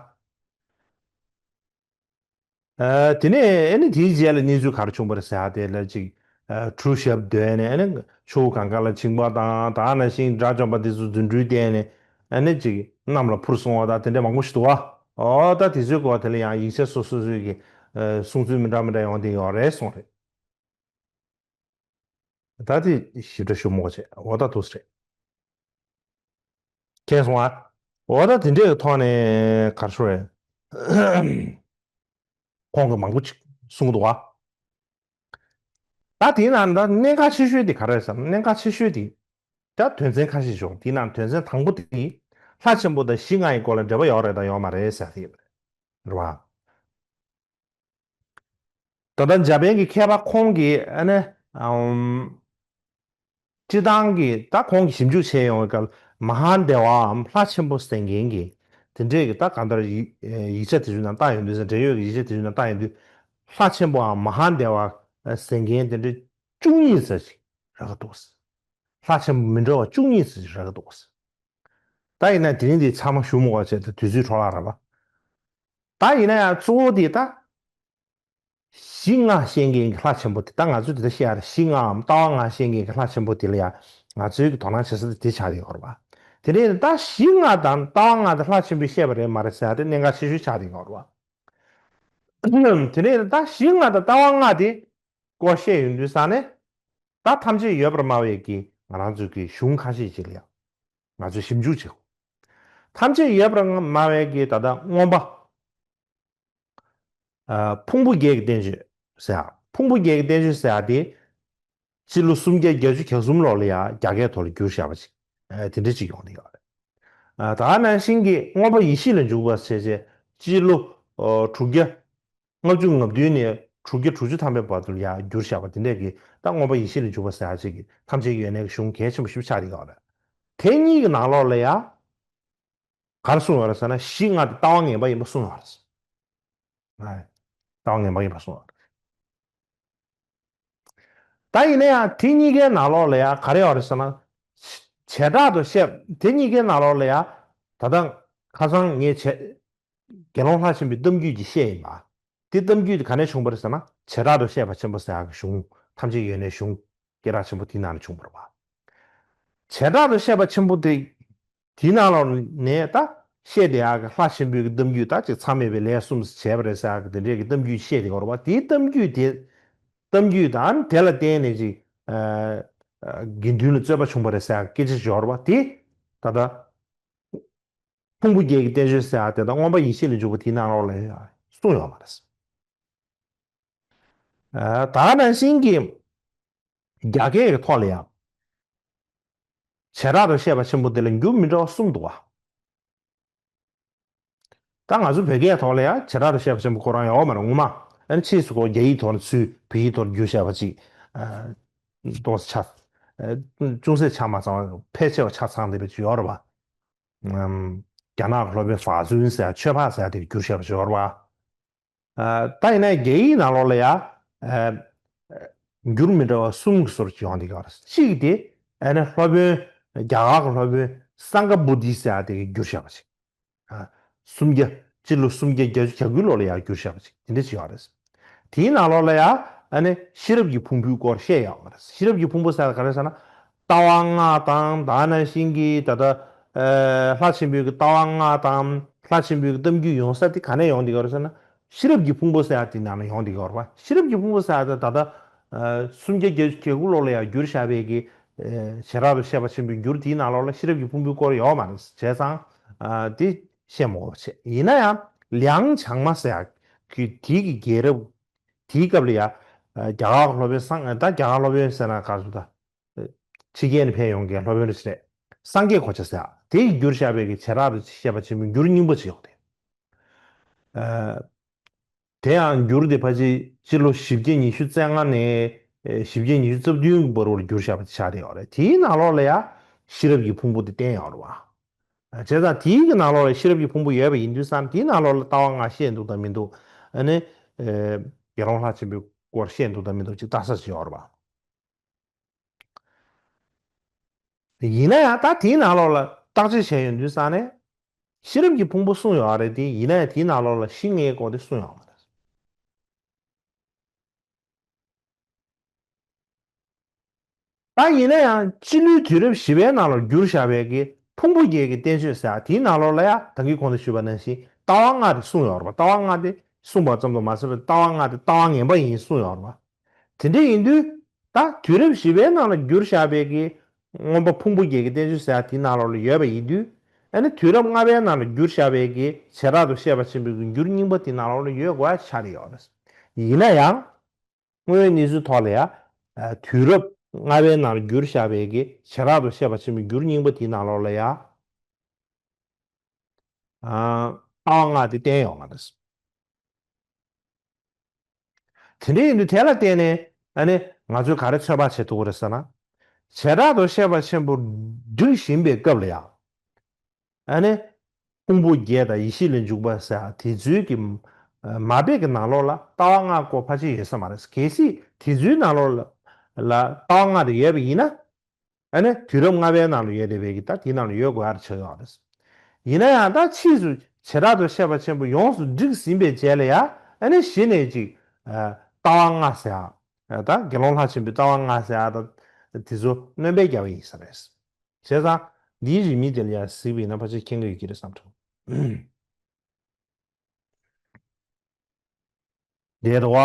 ཨ། དེ་ནས་ཨ་ནི་དེའི་རྗེས་ལ་གནས་ཚུལ་ག་རེ་བྱུང་བ་རེད་ཟེར་ཡ་དེ་ལ་ཅིག་ཨ། གྲུ་ཞབས་བསྡོས་ནས་ཨ་ནི་ཆུ་བོ་གངྒཱ་ལ་བྱིང་བ་དང་དེ་ནང་བཞིན་དགྲ་བཅོམ་པ་དེ་ཚོ་རྫུ་འཕྲུལ་བསྟན་ནས་ཨ་ནི་ཅིག་གནམ་ལ་འཕུར་སོང་བ་དང་དེ་འདྲ་མང་པོ་ཞིག་འདུག་བ། ཨོ་ད་དེ་ཚོའི་སྐོར་དེ་ལ་ཡང་ཡིག་ཆ་སོ་སོ་སོའི་གི་ཨ། གསུང་ཚུལ་མི་འདྲ་མི་འདྲ་ཡོང་བསྡད་ཡོད་རེད་གསུངས་རེད། ད་དེ་ཞིབ་ཕྲ་ཞུ་མི་དགོས་བྱས་འོ་ད་འདུག་སེ་རེད། མཁྱེན་སོང་ཨ། འོ་ད་དེ་འདྲའི་ཐོག་ནས་ག་རེ་ཞུ་རེད། ཁོང་གིས་མང་པོ་ཅིག་གསུངས་འདུག་ཨ། ད་དེའི་ནང་ད་གནད་འགག་ཆེ་ཤོས་དེ་ག་རེ་རེད་ཟེར་ན་གནད་འགག་ཆེ་ཤོས་དེ་ད་དོན་ཚན་ཁ་ཤས་བྱུང་། དེའི་ནང་དོན་ཚན་དང་པོ་དེ་ལྷ་ཆེན་པོ་དང་གཞི་ལྔ་ཡི་སྐོར་ལ་འབྲེལ་བ་ཡོད་རེད་དང་ཡོད་མ་རེད་ཟེར་དེ་རེད་བ། ད་ལྟ་འཇར་པན་གྱི་མཁས་པ་ཁོང་གིས་ཨ་ནི་ཨམ། སྤྱིར་བཏང་གི་ད་ཁོང་གིས་ཞིབ་འཇུག་བྱས་ཡོང་བའི་སྐབས་མ་ཧཱ་དེ་ཝའམ་ལྷ་ཆེན་པོ་ཟེར་མཁན་གྱི་དེ་འདྲས་ཀྱི་ད་གང་ལྟར་ཡིག་ཡིག་ཆ་དེ་ཚོའི་ནང་བལྟ་ཡོང་དུས་ཙང་འབྲེལ་ཡོད་ཀྱི་ཡིག་ཆ་དེ་ཚོའི་ནང་བལྟ་ཡོང་དུས་ལྷ་ཆེན་པོའམ་མ་ཧཱ་དེ་ཝ་ཟེར་མཁན་དེ་འདྲས་བཅུ་གཉིས་ཙམ་ཞིག་རག་གི་འདུག་ལྷ་ཆེན་པོ་མི་འདྲ་བ་བཅུ་གཉིས་ཙམ་ཞིག་རག་གི་འདུག་ད་ཡིན་ན་དེ་རིང་འདི་ཚང་མ་ཞུ་མི་དགོས་བྱས་ཏེ་དུས་ཚོད་འཕྲོ་བརླག་རེད་པ། ད་ཡིན་ན་ཡང་གཙོ་བོ་དེ་ད། གཞི་ལྔ་བཤད་མཁན་གྱི་ལྷ་ཆེན་པོ་དེ་ད་ང་ཚོས་དེ་འདྲ་བཤད་ཡ་རེད། གཞི་ལྔའམ་ལྟ་བ་ལྔ་བཤད་མཁན་གྱི་ལྷ་ཆེན་པོ་དེ་ལ་ཡང་ང་ཚོའི་གི་དོ་སྣང་བྱེད་ས་དེ་དེ་ཆགས་ཡོད་རེད་པ། དེ་ནས་ད་གཞི་ལྔ་དང་ལྟ་བ་ལྔ་དེ་ལྷ་ཆེན་པོས་བཤད་པ་རེད་མ་རེད་ཟེར་ཡ་དེ་གནད་འགག་ཆེ་ཤོས་ཆགས་ཡོད་རེད་པ། དེ་ནས་ད་གཞི་ལྔ་དང་ལྟ་བ་ལྔ་དེ་སྐོར་བཤད་ཡོང་དུས་ཙང་ནས་ད་ཐམས་ཅད་ཡོད་པར་སྨྲ་བའི་གི་ང་རང་ཚོའི་གི་གཞུང་ཁ་ཤས་ཅིག་ལ་ཡང་ང་ཚོས་ཞིབ་འཇུག་བྱེད་དགོས། ཐམས་ཅད་ཡོད་པར་སྨྲ་བའི་གི་ད་ལྟ་མངོན་པ། ཨ། ཕུང་པོ་བརྒྱད་ཀྱི་བསྟན་བཅོས་ཟེར་ཡ། ཕུང་པོ་བརྒྱད་ཀྱི་བསྟན་བཅོས་ཟེར་ཡ་དེ། སྤྱི་ལོ་སུམ་བརྒྱ་བརྒྱད་ཅུ་གྱ་གསུམ་ལོ་ལ་ཡ་རྒྱ་སྐད་ཐོག་ལ་བསྒྱུར་བཞག་པ་ཅིག་ཨ། དེ་འདྲ་ཅིག་ཡོང་གི་ཡོད་རེད། ཨ། ད་ག་ནང་བཞིན་གྱི་མངོན་པ་ཡེ་ཤེས་ལ་འཇུག་པ་ཟེར་བྱས་སྤྱི་ལོ། ཨ། དྲུག་བརྒྱ་ལྔ་བཅུ་ང་བདུན་ནས་དྲུག་བརྒྱ་དྲུག་ཅུ་ཐམ་པའི་བར་དུ་ལ་ཡ་བསྒྱུར་བཞག་པ་དེ་འདྲས་ཀྱི་ད་མངོན་པ་ཡེ་ཤེས་ལ་འཇུག་པ་ཟེར་ཡ་ཅིག་གི་ཐམས་ཅད་ཡོད་གནས་ཀྱི་གཞུང་གལ་ཆེན་པོ་ཞིག་ཆགས་ཀྱི་ཡོད་རེད། དེ་གཉིས་ཀྱི་ནང་ལོགས་ལ་ཡ། ག་རེ་གསུངས་ཡོད་རེད་ཟེར་ན་གཞི་ལྔ་དེ་ལྟ་བ་ངན་པ་ཡིན་པ་གསུངས་ཡོད་རེད། ལྟ་བ་ངན་པ་ཡིན་པ་གསུངས་ཡོད་རེད། ད་ཡིན་ན་ཡང་དེ་གཉིས་ཀའི་ནང་ལོགས་ལ་ཡང་ག་རེ་ཡོད་རེད་ཟེར་ན། བྱེ་བྲག་ཏུ་བཤད་དེ་གཉིས་ཀའི་ནང་ལོགས་ལ་ཡང་ད་ལྟ་ཁ་སང་ངས་བྱས་དགེ་སློང་ལྷ་ཆེན་པོའི་གཏམ་རྒྱུད་ཀྱི་བཤད་ཡིན་པ། དེ་གཏམ་རྒྱུད་དེ་ག་ནས་བྱུང་བ་རེད་ཟེར་ན་བྱེ་བྲག་ཏུ་བཤད་པ་ཆེན་པོ་ཟེར་ཡག་གི་གཞུང་ཐམས་ཅད་ཡོད་གནས་གཞུང་ སྐད་གྲགས་ཆེན་པོ་དེའི་ནང་ནས་བྱུང་བ་རེད་བ། བྱེ་བྲག་ཏུ་བཤད་པ་ཆེན་པོ་དེ། དེའི་ནང་ལོགས་ནས་ད་བཤད་དེ་ཡག་གི་ལྷ་ཆེན་པོའི་གི་གཏམ་རྒྱུད་ད་ཅིག་མཚམས་མེད་པའི་ལས་གསུམ་བྱས་པ་རེད་ཟེར་ཡག་གི་དེ་འདྲའི་གི་གཏམ་རྒྱུད་བཤད་དེ་ཡོད་རེད་བ། དེའི་གཏམ་རྒྱུད་དེ། གཏམ་རྒྱུད་དང་དེ་ལ་བརྟེན་ནས་ཅིག་ཨ། ཨ། དགེ་འདུན་ལ་རྩོད་པ་བྱུང་བ་རེད་ཟེར་ཡག་གི་སྐད་ཆ་ཅིག་ཡོད་རེད་བ། དེ་ད་ལྟ་ཕུང་པོ་བརྒྱད་ཀྱི་བསྟན་བཅོས་ཟེར་ཡག་དེ་དང་མངོན་པ་ཡེ་ཤེས་ལས་འཇུག་པ་དེའི་ནང་ལོགས་ལ་ཡང་གསུངས་ཡོད་མ་རེད། ཨ། ད་ག་ནང་བཞིན་གྱི་རྒྱ་སྐད་ཀྱི་ཐོག་ལ་ཡང་བྱེ་བྲག་ཏུ་བཤད་པ་ཆེན་པོ་དེ་ལ་འགྱུར་མི་འདྲ་བ་གསུམ་འདུག་བ། ད་ང་ཚོ་བོད་སྐད་ཐོག་ལ་ཡང་བྱེ་བྲག་ཏུ་བཤད་པ་ཆེན་པོ་ཁོ་རང་ཡོད་མ་རེད་ངོ་མ། ཨ་ནི་ཕྱིས་སུ་ཁོ་རྒྱ་ཡིག་ཐོག་ནས་ཚུར་བོད་ཡིག་ཐོག་བསྒྱུར་བཞག་པ་ཅིག་ཨ། ཏོག་ཙམ་ཆ། ཨ། ཅུང་ཟད་ཆ་མ་ཚང་བ་ཕལ་ཆེ་བ་ཆ་ཚང་བསྡད་པ་ཅིག་ཡོད་རེད་བ། ཨམ། རྒྱ་ནག་གི་སློབ་དཔོན་ཧྥ་ཙུན་ཟེར་ཡ་ཆོས་འཕགས་ཟེར་ཡ་དེ་བསྒྱུར་བཞག་པ་ཅིག་ཡོད་རེད་བ། ཨ། ད་ཡིན་ན་རྒྱ་ཡིག་ནང་ལོགས་ལ་ཡ། ཨ། འགྱུར་མི་འདྲ་བ་གསུམ་གྱི་བཟོ་འདྲ་ཅིག་ཡོང་བསྡད་ཀྱི་ཡོད་རེད། གཅིག་དེ་ཨ་ནི་སློབ་དཔོན་རྒྱ་གར་གྱི་སློབ་དཔོན་སངྒ་བོ་དྷི་ཟེར་ཡ་དེ་གིས་བསྒྱུར་བཞག་པ་ཅིག་ཨ། སུམ་བརྒྱ། སྤྱི་ལོ་སུམ་བརྒྱ་བརྒྱད་ཅུ་གྱ་དགུ་ལོ་ལ་ཡ་བསྒྱུར་བཞག་པ་ཅིག་དེ་འདྲ་ཅིག་ཡོད་རེད། དེའི་ནང་ལོགས་ལ་ཡ་ཨ་ནི་ཤེས་རབ་ཀྱི་ཕུང་པོའི་སྐོར་བཤད་ཡོད་མ་རེད། ཤེས་རབ་ཀྱི་ཕུང་པོ་ཟེར་ཡ་ག་རེ་ཟེར་ན། ལྟ་བ་ལྔ་དང་ད་ག་ནང་བཞིན་གྱི་ད་ལྟ་ཨ། ལྷ་ཆེན་པོའི་གི་ལྟ་བ་ལྔ་དང་ལྷ་ཆེན་པོའི་གི་གཏམ་རྒྱུད་ཡོང་ས་དེ་ག་ནས་ཡོང་བསྡད་ཀྱི་ཡོད་རེད་ཟེར་ན། ཤེས་རབ་ཀྱི་ཕུང་པོ་ཟེར་ཡ་དེ་ནང་ལ་ཡོང་བསྡད་ཀྱི་ཡོད་རེད་བ། ཤེས་རབ་ཀྱི་ཕུང་པོ་ཟེར་ཡ་དེ་ད་ལྟ་ཨ། སུམ་བརྒྱ་བརྒྱད་ཅུ་གྱ་དགུ་ལོ་ལ་ཡ་བསྒྱུར་བཞག་པའི་གི་ཨ། བྱེ་བྲག་ཏུ་བཤད་པ་ཆེན་པོའི་འགྱུར་དེའི་ནང་ལོགས་ལ་ཤེས་རབ་ཀྱི་ཕུང་པོའི་སྐོར་ཡོད་མ་རེད། བྱས་ཙང་ཨ། དེ་བཤད་མ་དགོས་པ་བྱས། ཡིན་ན་ཡང་ལིའང་ཆང་མ་ཟེར་ཡ་གི་དེའི་གི་རྒྱལ་རབས་དེའི་སྐབས་ལ་ཡ། ཨ། རྒྱ་གར་གྱི་སློབ་དཔོན་སངས། ད་རྒྱ་གར་སློབ་དཔོན་ཟེར་ན་ག་ཚོད་ད། ཕྱི་རྒྱལ་ནས་ཕེབས་ཡོང་མཁན་སློབ་དཔོན་རེད་ཟེར། སངས་རྒྱས་གོ་ཆ་ཟེར་ཡ་དེ་ཡིས་བསྒྱུར་བཞག་པའི་གི་བྱེ་བྲག་ཏུ་བཤད་པ་ཆེན་པོའི་འགྱུར་རྙིང་པ་ཅིག་ཡོད་དེ། ཨ། དེ་ཡང་འགྱུར་དེ་ཕལ་ཆེར་སྤྱི་ལོ་བཞི་བརྒྱ་ཉི་ཤུ་རྩ་ལྔ་ནས་ཨ། བཞི་བརྒྱ་ཉི་ཤུ་རྩ་བདུན་གྱི་བར་དུ་བསྒྱུར་བཞག་པ་ཆགས་བསྡད་ཡོད་རེད། དེའི་ནང་ལོགས་ལ་ཡ་ཤེས་རབ་ཀྱི་ཕུང་པོ་དེ་བསྟན་ཡོད་རེད་བ། བྱས་ཙང་དེའི་གི་ནང་ལོགས་ལ་ཤེས་རབ་ཀྱི་ཕུང་པོ་ཡོད་པ་ཡིན་དུས་ཙང་དེའི་ནང་ལོགས་ལ་ལྟ་བ་ལྔ་བཤད་འདུག་དང་མི་འདུག་ཨ་ནི་ཨ། དགེ་སློང་ལྷ་ཆེན་པོའི་སྐོར་བཤད་འདུག་དང་མི་འདུག་ཅིག་བརྟག་ས་ཅིག་ཡོད་རེད་བ། ཡིན་ན་ཡང་ད་དེའི་ནང་ལོགས་ལ་བརྟག་དཔྱད་བྱས་ཡོང་དུས་ཙང་ནས་ཤེས་རབ་ཀྱི་ཕུང་པོ་གསུངས་ཡོད་རེད་དེ། ཡིན་ན་ཡང་དེའི་ནང་ལོགས་ལ་གཞི་ལྔའི་སྐོར་དེ་གསུངས་ཡོད་མ་རེད། ད་ཡིན་ན་ཡང་སྤྱི་ལོའི་དུས་རབས་བཞི་པའི་ནང་ལ་བསྒྱུར་བཞག་པའི་གི་ཕུང་པོ་བརྒྱད་ཀྱི་བསྟན་བཅོས་ཟེར་ཡ་དེའི་ནང་ལོགས་ལ་ཡ་ད་གིན་གོང་དུ་ཞུས་པ་ནང་བཞིན་ལྟ་བ་ལྔ་དེ་གསུངས་ཡོད་རེད་པ། ལྟ་བ་ལྔ་དེ་གསུངས་པ་ཙམ་དུ་མ་ཟད་པའི་ལྟ་བ་ལྔ་དེ་ལྟ་བ་ངན་པ་ཡིན་གསུངས་ཡོད་རེད་པ། དེ་འདྲ་ཡིན་དུས་ད་དུས་རབས་བཞི་པའི་ནང་ལ་བསྒྱུར་བཞག་པའི་གི་མངོན་པ་ཕུང་པོ་བརྒྱད་ཀྱི་བསྟན་བཅོས་ཟེར་ཡ་དེའི་ནང་ལོགས་ལ་ཡོད་པ་ཡིན་དུས། ཨ་ནི་དུས་རབས་ལྔ་པའི་ནང་ལ་བསྒྱུར་བཞག་པའི་གི་བྱེ་བྲག་ཏུ་བཤད་པ་ཆེན་པོའི་གི་འགྱུར་རྙིང་པ་དེའི་ནང་ལོགས་ལ་ཡོད་དགོས་ཡ་ཆགས་ཀྱི་ཡོད་རེད། ཡིན་ན་ཡང་། དངོས་ཡོད་གནས་ཚུལ་ཐོག་ལ་ཡ། ཨ། དུས་རབས་ལྔ་པའི་ནང་ལ་བསྒྱུར་བཞག་པའི་གི་བྱེ་བྲག་ཏུ་བཤད་པ་ཆེན་པོའི་འགྱུར་རྙིང་པ་དེའི་ནང་ལོགས་ལ་ཡ། ཨ། ལྟ་བ་ལྔ་དེ་བསྟན་ཡོད་མ་རེད། དེ་འདྲ་ཡིན་དུས་དེ་ལ་བརྟེན་ནས་ཨ་ནི་ང་ཚོས་ག་རེ་ཚོད་དཔག་བྱེད་ཐུབ་ཀྱི་རེད་ཟེར་ན། བྱེ་བྲག་ཏུ་བཤད་པ་ཆེན་པོ་སྒྲིག་བཞིན་པའི་སྐབས་ལ་ཡ། ཨ་ནི། ཕུང་པོ་བརྒྱད་དང་ཡེ་ཤེས་ལས་འཇུག་པ་ཟེར་དེ་ཚོའི་གི་མ་དཔེ་གི་ནང་ལོགས་ལ་ལྟ་བ་ལྔ་སྐོར་ཕལ་ཆེར་ཡོད་ས་མ་རེད། གལ་སྲིད་དེ་ཚོའི་ནང་ལོགས་ལ་ལ་ལྟ་བ་ལྔ་དེ་ཡོད་པ་ཡིན་ན། ཨ་ནི་དུས་རབས་ལྔ་པའི་ནང་ལ་ཡོད་བསྡད་པའི་གི་ད་དེའི་ནང་ལ་ཡོད་དགོས་ཡ་ཆགས་ཡོད་རེད། ཡིན་ན་ཡང་ད་ཕྱིས་སུ་བྱེ་བྲག་ཏུ་བཤད་པ་ཆེན་པོ་ཡོངས་སུ་བསྒྲིགས་ཟིན་པའི་རྗེས་ལ་ཡ། ཨ་ནི་གཞི་ནས་ཅིག་ཨ། ལྟ་བ་ལྔ་ཟེར་ཡ། ད་དགེ་སློང་ལྷ་ཆེན་པོའི་ལྟ་བ་ལྔ་ཟེར་ཡ་ད་དེ་ཚོ་སྣོན་པ་བརྒྱབ་པ་ཡིན་ས་རེད། བྱས་ཙང་འདིའི་རིས་མེད་དེ་ལ་ཡང་གཟིགས་པ་ཡིན་ན་ཕལ་ཆེར་མཁྱེན་གྱི་ཡོད་ཀྱི་རེད་བསམ་བྱུང་། དེ་རེད་བ།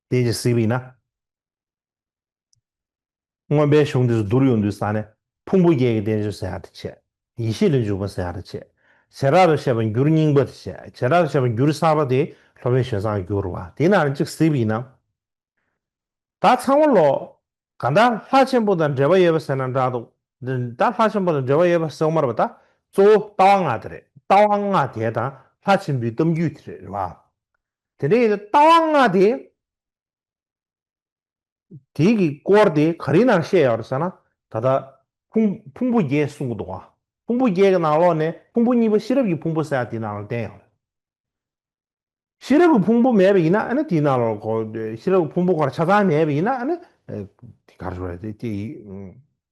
དེ་ཅིག་གཟིགས་པ་ཡིན་ན། མངོན་པའི་གཞུང་དེ་ཚོ་བསྡུར་ཡོང་དུས་ཙང་ནས་ཕུང་པོ་བརྒྱད་ཀྱི་བསྟན་བཅོས་ཟེར་ཡ་དེ་བྱས། ཡེ་ཤེས་ལས་འཇུག་པ་ཟེར་ཡ་དེ་བྱས། བྱེ་བྲག་ཏུ་བཤད་པ་འགྱུར་རྙིང་པ་དེ་བྱས། བྱེ་བྲག་ཏུ་བཤད་པ་འགྱུར་གསར་པ་དེ་སློབ་དཔོན་གཞན་བཟང་གིས་བསྒྱུར་བ། དེའི་ནང་ནས་གཅིག་གཟིགས་པ་ཡིན་ན། ད་ཚང་མ་ལོ། གང་ལྟར་ལྷ་ཆེན་པོ་དང་འབྲེལ་བ་ཡོད་པ་ཟེར་ན་འདྲ་འདུག་ད་ལྷ་ཆེན་པོ་དང་འབྲེལ་བ་ཡོད་པ་ཟེར་བ་མ་རེད་པ། ད་གཙོ་བོ་ལྟ་བ་ལྔ་དེ་རེད། ལྟ་བ་ལྔ་དེ་དང་ལྷ་ཆེན་པོའི་གཏམ་རྒྱུད་དེ་རེད་བ། དེ་འདྲ་ཡིན་ན་ལྟ་བ་ལྔ་དེ། དེའི་གི་སྐོར་དེ་ག་རེའི་ནང་བཤད་ཡོད་རེད་ཟེར་ན། ད་ལྟ་ཕུང་ཕུང་པོ་བརྒྱད་གསུང་གི་འདུག་ག་ཕུང་པོ་བརྒྱད་ཀྱི་ནང་ལོགས་ནས་ཕུང་པོ་གཉིས་པ་ཤེས་རབ་ཀྱི་ཕུང་པོ་ཟེར་ཡ་དེའི་ནང་ལ་བསྟན་ཡོད་རེད། ཤེས་རབ་ཀྱི་ཕུང་པོ་མེད་པ་ཡིན་ན་ཨ་ནི་དེའི་ནང་ལོགས་གོ་ཤེས་རབ་ཀྱི་ཕུང་པོ་སྐོར་ཆ་ཚང་མེད་པ་ཡིན་ན་ཨ་ནི། དེ་ག་རེ་ཟེར་དེ་དེ་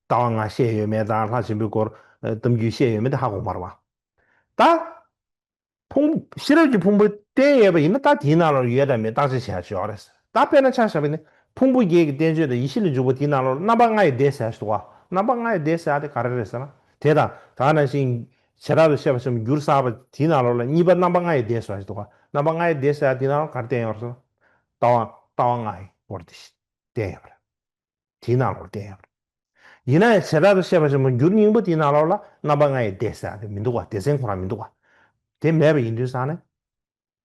ལྟ་བ་ལྔ་བཤད་ཡོད་མེད་དང་ལྷ་ཆེན་པོའི་སྐོར་གཏམ་རྒྱུད་བཤད་ཡོད་མེད་དེ་ཧ་གོ་མ་རེད་བ། ད། ཕུང་། ཤེས་རབ་ཀྱི་ཕུང་པོ་བསྟན་ཡོད་པ་ཡིན་ན་ད་དེའི་ནང་ལ་ཡོད་དང་མེད་བརྟག་དཔྱད་བྱེད་ཡ་ཅིག་ཡོད་རེད། ད་དཔེར་ན་ཆ་བཞག་པ་ཡིན་ན་ ཕུང་པོ་བརྒྱད་ཀྱི་བསྟན་བཅོས་དང་ཡེ་ཤེས་ལ་འཇུག་པ་དེའི་ནང་ལོགས་ལ་རྣམ་པ་ལྔ་ཡི་སྡེ་ཟེར་ཞིག་འདུག་ག། རྣམ་པ་ལྔ་ཡི་སྡེ་ཟེར་ཡ་དེ་ག་རེ་རེད་ཟེར་ན། དེ་དང་ད་ག་ནང་བཞིན་བྱེ་བྲག་ཏུ་བཤད་པ་ཆེན་པོ་འགྱུར་བསགས་པ་དེའི་ནང་ལོགས་ལ་གཉིས་པ་རྣམ་པ་ལྔ་ཡི་སྡེ་ཟེར་ཞིག་འདུག་ག། རྣམ་པ་ལྔ་ཡི་སྡེ་ཟེར་ཡ་དེའི་ནང་ལོགས་ག་རེ་བསྟན་ཡོད་རེད་ཟེར་ན། ལྟ་བ་ལྟ་བ་ལྔ་ཡི་སྐོར་དེ་བསྟན་ཡོད་རེད། དེའི་ནང་ལོགས་བསྟན་ཡོད་རེད། ཡིན་ན་ཡང་བྱེ་བྲག་ཏུ་བཤད་པ་ཆེན་པོ་འགྱུར་རྙིང་པ་དེའི་ནང་ལོགས་ལ་རྣམ་པ་ལྔ་ཡི་སྡེ་ཟེར་ཡ་དེ་མི་འདུག་ག། སྡེ་ཚན་ཁོ་རང་མི་འདུག་ག། དེ་མེད་པ་ཡིན་དུས་ཙང་ནས་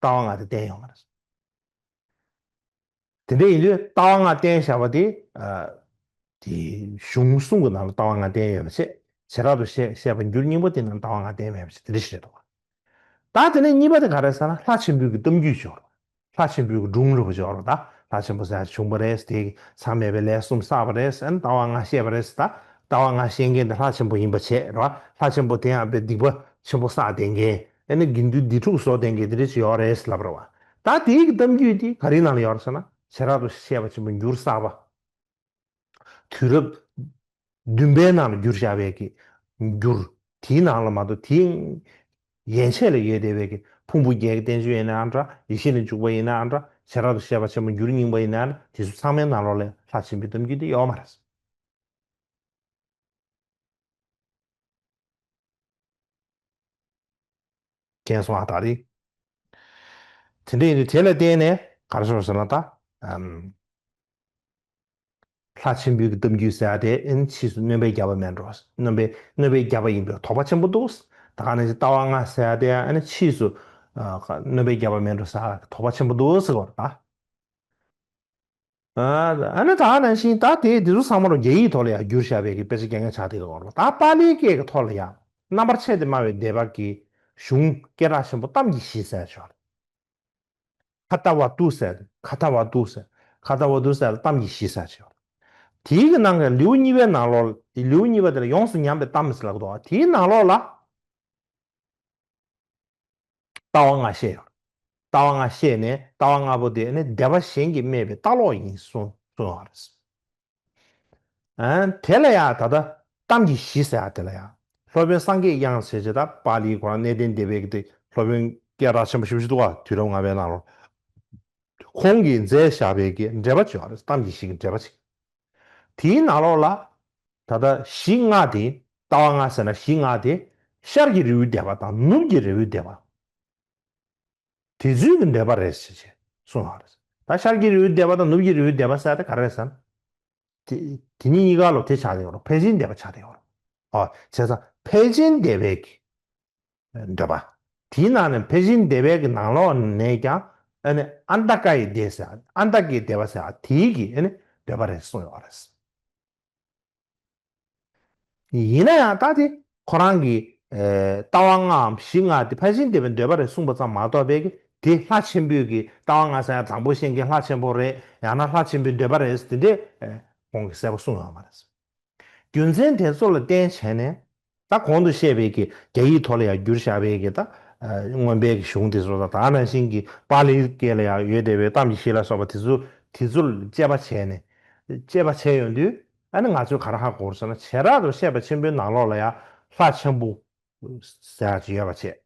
ལྟ་བ་ལྔ་དེ་བསྟན་ཡོད་མ་རེད། དེ་འདྲ་ཡིན་དུས་ལྟ་བ་ལྔ་བསྟན་བཞག་པ་དེ། ཨ། དེ་གཞུང་གསུམ་གྱི་ནང་ལ་ལྟ་བ་ལྔ་བསྟན་ཡོད་པ་བྱས། བྱེ་བྲག་ཏུ་བཤད་བཤད་པ་འགྱུར་རྙིང་པ་དེ་ནང་ལྟ་བ་ལྔ་བསྟན་མེད་པ་བྱས། དེ་འདྲ་ཞིག་རེད་འདུག་ག། ད་དེ་ནས་གཉིས་པ་དེ་ག་རེ་ཟེར་ན། ལྷ་ཆེན་པོའི་གི་གཏམ་རྒྱུད་ཅིག་ཡོད་རེད། ལྷ་ཆེན་པོའི་གི་སྒྲུང་འདྲ་པོ་ཅིག་ཡོད་རེད། ད་ལྷ་ཆེན་པོ་ཟེར་ཡ་བྱུང་བ་རེད། དེ་མཚམས་མེད་པའི་ལས་གསུམ་བསགས་པ་རེད། ཨ་ནི་ལྟ་བ་ལྔ་བཤད་པ་རེད། ད་ལྟ་བ་ལྔ་བཤད་མཁན་དེ་ལྷ་ཆེན་པོ་ཡིན་པ་བྱས་རེད་བ། ལྷ་ཆེན་པོ་དེ་ཡང་དཔེ་སྡིག་པ་ཆེན་པོ་བསགས་བསྡད་མཁན། ཨ་ནི་དགེ་འདུན་སྡིག་སྒྲིབ་གསོག་བསྡད་མཁན་དེ་འདྲ་ཅིག་ཡོད་རེད་ལབ་རེད་བ། ད་དེའི་གི་གཏམ་རྒྱུད་དེ་ག་རེའི་ནང་ལ་ཡོད་རེད་ཟེར་ན། བྱེ་བྲག་ཏུ་བཤད་པ་ཆེན་པོ་འགྱུར་བསགས་པ། དུས་རབས་བདུན་པའི་ནང་ལ་བསྒྱུར་བཞག་པའི་གི་འགྱུར། དེའི་ནང་ལ་མ་གཏོགས་དེའི་ཡན་ཆད་ལ་ཡོད་བསྡད་པའི་གི་ཕུང་པོ་བརྒྱད་ཀྱི་བསྟན་བཅོས་ཡིན་ནའང་འདྲ། ཡེ་ཤེས་ལ་འཇུག་པ་ཡིན་ནའང་འདྲ། བྱེ་བྲག་ཏུ་བཤད་པ་ཆེན་པོ་འགྱུར་རྙིང་པ་ཡིན་ནའང་འདྲ། དེ་ཚོ་ཚང་མའི་ནང་ལོགས་ལ་ལྷ་ཆེན་པོའི་གཏམ་རྒྱུད་དེ་ཡོད་མ་རེད། མཁྱེན་སོང་ཨ། ད་རེད། དེ་འདྲ་ཡིན་དུས་དེ་ལ་བརྟེན་ནས་ག་རེ་ཞུ་ཟེར་ན། ད་ཨམ། ལྷ་ཆེན་པོའི་གི་གཏམ་རྒྱུད་ཟེར་ཡ་དེ་ཨ་ནི་ཕྱིས་སུ་སྣོན་པའི་རྒྱལ་བ་མིན་འགྲོ། སྣོན་པའི་སྣོན་པའི་རྒྱལ་བ་ཡིན་པའི་དོགས་པ་ཆེན་པོ་འདུག། ད་ག་ནང་བཞིན་ལྟ་བ་ལྔ་ཟེར་ཡ་དེ་ཨ་ནི་ཕྱིས་སུ་ཨ་སྣོན་པའི་རྒྱལ་བ་མིན་འགྲོ་ཟེར་ཡ་དོགས་པ་ཆེན་པོ་འདུག་ཟེར་བ་རེད་ད། ཨ་ནི་ད་ག་ནང་བཞིན་ད་དེ་དེ་ཚོ་ཚང་མ་རུ་རྒྱ་ཡིག་ཐོག་ལ་ཡང་བསྒྱུར་བཞག་པའི་གི་དཔེ་ཆ་རྐྱང་རྐྱང་ཆགས་བསྡད་ཡོད་རེད། ད་པཱ་ལིའི་སྐད་ཀྱི་ཐོག་ལ་ཡང་རྣམ་པར་ཕྱེ་སྟེ་སྨྲ་བའི་སྡེ་པ་གི་གཞུང་སྐད་གྲགས་ཆེན་པོ་གཏམ་གྱི་བཞི་ཟེར་ཡ་ཅིག་ཡོད་རེད། ཁ་ཏ་བ་ཏུ་ཟེར། ཁ་ཏ་བ་ཏུ་ཟེར། ཁ་ཏ་བ་ཏུ་ཟེར་གཏམ་གྱི་བཞི་ཟེར་ཡ་ཅིག་ཡོད་རེད། དེའི་གི་ནང་གི་ལེའུ་གཉིས་པའི་ནང་ལོགས། ལེའུ་གཉིས་པ་དེ་ལ་ཡོངས་སུ་ཉམས་པའི་གཏམ་ཟེར་ལབ་ཀྱི་འདུག། དེའི་ནང་ལོགས་ལ་ལྟ་བ་ལྔ་བཤད་ཡོད་རེད། ལྟ་བ་ལྔ་བཤད་ནས་ལྟ་བ་ལྔ་པོ་དེ་ནི་སྡེ་པ་གཞན་གྱིས་སྨྲས་པའི་ལྟ་ཀློག་ཡིན་གསུངས་གསུངས་ཡོད་རེད། ཨ། དེ་ལ་ཡང་ད་ལྟ་གཏམ་གྱི་བཞི་ཟེར་ཡ་དེ་ལ་ཡང་སློབ་དཔོན་སངས་རྒྱས་དབྱངས་ཟེར་བྱས། ད་པཱ་ལིའི་ཁོ་རང་གནས་བརྟན་སྡེ་པའི་གི་དེ་སློབ་དཔོན་སྐད་གྲགས་ཆེན་པོ་ཞེ་པོ་ཞིག་འདུག་ག། དུས་རབས་ལྔ་པའི་ནང་ལོགས། ཁོང་གིས་མཛད་བཞག་པའི་གི་འགྲེལ་པ་ཅིག་ཡོད་རེད། གཏམ་གྱི་བཞི་གི་འགྲེལ་པ་ཅིག། དེའི་ནང་ལོགས་ལ་ད་ལྟ་བཞི་ལྔ་དེ། ལྟ་བ་ལྔ་ཟེར་ན་བཞི་ལྔ་དེ་ཤར་གྱི་རི་བོའི་སྡེ་པ་དང་ནུབ་ཀྱི་རི་བོའི་སྡེ་པ། དེ་ཚོའི་གི་འགྲེལ་པ་རེད་ཟེར་བྱས་གསུངས་ཡོད་རེད། ད་ཤར་གྱི་རི་བོའི་སྡེ་པ་དང་ནུབ་ཀྱི་རི་བོའི་སྡེ་པ་ཟེར་དེ་ག་རེ་རེད་ཟེར་ན། དེ་དེ་གཉིས་གཉིས་ཀ་ལོ་དེ་ཆགས་བསྡད་ཡོད་རེད། ཕར་ཕྱིན་སྡེ་པ་ཆགས་བསྡད་ཡོད་རེད། ཨོ། བྱས་ཙང་ཕར་ཕྱིན་སྡེ་པའི་གི་འགྲེལ་པ། དེའི་ནང་ནས་ཕར་ཕྱིན་སྡེ་པའི་གི་ནང་ལོགས་ནས་ཀྱང་ཨ་ནི་ཨནྟ་ཀ་ཡི་སྡེ་ཟེར། ཨནྟ་ཀའི་སྡེ་པ་ཟེར་དེའི་གི་ཨ་ནི་འགྲེལ་པ་རེད་གསུངས་ཡོད་རེད། ཡིན་ན་ཡང་ད་དེ་ཁོ་རང་གིས་ཨེ་ལྟ་བ་ལྔའམ་བཞི་ལྔ་དེ་ཕར་ཕྱིན་སྡེ་པའི་འགྲེལ་པ་རེད་གསུངས་པ་ཙམ་མ་གཏོགས་པའི་གི་དེ་ལྷ་ཆེན་པོའི་གི་ལྟ་བ་ལྔ་ཟེར་ཡ་དང་པོ་བཤད་མཁན་ལྷ་ཆེན་པོ་རེད། ཡང་ན་ལྷ་ཆེན་པོའི་འགྲེལ་པ་རེད་དེ་འདྲས་ཨེ་ཁོང་གིས་གསལ་པོ་གསུངས་ཡོད་མ་རེད། རྒྱུ་མཚན་དེ་ཚོ་ལ་བརྟེན་བྱས་ནས། ད་གོང་དུ་བཤད་པའི་གི་རྒྱ་ཡིག་ཐོག་ལ་ཡང་བསྒྱུར་བཞག་པའི་གི་ད་ཨ་མངོན་པའི་གི་གཞུང་དེ་ཚོ་དང་། ད་ནང་བཞིན་གྱི་པཱ་ལིའི་སྐད་ལ་ཡང་ཡོད་བསྡད་པའི་གཏམ་གྱི་བཞི་ལ་སོགས་པ་དེ་ཚོ་དེ་ཚོ་ལ་དཔྱད་པ་བྱས་ནས། དཔྱད་པ་བྱས་ཡོང་དུས་ཨ་ནི་ང་ཚོས་ག་རེ་ཧ་གོ་དགོས་ཟེར་ན། བྱེ་བྲག་ཏུ་བཤད་པ་ཆེན་པོའི་ནང་ལོགས་ལ་ཡང་ལྷ་ཆེན་པོ་ཟེར་ཡག་ཅིག་ཡོད་པ་བྱས།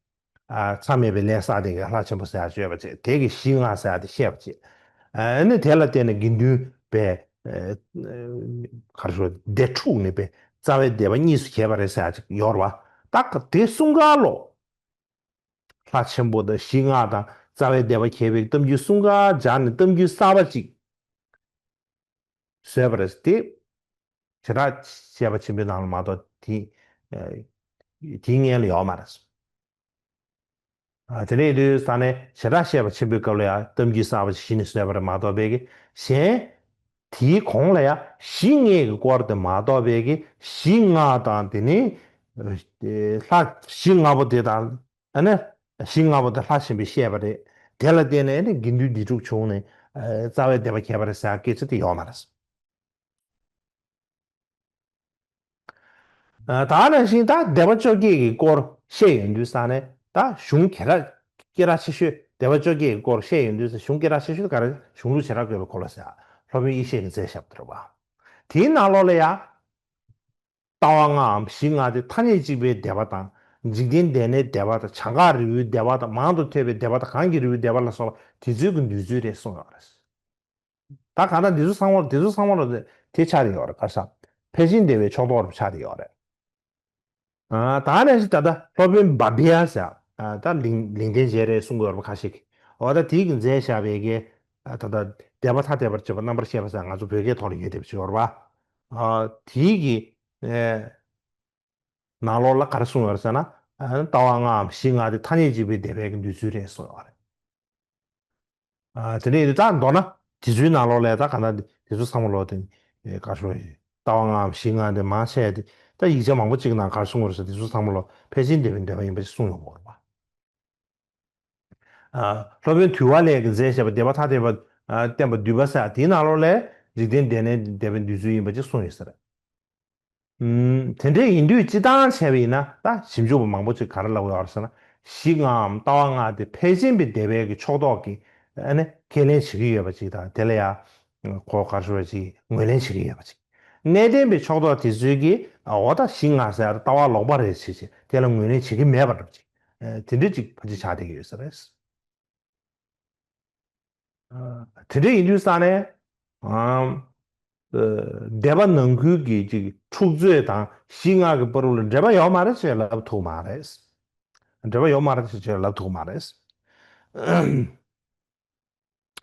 ཨ། མཚམས་མེད་པའི་ལས་བསགས་དེ་གའི་ལྷ་ཆེན་པོ་ཟེར་ཡག་ཅིག་ཡོད་པ་བྱས། དེ་གི་བཞི་ལྔ་ཟེར་ཡག་དེ་བཤད་པ་བྱས། ཨ་ནི་དེ་ལ་བརྟེན་ནས་དགེ་འདུན་པས་ཨ་ག་རེ་ཞུ། སྡེ་དྲུག་ནས་པས་རྩ་བའི་སྡེ་པ་གཉིས་སུ་གྱེས་པ་རེད་ཟེར་ཡག་ཅིག་ཡོད་རེད་བ། ད་ག་དེ་གསུམ་ཀ་ལོ། ལྷ་ཆེན་པོ་དང་བཞི་ལྔ་དང་རྩ་བའི་སྡེ་པ་གྱེས་པའི་གཏམ་རྒྱུད་གསུམ་ཀ་སྦྱར་ནས་གཏམ་རྒྱུད་གསར་པ་ཅིག་བཟོས་པ་རེད། དེ་བྱེ་བྲག་བཤད་པ་ཆེན་པོའི་ནང་ལ་མ་གཏོགས་དེ་ཨ་དེའི་སྔོན་ལ་ཡོད་མ་རེད། ཨ། དེ་འདྲ་ཡིན་དུས་ས་ནས་བྱེ་བྲག་བཤད་པ་ཆེན་པོའི་སྐབས་ལ་ཡང་གཏམ་རྒྱུད་གསར་པ་ཞིག་གཞི་ནས་བཟོས་པ་རེད་མ་གཏོགས་པའི་གི་གཞན། དེའི་གོང་ལ་ཡང་བཞི་ལྔའི་གི་སྐོར་དེ་མ་གཏོགས་པའི་གི་བཞི་ལྔ་དང་དེ་ནི་ལྷ་བཞི་ལྔ་པོ་དེ་དང་། ཨ་ནི་བཞི་ལྔ་པོ་དེ་ལྷ་ཆེན་པོས་བཤད་པ་རེད། དེ་ལ་བརྟེན་ནས་ནི་དགེ་འདུན་སྡེ་དྲུག་བྱུང་ནས་ཨ་རྩ་བའི་སྡེ་པ་གྱེས་པ་རེད་ཟེར་སྐད་ཆ་དེ་ཡོད་མ་རེད། ཨ། ད་ནང་བཞིན་ད་སྡེ་པ་བཅོ་བརྒྱད་ཀྱི་སྐོར་བཤད་ཡོང་དུས་ས་ནས་ད་གཞུང་ག་རེ་སྐད་གྲགས་ཆེ་ཤོས། སྡེ་པ་བཅོ་བརྒྱད་ཀྱི་སྐོར་བཤད་ཡོང་དུས་ས་གཞུང་སྐད་གྲགས་ཆེ་ཤོས་ག་རེ། གཞུང་ལུགས་བྱེ་བྲག་བཀོད་པའི་འཁོར་ལོ་ཟེར་སློབ་དཔོན་ཡེ་ཤེས་ཀྱིས་མཛད་བཞག་པ་རེད་བ། དེའི་ནང་ལོགས་ལ་ཡང་ལྟ་བ་ལྔའམ་བཞི་ལྔ་དེ་ཐ་སྙད་གཅིག་པའི་སྡེ་པ་དང་། འཇིག་རྟེན་འདས་གནས་སྡེ་པ་དང་། བྱང་འགག་རི་བོའི་སྡེ་པ་དང་། མང་དུ་ཐོས་པའི་སྡེ་པ་དང་། གང་གི་རི་བོའི་སྡེ་པ་ལ་སོགས་པ་དེ་ཚོའི་གི་འདུས་ཚུལ་རེད་གསུངས་ཡོད་རེད། ད་གང་ལྟར་འདི་ཚོ་ཚང་མ་འདི་ཚོ་ཚང་མ་ལ་དེ་ཆགས་ཡོད་རེད། ག་རེ་ཟེར། ཕལ་ཆེར་འདས་པའི་ཕྱོགས་གཏོགས་ཆགས་ཡོད་རེད། ཨ། ད་ནས་ད་ལྟ་སློབ་དཔོན་བྷ་དྷི་ཡ་ཟེར། ཨ། ད་ལིང་ལིང་བསྟན་རྗེ་རེད་གསུང་གི་ཡོད་རེད་པ། ཁ་ཤས་ཀྱིས། འོ། ད་དེའི་གི་མཛད་བཞག་པའི་གི། ཨ། ད་ལྟ་འདས་པ་ཐ་དད་པར་བྱེད་པ་རྣམ་པར་བཤད་པ་ཟེར་ང་ཚོ་བོད་སྐད་ཐོག་ལ་ཡོད་བསྡད་པ་ཅིག་ཡོད་རེད་པ། ཨ། དེའི་གི། ཨེ། ནང་ལོགས་ལ་ག་རེ་གསུངས་ཡོད་རེད་ཟེར་ན། ཨ། ལྟ་བ་ལྔའམ་གཞི་ལྔ་དེ་ཐ་སྙད་གཅིག་པའི་འདས་པའི་གི་འདོད་ཚུལ་རེད་གསུངས་ཡོད་རེད། ཨ། དེ་ནས་ད་མདོར་ན་དེ་ཚོའི་ནང་ལོགས་ལ་ད་ག་ན་དེ་ཚོ་ཚང་མ་ལོག་དེ། ཨེ། ག་རེ་ཞུ་དགོས་རེད། ལྟ་བ་ལྔའམ་གཞི་ལྔ་དེ་མང་ཆེ་དེ་ད་ཡིག་ཆ་མང་པོ་ཅིག་ནང་ག་རེ་གསུངས་ཡོད་རེད་ཟེར། དེ་ཚོ་ཚང་མ་ལོག་ཕལ་ཆེར་འདས་པའི་འདས་པ་ཡིན་པ་ཞིག་གསུངས་ཡོང་གི་ཡོད་རེད་པ། ཨ། སློབ་དཔོན་དུལ་བ་ལས་ཀྱིས་མཛད་བཞག་པའི་འདས་པ་ཐ་དད་པ། ཨ། བསྟན་པ་བསྡུས་པ་ཟེར་དེའི་ནང་ལོགས་ལ་འཇིག་རྟེན་འདས་ནས་འདས་པའི་འདོད་ཚུལ་ཡིན་པ་ཅིག་གསུངས་ཡོད་ས་རེད། ཨུམ། དེ་འདྲ་ཡིན་དུས་སྤྱིར་བཏང་བྱས་པ་ཡིན་ན། ད་ཞིབ་འཇུག་པ་མང་པོ་ཅིག་ག་རེ་ལབ་ཡོད་རེད་ཟེར་ན། གཞི་ལྔའམ་ལྟ་བ་ལྔ་དེ་ཕལ་ཆེར་འདས་པའི་གི་ཕྱོགས་གཏོགས་ཀྱིས། ཨ་ནི་ཁས་ལེན་བྱེད་ཀྱི་ཡོད་པ་ཅིག་དང་། དེ་ལ་ཡང་ཁོ་ག་རེ་ཞུ་དགོས་རེད། ཅིག་ངོས་ལེན་བྱེད་ཀྱི་ཡོད་པ་ཅིག། གནས་བརྟན་པའི་ཕྱོགས་གཏོགས་དེ་ཚོས་ཀྱིས། ཨ། འོ་ད་གཞི་ལྔ་ཟེར་ཡ་ལྟ་བ་ལོག་པ་རེད་ཟེར་བྱས་དེ་ལ་ངོས་ལེན་བྱེད་ཀྱི་མེད་པ་འདྲ་པོ་ཅིག། ཨ། དེ་འདྲ་ཅིག་ཕལ་ཆེར་ཆགས་བསྡད་ཀྱི་ཡོད་ས་རེད། ཨ། དེ་འདྲ་ཡིན་དུས་ཙང་ནས། ཨ། ཨ། འདས་པ་ནང་ཁུལ་གྱི་ཅིག་འཁྲུག་རྩོད་དང་གཞི་ལྔ་གི་བར་དུ་ལ་འབྲེལ་བ་ཡོད་མ་རེད་ཅེས་ལབ་ཐུབ་མ་རེད། འབྲེལ་བ་ཡོད་མ་རེད་ཅེས་ལབ་ཐུབ་མ་རེད།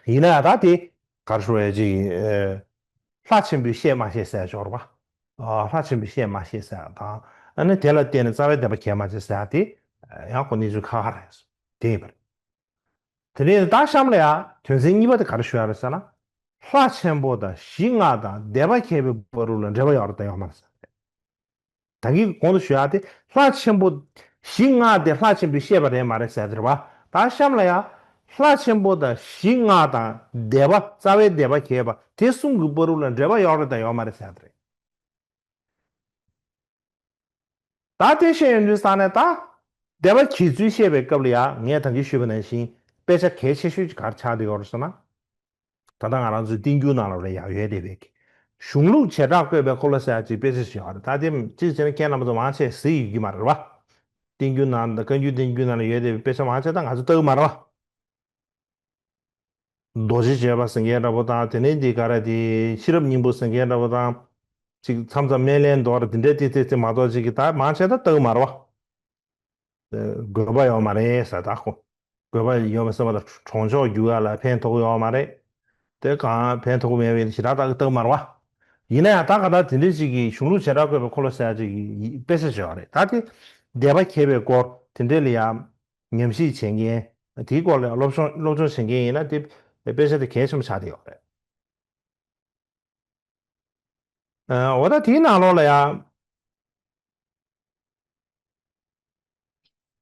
ཡིན་ན་ཡང་ད་དེ་ག་རེ་ཞུ་དགོས་རེད། ཅིག། ཨ། ལྷ་ཆེན་པོས་བཤད་མ་ཤེས་ཟེར་ཡ་ཅིག་ཡོད་རེད་པ། ཨ། ལྷ་ཆེན་པོས་བཤད་མ་ཤེས་ཟེར་ཡ་དང་། ཨ་ནི་དེ་ལ་བརྟེན་ནས་རྩ་བའི་བདེན་པ་གྱེས་མ་བྱས་ཟེར་ཡ་དེ་ཡང་ཁོ་གནས་ཚུལ་ཁག་ཁག་རེད། དེ་ཡིན་པ་རེད། དེ་ནས་ད་གཤམ་ལ་ཡང་དོན་ཚན་གཉིས་པ་དེ་ག་རེ་ཞུ་ཡ་རེད་ཟེར་ན། ལྷ་ཆེན་པོ་དང་གཞི་ལྔ་དང་འདས་པ་མཁས་པའི་བར་དུ་ལ་འབྲེལ་བ་ཡོད་རེད་དང་ཡོད་མ་རེད་ཟེར། ད་གིན་གོང་དུ་ཞུ་ཡ་དེ་ལྷ་ཆེན་པོ། གཞི་ལྔ་དེ་ལྷ་ཆེན་པོས་བཤད་པ་རེད་མ་རེད་ཟེར་དེ་རེད་པ། ད་གཤམ་ལ་ཡང་ལྷ་ཆེན་པོ་དང་གཞི་ལྔ་དང་འདས་པ་རྩ་བའི་བདེན་པ་གྱེས་པ་དེ་གསུམ་གྱི་བར་དུ་ལ་འབྲེལ་བ་ཡོད་རེད་དང་ཡོད་མ་རེད་ཟེར་དེ་རེད། ད་དེ་བཤད་ཡོང་དུས་ཙང་ནས་ད་འདས་པ་གྱེས་ཚུལ་བཤད་པའི་སྐབས་ལ་ཡང་ངས་ད་གིན་ཞུས་པ་ནང་བཞིན་དཔེ་ཆ་གལ་ཆེ་ཤོས་ཅིག་ག་རེ་ཆགས་བསྡད་ཡོད་རེད་ཟེར་ན། ད་ལྟ་ང་རང་ཚོའི་བསྟན་འགྱུར་ནང་ལ་ཡང་ཡོད་བསྡད་པའི་གི་གཞུང་ལུགས་བྱེ་བྲག་བཀོད་པའི་འཁོར་ལོ་ཟེར་ཡ་ཅིག་དཔེ་ཆ་ཞིག་ཡོད་རེད། ད་དེ་གཅིག་བྱས་ན་ཁྱེད་རྣམ་པ་ཚོ་མང་ཆེ་གཟིགས་ཡོད་ཀྱི་མ་རེད་པ། བསྟན་འགྱུར་ནང་དང་བཀའ་འགྱུར་བསྟན་འགྱུར་ནང་ལ་ཡོད་བསྡད་པའི་དཔེ་ཆ་མང་ཆེ་ད་ང་ཚོ་ལྟ་གི་མ་རེད་པ། རྡོ་རྗེ་བྱེད་པ་ཟེར་མཁན་འདྲ་པོ་དང་། དེ་ནས་འདི་ག་རེ་དེ་ཤེས་རབ་སྙིང་པོ་ཟེར་མཁན་འདྲ་པོ་དང་། ཅིག་མཚམས་མཚམས་སྨན་བླའི་མདོ་ར་དེ་འདྲ་དེ་དེ་དེ་མ་གཏོགས་ཅིག་གི་ད་མང་ཆེ་ད་ལྟ་གི་མ་རེད་པ། དགོས་པ་ཡོད་མ་རེད་ཟེར། ད་ཁོ་དགོས་པ་ཡོད་མ་ཟེར་བ་ལ་གྲོང་ཆོག་རྒྱུག་ཡ་ལ་ཕན་ཐོགས་ཡོད་མ་རེད། དེ་གང་ཕན་ཐོགས་མེད་པའི་ཞེ་དྲག་ད་ལྟ་གི་མ་རེད་པ། ཡིན་ན་ཡང་ད་ག་ད་དེ་འདྲ་ཅིག་གི་གཞུང་ལུགས་བྱེ་བྲག་བཀོད་པའི་འཁོར་ལོ་ཟེར་ཡ་ཅིག་གི་དཔེ་ཆ་ཅིག་ཡོད་རེད། ད་དེ་འདས་པ་མཁས་པའི་སྐོར་དེ་འདྲ་ལ་ཡང་ཉམས་ཞིབ་བྱེད་མཁན། དེའི་སྐོར་ལ་སློབ་སྦྱོང་སློབ་སྦྱོང་བྱེད་མཁན་ཡིན་ན་དེ་དཔེ་ཆ་དེ་གལ་ཆེན་པོ་ཆགས་བསྡད་ཡོད་རེད། ཨ། འོ་ད་དེའི་ནང་ལོགས་ལ་ཡང་།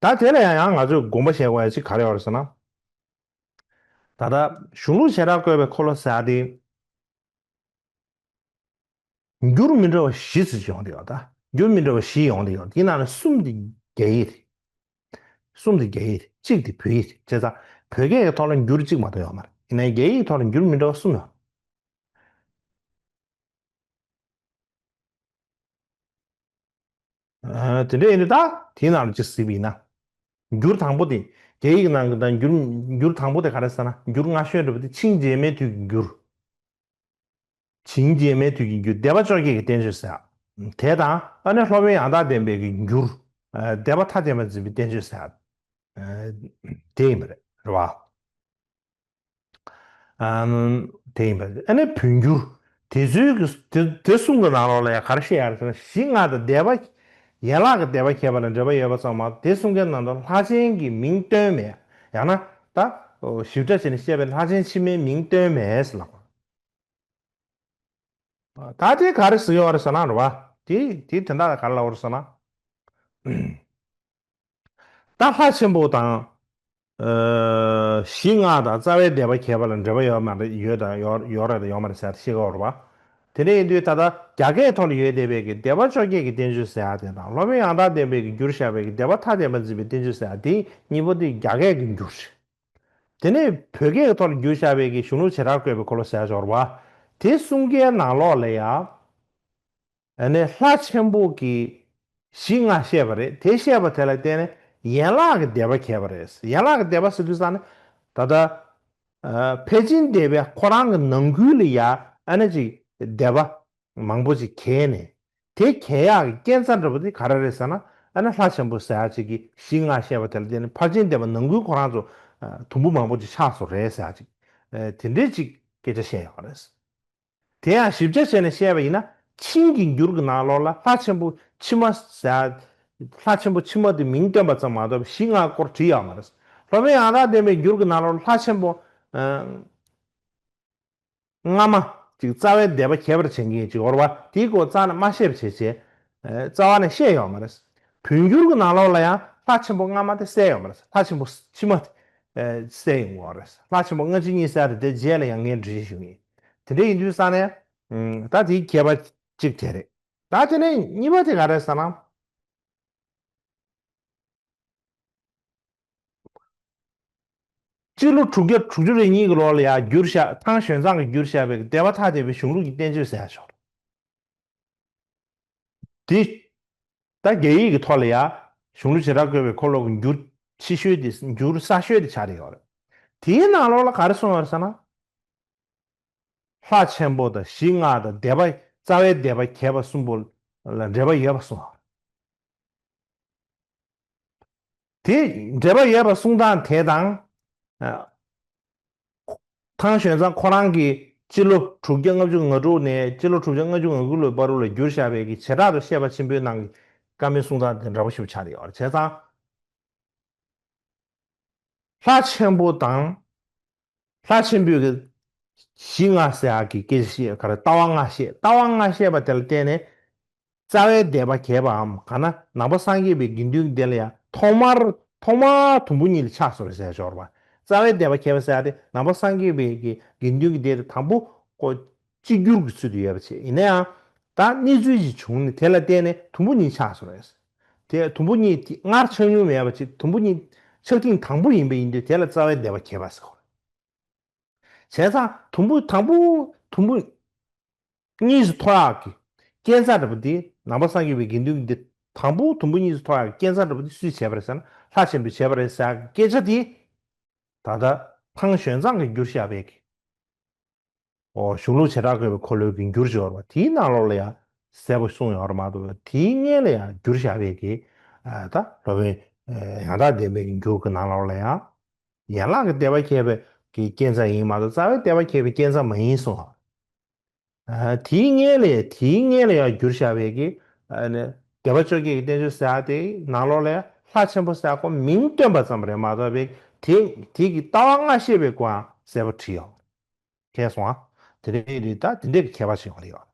ད་དེ་ལ་ཡང་ཡང་ང་ཚོས་དགོངས་པ་བཞེས་དགོས་ཡ་ཅིག་ག་རེ་ཡོད་རེད་ཟེར་ན། ད་ལྟ་གཞུང་ལུགས་བྱེ་བྲག་བཀོད་པའི་འཁོར་ལོ་ཟེར་ཡ་དེ། འགྱུར་མི་འདྲ་བ་བཞི་ཙམ་ཡོང་བསྡད་ཡོད། ད་འགྱུར་མི་འདྲ་བ་བཞི་ཡོང་བསྡད་ཡོད། དེའི་ནང་ནས་གསུམ་དེ་རྒྱ་ཡིག་རེད། གསུམ་དེ་རྒྱ་ཡིག་རེད། གཅིག་དེ་བོད་ཡིག་རེད། བྱས་ཙང་བོད་སྐད་ཀྱི་ཐོག་ལ་འགྱུར་གཅིག་མ་གཏོགས་ཡོད་མ་རེད། ཡིན་ནའི་རྒྱ་ཡིག་གི་ཐོག་ལ་འགྱུར་མི་འདྲ་བ་གསུམ་ཡོད། ཨ། དེ་འདྲ་ཡིན་དུས་ད་དེའི་ནང་ལ་ཅིག་གཟིགས་པ་ཡིན་ན། འགྱུར་དང་པོ་དེ། རྒྱ་ཡིག་ནང་གི་ད་འགྱུར་འགྱུར་དང་པོ་དེ་ག་རེ་ཟེར་ན། འགྱུར་སྔ་ཤོས་འདྲ་པོ་དེ་འཆིང་བྱེད་མེད་དུས་ཀྱི་འགྱུར། འཆིང་བྱེད་མེད་དུས་ཀྱི་འགྱུར། སྡེ་པ་བཅོ་བརྒྱད་ཀྱི་བསྟན་བཅོས་ཟེར་ཡ་དེ་དང་། ཨ་ནི་སློབ་དཔོན་ཡང་དག་ལྡན་པའི་གི་འགྱུར། ཨ། འདས་པ་ཐ་དད་པར་འཛིན་པའི་བསྟན་བཅོས་ཟེར་ཡ་དེ་ཡིན་པ་རེད། རེད་པ། ཨམ། དེ་ཡིན་པ་རེད། ཨ་ནི་བོད་འགྱུར་དེ་ཚོའི་གི་དེ་དེ་གསུམ་གི་ནང་ལོགས་ལ་ཡང་ག་རེ་བཤད་ཡ་རེད་ཟེར་ན། གཞི་ལྔ་དང་འདས་པ། ཡན་ལག་གི་འདས་པ་མཁས་པ་ལ་འབྲེལ་བ་ཡོད་པ་ཙམ་མ་གཏོགས་དེ་གསུམ་ཀའི་ནང་དུ་ལྷ་ཆེན་གྱི་མིང་བཏོན་མེད། ཡང་ན་ད་ཞིབ་ཕྲ་བྱས་ནས་བཤད་པའི་ལྷ་ཆེན་ཕྱི་མའི་མིང་བཏོན་མེད་ཟེར་ལབ། ད་དེ་ག་རེ་ཟེར་ཡོད་རེད་ཟེར་ན་རེད་པ། དེ་དེ་དོན་དག་ལ་ག་རེ་ལབ་ཡོད་རེད་ཟེར་ན། ད་ལྷ་ཆེན་པོ་དང་། ཨ། གཞི་ལྔ་དང་རྩ་བའི་བདེན་པ་མཁས་པ་ལ་འབྲེལ་བ་ཡོད་མ་རེད། ཡོད་དང་ཡོད་ཡོད་རེད་དང་ཡོད་མ་རེད་ཟེར་ཡ་དེ་ཤེས་དགོས་རེད་པ། དེ་འདྲ་ཡིན་དུས་ད་ལྟ་རྒྱ་སྐད་ཐོག་ལ་ཡོད་བསྡད་པའི་གི་སྡེ་པ་བཅོ་བརྒྱད་ཀྱི་བསྟན་བཅོས་ཟེར་ཡ་དེ་དང་། སློབ་དཔོན་ཡང་དག་ལྡན་པའི་གི་འགྱུར་བཞག་པའི་གི་སྡེ་པ་ཐ་དད་པར་འཛིན་པའི་བསྟན་བཅོས་ཟེར་ཡ་དེ་གཉིས་པོ་དེ་རྒྱ་སྐད་ཀྱི་འགྱུར་རེད། དེ་ནས་བོད་སྐད་ཀྱི་ཐོག་ལ་འགྱུར་བཞག་པའི་གི་གཞུང་ལུགས་བྱེ་བྲག་བཀོད་པའི་འཁོར་ལོ་ཟེར་ཡ་ཅིག་ཡོད་རེད་པ། དེ་གསུམ་ཀའི་ནང་ལོགས་ལ་ཡ། ཨ་ནི་ལྷ་ཆེན་པོ་གིས་གཞི་ལྔ་བཤད་པ་རེད། དེ་བཤད་པ་དེ་ལ་བརྟེན་ནས་ཡན་ལག་གི་སྡེ་པ་མཁས་པ་རེད། ཡན་ལག་གི་སྡེ་པ་ཟེར་དུས་ཙང་ནས་ད་ལྟ་ ཕལ་ཆེན་སྡེ་པས་ཁོ་རང་གི་ནང་ཁུལ་ལ་ཡ་ཨ་ནི་ཅིག་སྡེ་པ་མང་པོ་ཅིག་གྱེས་ནས། དེ་གྱེས་ཡག་གི་རྐྱེན་རྩ་འདྲ་པོ་དེ་ག་རེ་རེད་ཟེར་ན། ཨ་ནི་ལྷ་ཆེན་པོ་ཟེར་ཡག་ཅིག་གིས་གཞི་ལྔ་བཤད་པ་དེ་ལ་བརྟེན་ནས་ཕལ་ཆེན་སྡེ་པ་ནང་ཁུལ་ཁོ་རང་ཚོ་དུམ་བུ་མང་པོ་ཅིག་ཆགས་སོང་རེད་ཟེར་ཡག་ཅིག་དེ་འདྲའི་ཅིག་སྐད་ཆ་བཤད་ཡོད་རེད། དེ་ཡང་ཞིབ་ཆ་བྱས་ནས་བཤད་པ་ཡིན་ན། ཆིང་གི་འགྱུར་གྱི་ནང་ལོགས་ལ་ལྷ་ཆེན་པོ་ཕྱི་མ་ཟེར། ལྷ་ཆེན་པོ་ཕྱི་མ་དེ་མིང་བཏོན་པ་ཙམ་མ་གཏོགས་གཞི་ལྔ་སྐོར་བྲིས་ཡོད་མ་རེད། སློབ་དཔོན་ཡང་དག་ལྡན་པའི་འགྱུར་གྱི་ནང་ལོགས་ལ་ལྷ་ཆེན་པོ་ཨ་སྔ་མ་ཅིག་རྩ་བའི་སྡེ་པ་གྱེས་པར་བྱེད་མཁན་ཅིག་ཡོད་རེད་པ། དེའི་སྐོར་རྩ་ནས་མ་བཤད་པ་བྱས་བྱས། ཨ་རྩ་བ་ནས་བཤད་ཡོད་མ་རེད། བོད་འགྱུར་གྱི་ནང་ལོགས་ལ་ཡང་ལྷ་ཆེན་པོ་སྔ་མ་དེ་གསལ་ཡོད་མ་རེད། ལྷ་ཆེན་པོ་ཕྱི་མ་དེ་གསལ་ཡོང་གི་ཡོད་རེད། ལྷ་ཆེན་པོ་ལྔ་བཅུ་གཉིས་ཟེར་ཡག་དེ་དེ་རྗེས་ལ་ཡང་ངས་འགྲེལ་བཤད་ཞུ་གི་ཡིན། དེ་འདྲ་ཡིན་དུས་ཙང་ནས་ཨ་ད་དེའི་ཁྱད་པར་གཅིག་དེ་རེད། ད་དེ་ནས་གཉིས་པ་དེ་ག་རེ་ཟེར་ན། སྤྱི་ལོ་དྲུག་བརྒྱ་དྲུག་ཅུ་རེ་གཉིས་ཀྱི་ལོ་ལ་ཡང་བསྒྱུར་བཞག་ཐང་ཞོན་ཙང་གིས་བསྒྱུར་བཞག་པའི་སྡེ་པ་ཐ་དད་པའི་གཞུང་ལུགས་ཀྱི་བསྟན་བཅོས་ཟེར་ཡག་ཅིག་ཡོད་རེད། དེ་ད་རྒྱ་ཡིག་གི་ཐོག་ལ་ཡང་གཞུང་ལུགས་བྱེ་བྲག་བཀོད་པའི་འཁོར་ལོ་གི་འགྱུར་ཕྱི་ཤོས་དེ་འགྱུར་གསར་ཤོས་དེ་ཆགས་བསྡད་ཡོད་རེད། དེའི་ནང་ལོགས་ལ་ག་རེ་གསུངས་ཡོད་རེད་ཟེར་ན། ལྷ་ཆེན་པོ་དང་གཞི་ལྔ་དང་སྡེ་པ་རྩ་བའི་སྡེ་པ་གྱེས་པ་གསུམ་པོ་ལ་འབྲེལ་བ་ཡོད་པ་གསུངས། དེ་འབྲེལ་བ་ཡོད་པ་གསུང་སྟངས་དེ་དང་། ཨ་ཐང་ཞོན་ཙང་ཁོ་རང་གིས་སྤྱི་ལོ་དྲུག་བརྒྱ་ལྔ་བཅུ་ང་དྲུག་ནས་སྤྱི་ལོ་དྲུག་བརྒྱ་ལྔ་བཅུ་ང་དགུ་ལོའི་བར་དུ་ལ་བསྒྱུར་བཞག་པའི་གི་བྱེ་བྲག་ཏུ་བཤད་པ་ཆེན་པོའི་ནང་གི་བཀའ་མོལ་གསུང་སྟངས་དེ་འདྲ་པོ་ཞིག་ཆགས་བསྡད་ཡོད་རེད། བྱས་ཙང་། ལྷ་ཆེན་པོ་དང་། ལྷ་ཆེན་པོའི་གི་གཞི་ལྔ་ཟེར་ཡག་གི་སྐད་ཆ་བཤད་ག་རེ། ལྟ་བ་ལྔ་བཤད། ལྟ་བ་ལྔ་བཤད་པ་དེ་ལ་བརྟེན་ནས། རྩ་བའི་སྡེ་པ་གྱེས་པའམ་གང་ན་ནང་པ་སངས་རྒྱས་པའི་དགེ་འདུན་གྱི་སྡེ་ལ་ཡང་ཐོག་མར་ཐོག་མར་དུམ་བུ་གཉིས་ལ་ཆགས་སོང་རེད་ཟེར་ཡག་ཅིག་ཡོད་རེད་པ། རྩ་བའི་སྡེ་པ་གྱེས་པ་ཟེར་ཡག་དེ་ནང་པ་སངས་རྒྱས་པའི་གི་དགེ་འདུན་གྱི་སྡེ་དེ་དང་པོ་ཀོ་གཅིག་གྱུར་གྱི་ཚུལ་དུ་ཡོད་པ་བྱས། ཡིན་ན་ཡང་ད་གནས་ཚུལ་ཞིག་བྱུང་ནས་དེ་ལ་བརྟེན་ནས་དུམ་བུ་གཉིས་ཆགས་སོང་རེད། དེ་དུམ་བུ་གཉིས་དེ་སྔར་ཆགས་མྱོང་མེད་པ་ཅིག་དུམ་བུ་གཉིས་ཆགས་ཐེངས་དང་པོ་ཡིན་པ་ཡིན་དུས་དེ་ལ་རྩ་བའི་སྡེ་པ་གྱེས་པ་ཟེར་གོ། བྱས་ཙང་དུམ་བུ་དང་པོ་དུམ་བུ་གཉིས་སུ་འཐོར་ཡག་གི་རྐྱེན་རྩ་འདྲ་པོ་དེ། ནང་པ་སངས་རྒྱས་པའི་དགེ་འདུན་གྱི་སྡེ་དང་པོ་དུམ་བུ་གཉིས་སུ་འཐོར་ཡག་གི་རྐྱེན་རྩ་འདྲ་པོ་དེ་སུས་བྱས་པ་རེད་ཟེར་ན། ལྷ་ཆེན་པོས་བྱས་པ་རེད་ཟེར་ཡག་གི་སྐད་ཆ་དེ་ད་ལྟ་ཐང་ཞོན་ཙང་གིས་བསྒྱུར་བཞག་པའི་གི། ཨོ། གཞུང་ལུགས་བྱེ་བྲག་བཀོད་པའི་འཁོར་ལོའི་གི་འགྱུར་སྦྱོར་བ་དེའི་ནང་ལོགས་ལ་ཡང་གསལ་པོ་གསུངས་ཡོད་རེད་མ་གཏོགས། དེའི་སྔོན་ལ་ཡང་བསྒྱུར་བཞག་པའི་གི་ཨ་ད་སློབ་དཔོན་ཡང་དག་ལྡན་པའི་གི་འགྱུར་གྱི་ནང་ལོགས་ལ་ཡང་ཡན་ལག་གི་སྡེ་པ་གྱེས་པའི་གི་རྐྱེན་རྩ་ཡིན་མ་གཏོགས་རྩ་བའི་སྡེ་པ་གྱེས་པའི་རྐྱེན་རྩ་མ་ཡིན་གསུངས། ཨ་དེའི་སྔོན་ལ་དེའི་སྔོན་ལ་ཡང་བསྒྱུར་བཞག་པའི་གི་ཨ་ནི་སྡེ་པ་བཅོ་བརྒྱད་ཀྱི་བསྟན་བཅོས་ཟེར་ཡག་དེའི་ནང་ལོགས་ལ་ཡང་ལྷ་ཆེན་པོ་ཟེར་ཡག་ཁོ་མིང་བཏོན་པ་ཙམ་རེད་མ་གཏོགས་པའི་དེ་དེ་གི་ལྟ་བ་ལྔ་བཤད་པའི་སྐོར་གསལ་པོ་བྲིས་ཡོད། མཁྱེན་སོང་ཨ། དེ་འདྲའི་རིགས་ད་དེ་འདྲའི་གི་ཁྱད་པར་ཞིག་ཡོད་རེད་ཡོད།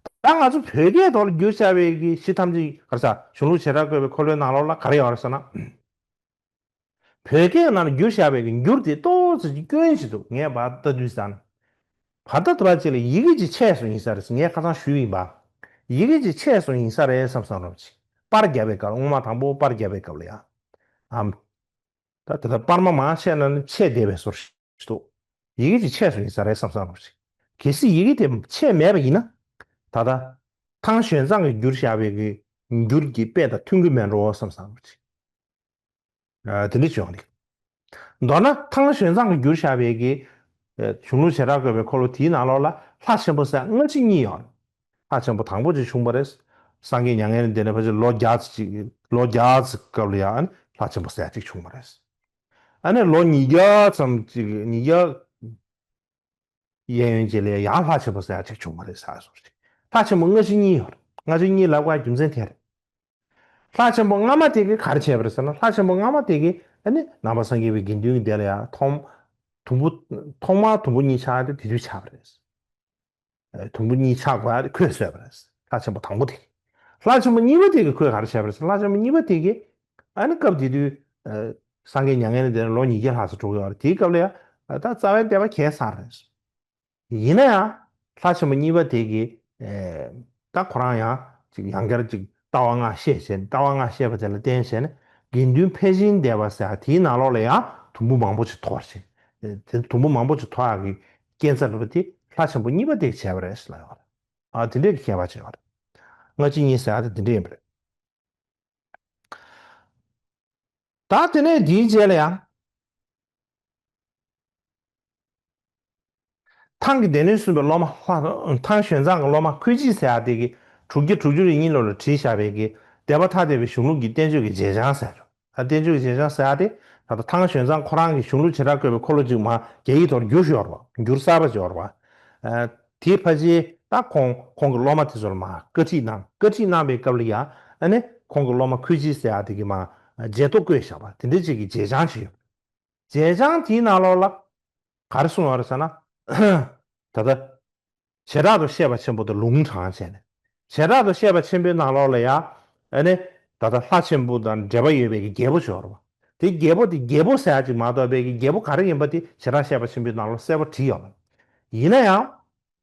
ད་ང་ཚོ་བོད་སྐད་ཐོག་ལ་བསྒྱུར་བྱ་བའི་གི་གཞི་ཐམས་ཅད་ག་རེ་ཟ། གཞུང་ལུགས་བྱེ་བྲག་བཀོད་པའི་འཁོར་ལོའི་ནང་ལོགས་ལ་ག་རེ་ཡོད་རེད་ཟེར་ན། བོད་སྐད་ནང་ལ་བསྒྱུར་བྱ་བའི་གི་འགྱུར་དེ་ཏོག་ཙམ་ཅིག་སྐྱོན་ཞིག་འདུག་ངས་ཕར་ལྟ་དུས་ཙང་། ཕར་ལྟ་དུས་ཅིག་ལ་ཡི་གེ་ཅིག་ཆད་སོང་ཡིན་ས་རེད། ངས་ཁ་སང་ཞུས་ཡིན་པ། ཡི་གེ་ཅིག་ཆད་སོང་ཡིན་ས་རེད་བསམ་བསམ་རོགས་ཅིག་པར་བརྒྱབ་པའི་སྐབས་ལ། སྔོན་མ་དང་པོ་པར་བརྒྱབ་པའི་སྐབས་ལ་ཡང་། ཨམ། ད་དེ་ལྟར་པར་མ་མང་ཆེ་ན་ནི་ཆད་བསྡད་པའི་བཟོ་ཞིག་འདུག་ཡི་གེ་ཅིག་ཆད་སོང་ཡིན་ས་རེད་བསམ་བསམ་རོགས་ཅིག་གལ་སྲིད་ཡི་གེ་དེ་ཆད་མེད་པ་ཡིན་ན། ད་ལྟ་ཐང་ཞོན་ཙང་གིས་བསྒྱུར་བཞག་པའི་གི་འགྱུར་གྱི་དཔེ་དང་མཐུན་གྱི་མེད་འགྲོ་བསམ་བསམ་རོགས་ཅིག་ཨ་དེ་འདྲ་བྱུང་རེད། མདོར་ན་ཐང་ཞོན་ཙང་གིས་བསྒྱུར་བཞག་པའི་གི་ཨ་གཞུང་ལུགས་བྱེ་བྲག་བཀོད་པའི་འཁོར་ལོ་དེའི་ནང་ལོགས་ལ་ལྷ་ཆེན་པོ་ཟེར་སྔ་ཕྱི་གཉིས་ཡོད་རེད། ལྷ་ཆེན་པོ་དང་པོ་ཅིག་བྱུང་བ་རེད། སངས་རྒྱས་མྱ་ངན་ལས་འདས་ནས་ཕལ་ཆེར་ལོ་བརྒྱ་ཙམ་ཅིག་ལོ་བརྒྱ་ཙམ་སྐབས་ལ་ཡང་ལྷ་ཆེན་པོ་ཟེར་ཡག་ཅིག་བྱུང་བ་རེད། ཨ་ནི་ལོ་ཉིས་བརྒྱ་ཙམ་ཅིག་ཉིས་བརྒྱ་གཡས་གཡོན་ཅིག་ལ་ཡང་ལྷ་ཆེན་པོ་ཟེར་ཡག་ཅིག་བྱུང་བ་རེད་ཟེར་སོང་ཞིག་ལྷ་ཆེན་པོ་སྔ་ཕྱི་གཉིས་ཡོད་རེད། སྔ་ཕྱི་གཉིས་ལབ་དགོས་རྒྱུ་མཚན་དེ་རེད། ལྷ་ཆེན་པོ་སྔ་མ་དེ་གིས་ག་རེ་བྱས་པ་རེད་ཟེར་ན། ལྷ་ཆེན་པོ་སྔ་མ་དེ་གིས་ཨ་ནི་ནང་པ་སངས་རྒྱས་པའི་དགེ་འདུན་གྱི་སྡེ་ལ་ཡང་ཐོག་དུམ་བུ་ཐོག་མར་དུམ་བུ་གཉིས་ཆགས་ཏེ་དེ་དུས་ཆགས་པ་རེད། ཨ་དུམ་བུ་གཉིས་ཆགས་དགོས་ཡག་དེ་ཁོས་བཟོས་པ་རེད། ལྷ་ཆེན་པོ་དང་པོ་དེ་གིས། ལྷ་ཆེན་པོ་གཉིས་པ་དེ་གིས་ཁོས་ག་རེ་བྱས་པ་རེད་ཟེར་ན། ལྷ་ཆེན་པོ་གཉིས་པ་དེ་གིས་ཨ་ནི་སྐབས་དེ་དུས་ཨ་སངས་རྒྱས་མྱ་ངན་ལས་འདས་ནས་ལོ་ཉིས་བརྒྱ་ལྷག་ཙམ་འགྲོ་གི་ཡོད་རེད། དེའི་སྐབས་ལ་ཡང་ད་རྩ་བའི་སྡེ་པ་གྱེས་ཚར་རེད། ཡིན་ན་ཡང་ལྷ་ཆེན་པོ་གཉིས་པ་དེ་གིས་ཨེ་ད་ཁོ་རང་ཡང་ཅིག་ཡང་བསྐྱར་ཅིག་ལྟ་བ་ལྔ་བཤད་བྱས་ནས། ལྟ་བ་ལྔ་བཤད་པ་དེ་ལ་བརྟེན་བྱས་ནས་དགེ་འདུན་ཕལ་ཆེན་སྡེ་པ་ཟེར་ཡག་དེའི་ནང་ལོགས་ལ་ཡང་དུམ་བུ་མང་པོ་ཅིག་འཐོར་བྱས། ཨེ་དེ་དུམ་བུ་མང་པོ་ཅིག་འཐོར་ཡག་གི་རྐྱེན་རྩ་འདྲ་པོ་དེ་ལྷ་ཆེན་པོ་གཉིས་པ་དེ་གིས་བྱས་པ་རེད་ཟེར་ལབ་ཡོད་རེད། ཨ་དེ་འདྲས་ཀྱི་ཁྱད་པར་ཅིག་ཡོད་རེད། སྔ་ཕྱི་གཉིས་ཟེར་ཡག་དེ་དེ་འདྲས་ཡིན་པ་རེད། ད་དེ་ནས་དེའི་རྗེས་ལ་ཡང་། ཐང་གི་སྡེ་སྣོད་གསུམ་པའི་སློབ་མ་ལྷ་ཐང་ཞོན་ཙང་གི་སློབ་མ་ཁུལ་གཅིག་ཟེར་ཡག་དེ་གི་དྲུག་བརྒྱ་དྲུག་ཅུ་རེ་གཉིས་ལོ་ལ་བྲིས་བཞག་པའི་གི་སྡེ་པ་ཐ་དད་པའི་གཞུང་ལུགས་ཀྱི་བསྟན་བཅོས་ཀྱི་རྗེས་འཆང་ཟེར་ཡག་རེད། ཨ་བསྟན་བཅོས་ཀྱི་རྗེས་འཆང་ཟེར་ཡག་དེ་ད་ལྟ་ཐང་ཞོན་ཙང་ཁོ་རང་གི་གཞུང་ལུགས་བྱེ་བྲག་བཀོད་པའི་འཁོར་ལོ་གཅིག་མར་རྒྱ་ཡིག་ཐོག་བསྒྱུར་ཤོར་བ། བསྒྱུར་གསར་པ་ཤོར་བ། ཨ་དེའི་ཕལ་ཆེར་ད་ཁོང་ཁོང་གི་སློབ་མ་དེ་ཚོ་ལ་མར་བཀའ་ཁྲིད་གནང་། བཀའ་ཁྲིད་གནང་པའི་སྐབས་ལ་ཡང་ཨ་ནི་ཁོང་གི་སློབ་མ་ཁུལ་གཅིག་ཟེར་ཡག་དེ་གི་མར་མཇལ་ཏོ་བཀོད་བཞག་པ་དེ་འདྲ་ཅིག་གི་རྗེས་འཆང་ཅིག་ཡོད། རྗེས་འཆང་དེའི་ནང་ལོགས་ལ་ག་རེ་གསུངས་ཡོད་རེད་ཟེར་ན། ད་ལྟ་བྱེ་བྲག་ཏུ་བཤད་པ་ཆེན་པོ་དང་ལུང་དྲངས་བྱས་ནས། བྱེ་བྲག་ཏུ་བཤད་པ་ཆེན་པོའི་ནང་ལོགས་ལ་ཡང་ཨ་ནི་ད་ལྟ་ལྷ་ཆེན་པོ་དང་འབྲེལ་བ་ཡོད་པའི་གི་རྒྱལ་པོ་ཅིག་ཡོད་རེད་པ། དེ་རྒྱལ་པོ་དེ་རྒྱལ་པོ་ཟེར་ཡག་ཅིག་མ་གཏོགས་པའི་གི་རྒྱལ་པོ་ག་རེ་ཡིན་པ་དེ་བྱེ་བྲག་བཤད་པ་ཆེན་པོའི་ནང་ལོགས་གསལ་པོ་བྲིས་ཡོད་མ་རེད། ཡིན་ན་ཡང་།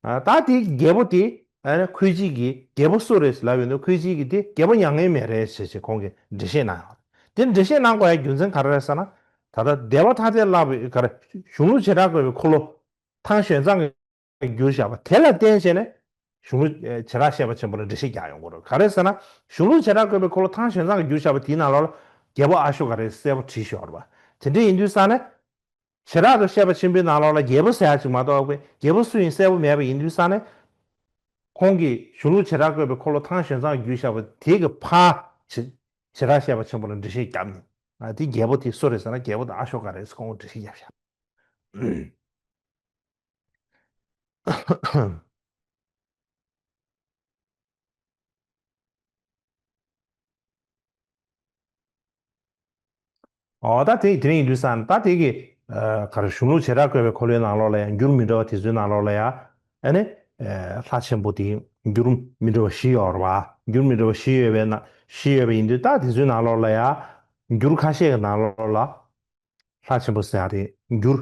ཨ་ད་དེ་རྒྱལ་པོ་དེ་ཨ་ནི་ཁུལ་གཅིག་གི་རྒྱལ་པོ་སུ་རེད་ཟེར་ལབ་ཡོང་དུས་ཁུལ་གཅིག་གི་དེ་རྒྱལ་པོ་མྱ་ངན་མེད་རེད་ཟེར་བྱས་ཁོང་གིས་འགྲེལ་བཤད་གནང་ཡོད་རེད། དེ་འགྲེལ་བཤད་གནང་དགོས་ཡག་རྒྱུ་མཚན་ག་རེ་རེད་ཟེར་ན། ད་ལྟ་སྡེ་པ་ཐ་དད་བཀླགས་པའི་ག་རེ་གཞུང་ལུགས་བྱེ་བྲག་བཀོད་པའི་འཁོར་ལོ་ཐང་ཞོན་ཙང་གིས་བསྒྱུར་བཞག་པ་དེ་ལ་བརྟེན་བྱས་ནས་གཞུང་ལུགས་ཨ་བྱེ་བྲག་བཤད་པ་ཆེན་པོ་ལ་འགྲེལ་བཤད་རྒྱག་ཡོང་གི་རེད། ག་རེ་ཟེར་ན་གཞུང་ལུགས་བྱེ་བྲག་བཀོད་པའི་འཁོར་ལོ་ཐང་ཞོན་ཙང་གིས་བསྒྱུར་བཞག་པ་དེའི་ནང་ལོགས་ལ་རྒྱལ་པོ་ཨ་ཤོ་ཀ་རེད་གསལ་པོ་བྲིས་ཤོར་བ། དེ་འདྲ་ཡིན་དུས་ཙང་ནས། བྱེ་བྲག་ཏུ་བཤད་པ་ཆེན་པོའི་ནང་ལོགས་ལ་རྒྱལ་པོ་ཟེར་ཡག་ཅིག་མ་གཏོགས་པའི་རྒྱལ་པོ་སུ་ཡིན་གསལ་པོ་མེད་པ་ཡིན་དུས་ཙང་ནས། ཁོང་གིས་གཞུང་ལུགས་བྱེ་བྲག་བཀོད་པའི་འཁོར་ལོ་ཐང་ཞོན་ཙང་བསྒྱུར་བཞག་པ་དེ་གི་ཕར་བྱེ་བྱེ་བྲག་བཤད་པ་ཆེན་པོ་ལ་འགྲེལ་བཤད་བརྒྱབ་ནས། ཨ་དེ་རྒྱལ་པོ་དེ་སུ་རེད་ཟེར་ན་རྒྱལ་པོ་དེ་ཨ་ཤོ་ཀ་རེད་ཟེར་ཁོང་གིས་འགྲེལ་བཤད་བརྒྱབ་བཞག་ཨོ་ད་དེ་དེ་རིང་ཡིན་དུས་ཙང་ད་དེ་གི་ཨ་ག་རེ་གཞུང་ལུགས་བྱེ་བྲག་བཀོད་པའི་འཁོར་ལོའི་ནང་ལོགས་ལ་ཡང་འགྱུར་མི་འདྲ་བ་དེ་ཚོའི་ནང་ལོགས་ལ་ཡང་ཨ་ནི་ཨ་ལྷ་ཆེན་པོ་དེ་འགྱུར་མི་འདྲ་བ་བཞི་ཡོད་རེད་བ། འགྱུར་མི་འདྲ་བ་བཞི་ཡོད་པའི་ནང་བཞི་ཡོད་པ་ཡིན་དུས་ད་དེ་ཚོའི་ནང་ལོགས་ལ་ཡང་འགྱུར་ཁ་ཤས་ཀྱི་ནང་ལོགས་ལ། ལྷ་ཆེན་པོ་ཟེར་ཡག་དེ་འགྱུར་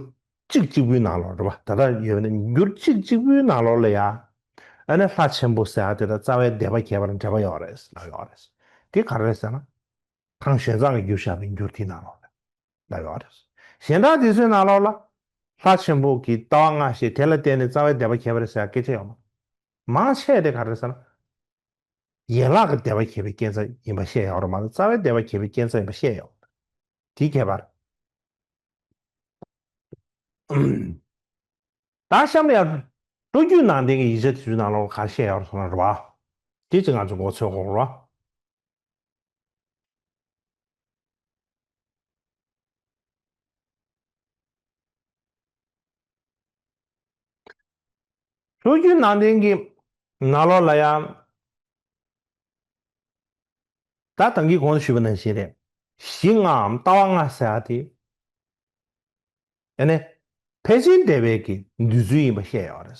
གཅིག་གཅིག་པུའི་ནང་ལོགས་རེད་བ། ད་ལྟ་ཡོད་ན་འགྱུར་གཅིག་གཅིག་པུའི་ནང་ལོགས་ལ་ཡ། ཨ་ནི་ལྷ་ཆེན་པོ་ཟེར་ཡག་དེ་དང་རྩ་བའི་སྡེ་པ་ཁྱད་པར་འབྲེལ་བ་ཡོད་རེད་ལབ་ཡོད་རེད། དེ་ག་རེ་རེད་ཟེར་ན། ཐང་ཞོན་ཙང་གིས་བསྒྱུར་བཞག་པའི་འགྱུར་དེའི་ནང་ལོགས་རེད་ལབ་ཡོད་རེད། གཞན་དག་དེ་ཚོའི་ནང་ལོགས་ལ། ལྷ་ཆེན་པོ་གི་ལྟ་བ་སྔ་ཕྱི་དེ་ལ་བརྟེན་ནས་རྩ་བའི་སྡེ་པ་ཁྱད་པར་ཟེར་ཡག་སྐད་ཆ་ཡོད་མ། མང་ཆེ་དེ་ག་རེ་རེད་ཟེར་ན། ཡན་ལག་གི་སྡེ་པ་ཁྱད་པའི་རྐྱེན་རྩ་ཡིན་པ་བཤད་ཡོད་རེད་མ་གཏོགས་རྩ་བའི་སྡེ་པ་ཁྱད་པའི་རྐྱེན་རྩ་ཡིན་པ་བཤད་ཡོད། དེའི་ཁྱད་པར། ད་གཤམ་ལ་ཡང་། ལོ་རྒྱུས་ནང་བསྟན་གྱི་ཡིག་ཆ་དེ་ཚོའི་ནང་ལོགས་ག་རེ་བཤད་ཡོད་རེད་ཟེར་ན་རེད་བ། དེ་ཅིག་ང་ཚོ་མགོ་ཚོད་དགོས་རེད་བ། ལོ་རྒྱུས་ནང་བསྟན་གྱི་ནང་ལོགས་ལ་ཡང་། ད་ད་གིན་གོང་དུ་ཞུས་པ་ནང་བཞིན་རེད། གཞི་ལྔའམ་ལྟ་བ་ལྔ་ཟེར་ཡག་དེ། ཨ་ནི། ཕལ་ཆེར་འདས་པའི་གི་འདོད་ཚུལ་ཡིན་པ་བཤད་ཡོད་རེད།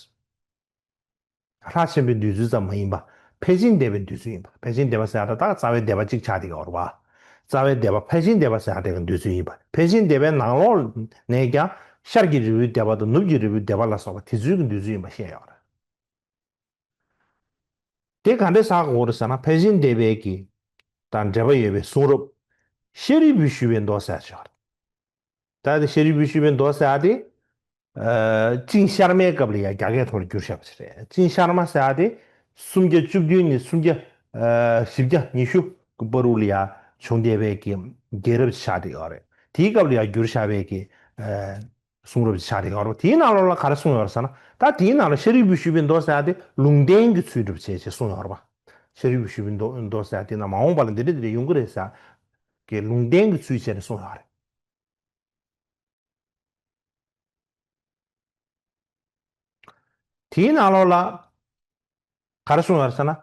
ལྷ་ཆེན་པོའི་འདོད་ཚུལ་ཙམ་མ་ཡིན་པ། ཕལ་ཆེར་འདས་པའི་འདོད་ཚུལ་ཡིན་པ། ཕལ་ཆེར་འདས་པ་ཟེར་ཡག་ད་ལྟ་རྩ་བའི་སྡེ་པ་གཅིག་ཆགས་བསྡད་ཡོད་རེད་བ། རྩ་བའི་སྡེ་པ་ཕལ་ཆེར་འདས་པ་ཟེར་ཡག་དེ་གི་འདོད་ཚུལ་ཡིན་པ། ཕལ་ཆེར་འདས་པའི་ནང་ལོགས་ནས་ཀྱང་ཤར་གྱི་རི་བོའི་སྡེ་པ་དང་ནུབ་ཀྱི་རི་བོའི་སྡེ་པ་ལ་སོགས་པ་དེ་ཚོའི་གི་འདོད་ཚུལ་ཡིན་པ་བཤད་ཡོད་རེད། དེ་ག་འདྲས་ཟེར་དགོས་རེད་ཟེར་ན་ཕལ་ཆེར་འདས་པའི་གི་དང་འབྲེལ་བ་ཡོད་པའི་གསུང་རབ། ཤཱ་རིའི་བུས་ཞུས་པའི་མདོ་ཟེར་ཡག་ཅིག་ཡོད་རེད། ད་དེ་ཤཱ་རིའི་བུས་ཞུས་པའི་མདོ་ཟེར་ཡག་དེ། ཨ་ཅིང་ཤར་མའི་སྐབས་ལ་ཡང་རྒྱ་སྐད་ཐོག་ལ་བསྒྱུར་བཞག་པ་ཞིག་རེད། ཅིང་ཤར་མ་ཟེར་ཡག་དེ་སུམ་བརྒྱ་བཅུ་བདུན་ནས་སུམ་བརྒྱ་ཨ་བཞི་བརྒྱ་ཉི་ཤུ་གི་བར་དུ་ལ་ཡང་བྱུང་བསྡད་པའི་གི་རྒྱལ་རབས་ཤིག་ཆགས་བསྡད་ཡོད་རེད། དེའི་སྐབས་ལ་ཡང་བསྒྱུར་བཞག་པའི་གི་ཨ་གསུང་རབ་ཅིག་ཆགས་བསྡད་ཡོད་རེད། དེའི་ནང་ལོགས་ལ་ག་རེ་གསུངས་ཡོད་རེད་ཟེར་ན། ད་དེའི་ནང་ལ་ཤཱ་རིའི་བུས་ཞུས་པའི་མདོ་ཟེར་ཡག་དེ་ལུང་བསྟན་གྱི་ཚུལ་འདྲ་པོ་བྱས་བྱས་གསུངས་ཡོད་རེད་པ། ཤཱ་རིའི་བུས་ཞུས་པའི་མདོ་མདོ་ཟེར་ཡག་དེ་ན་མ་འོངས་པ་ལ་འདི་འདྲ་འདི་འདྲ་ཡོང་གི་རེད་ཟེར་ཡག་གི་ལུང་བསྟན་གྱི་ཚུལ་བྱས་ནས་གསུངས་ཡོད་རེད། དེའི་ནང་ལོགས་ལ་ག་རེ་གསུངས་ཡོད་རེད་ཟེར་ན།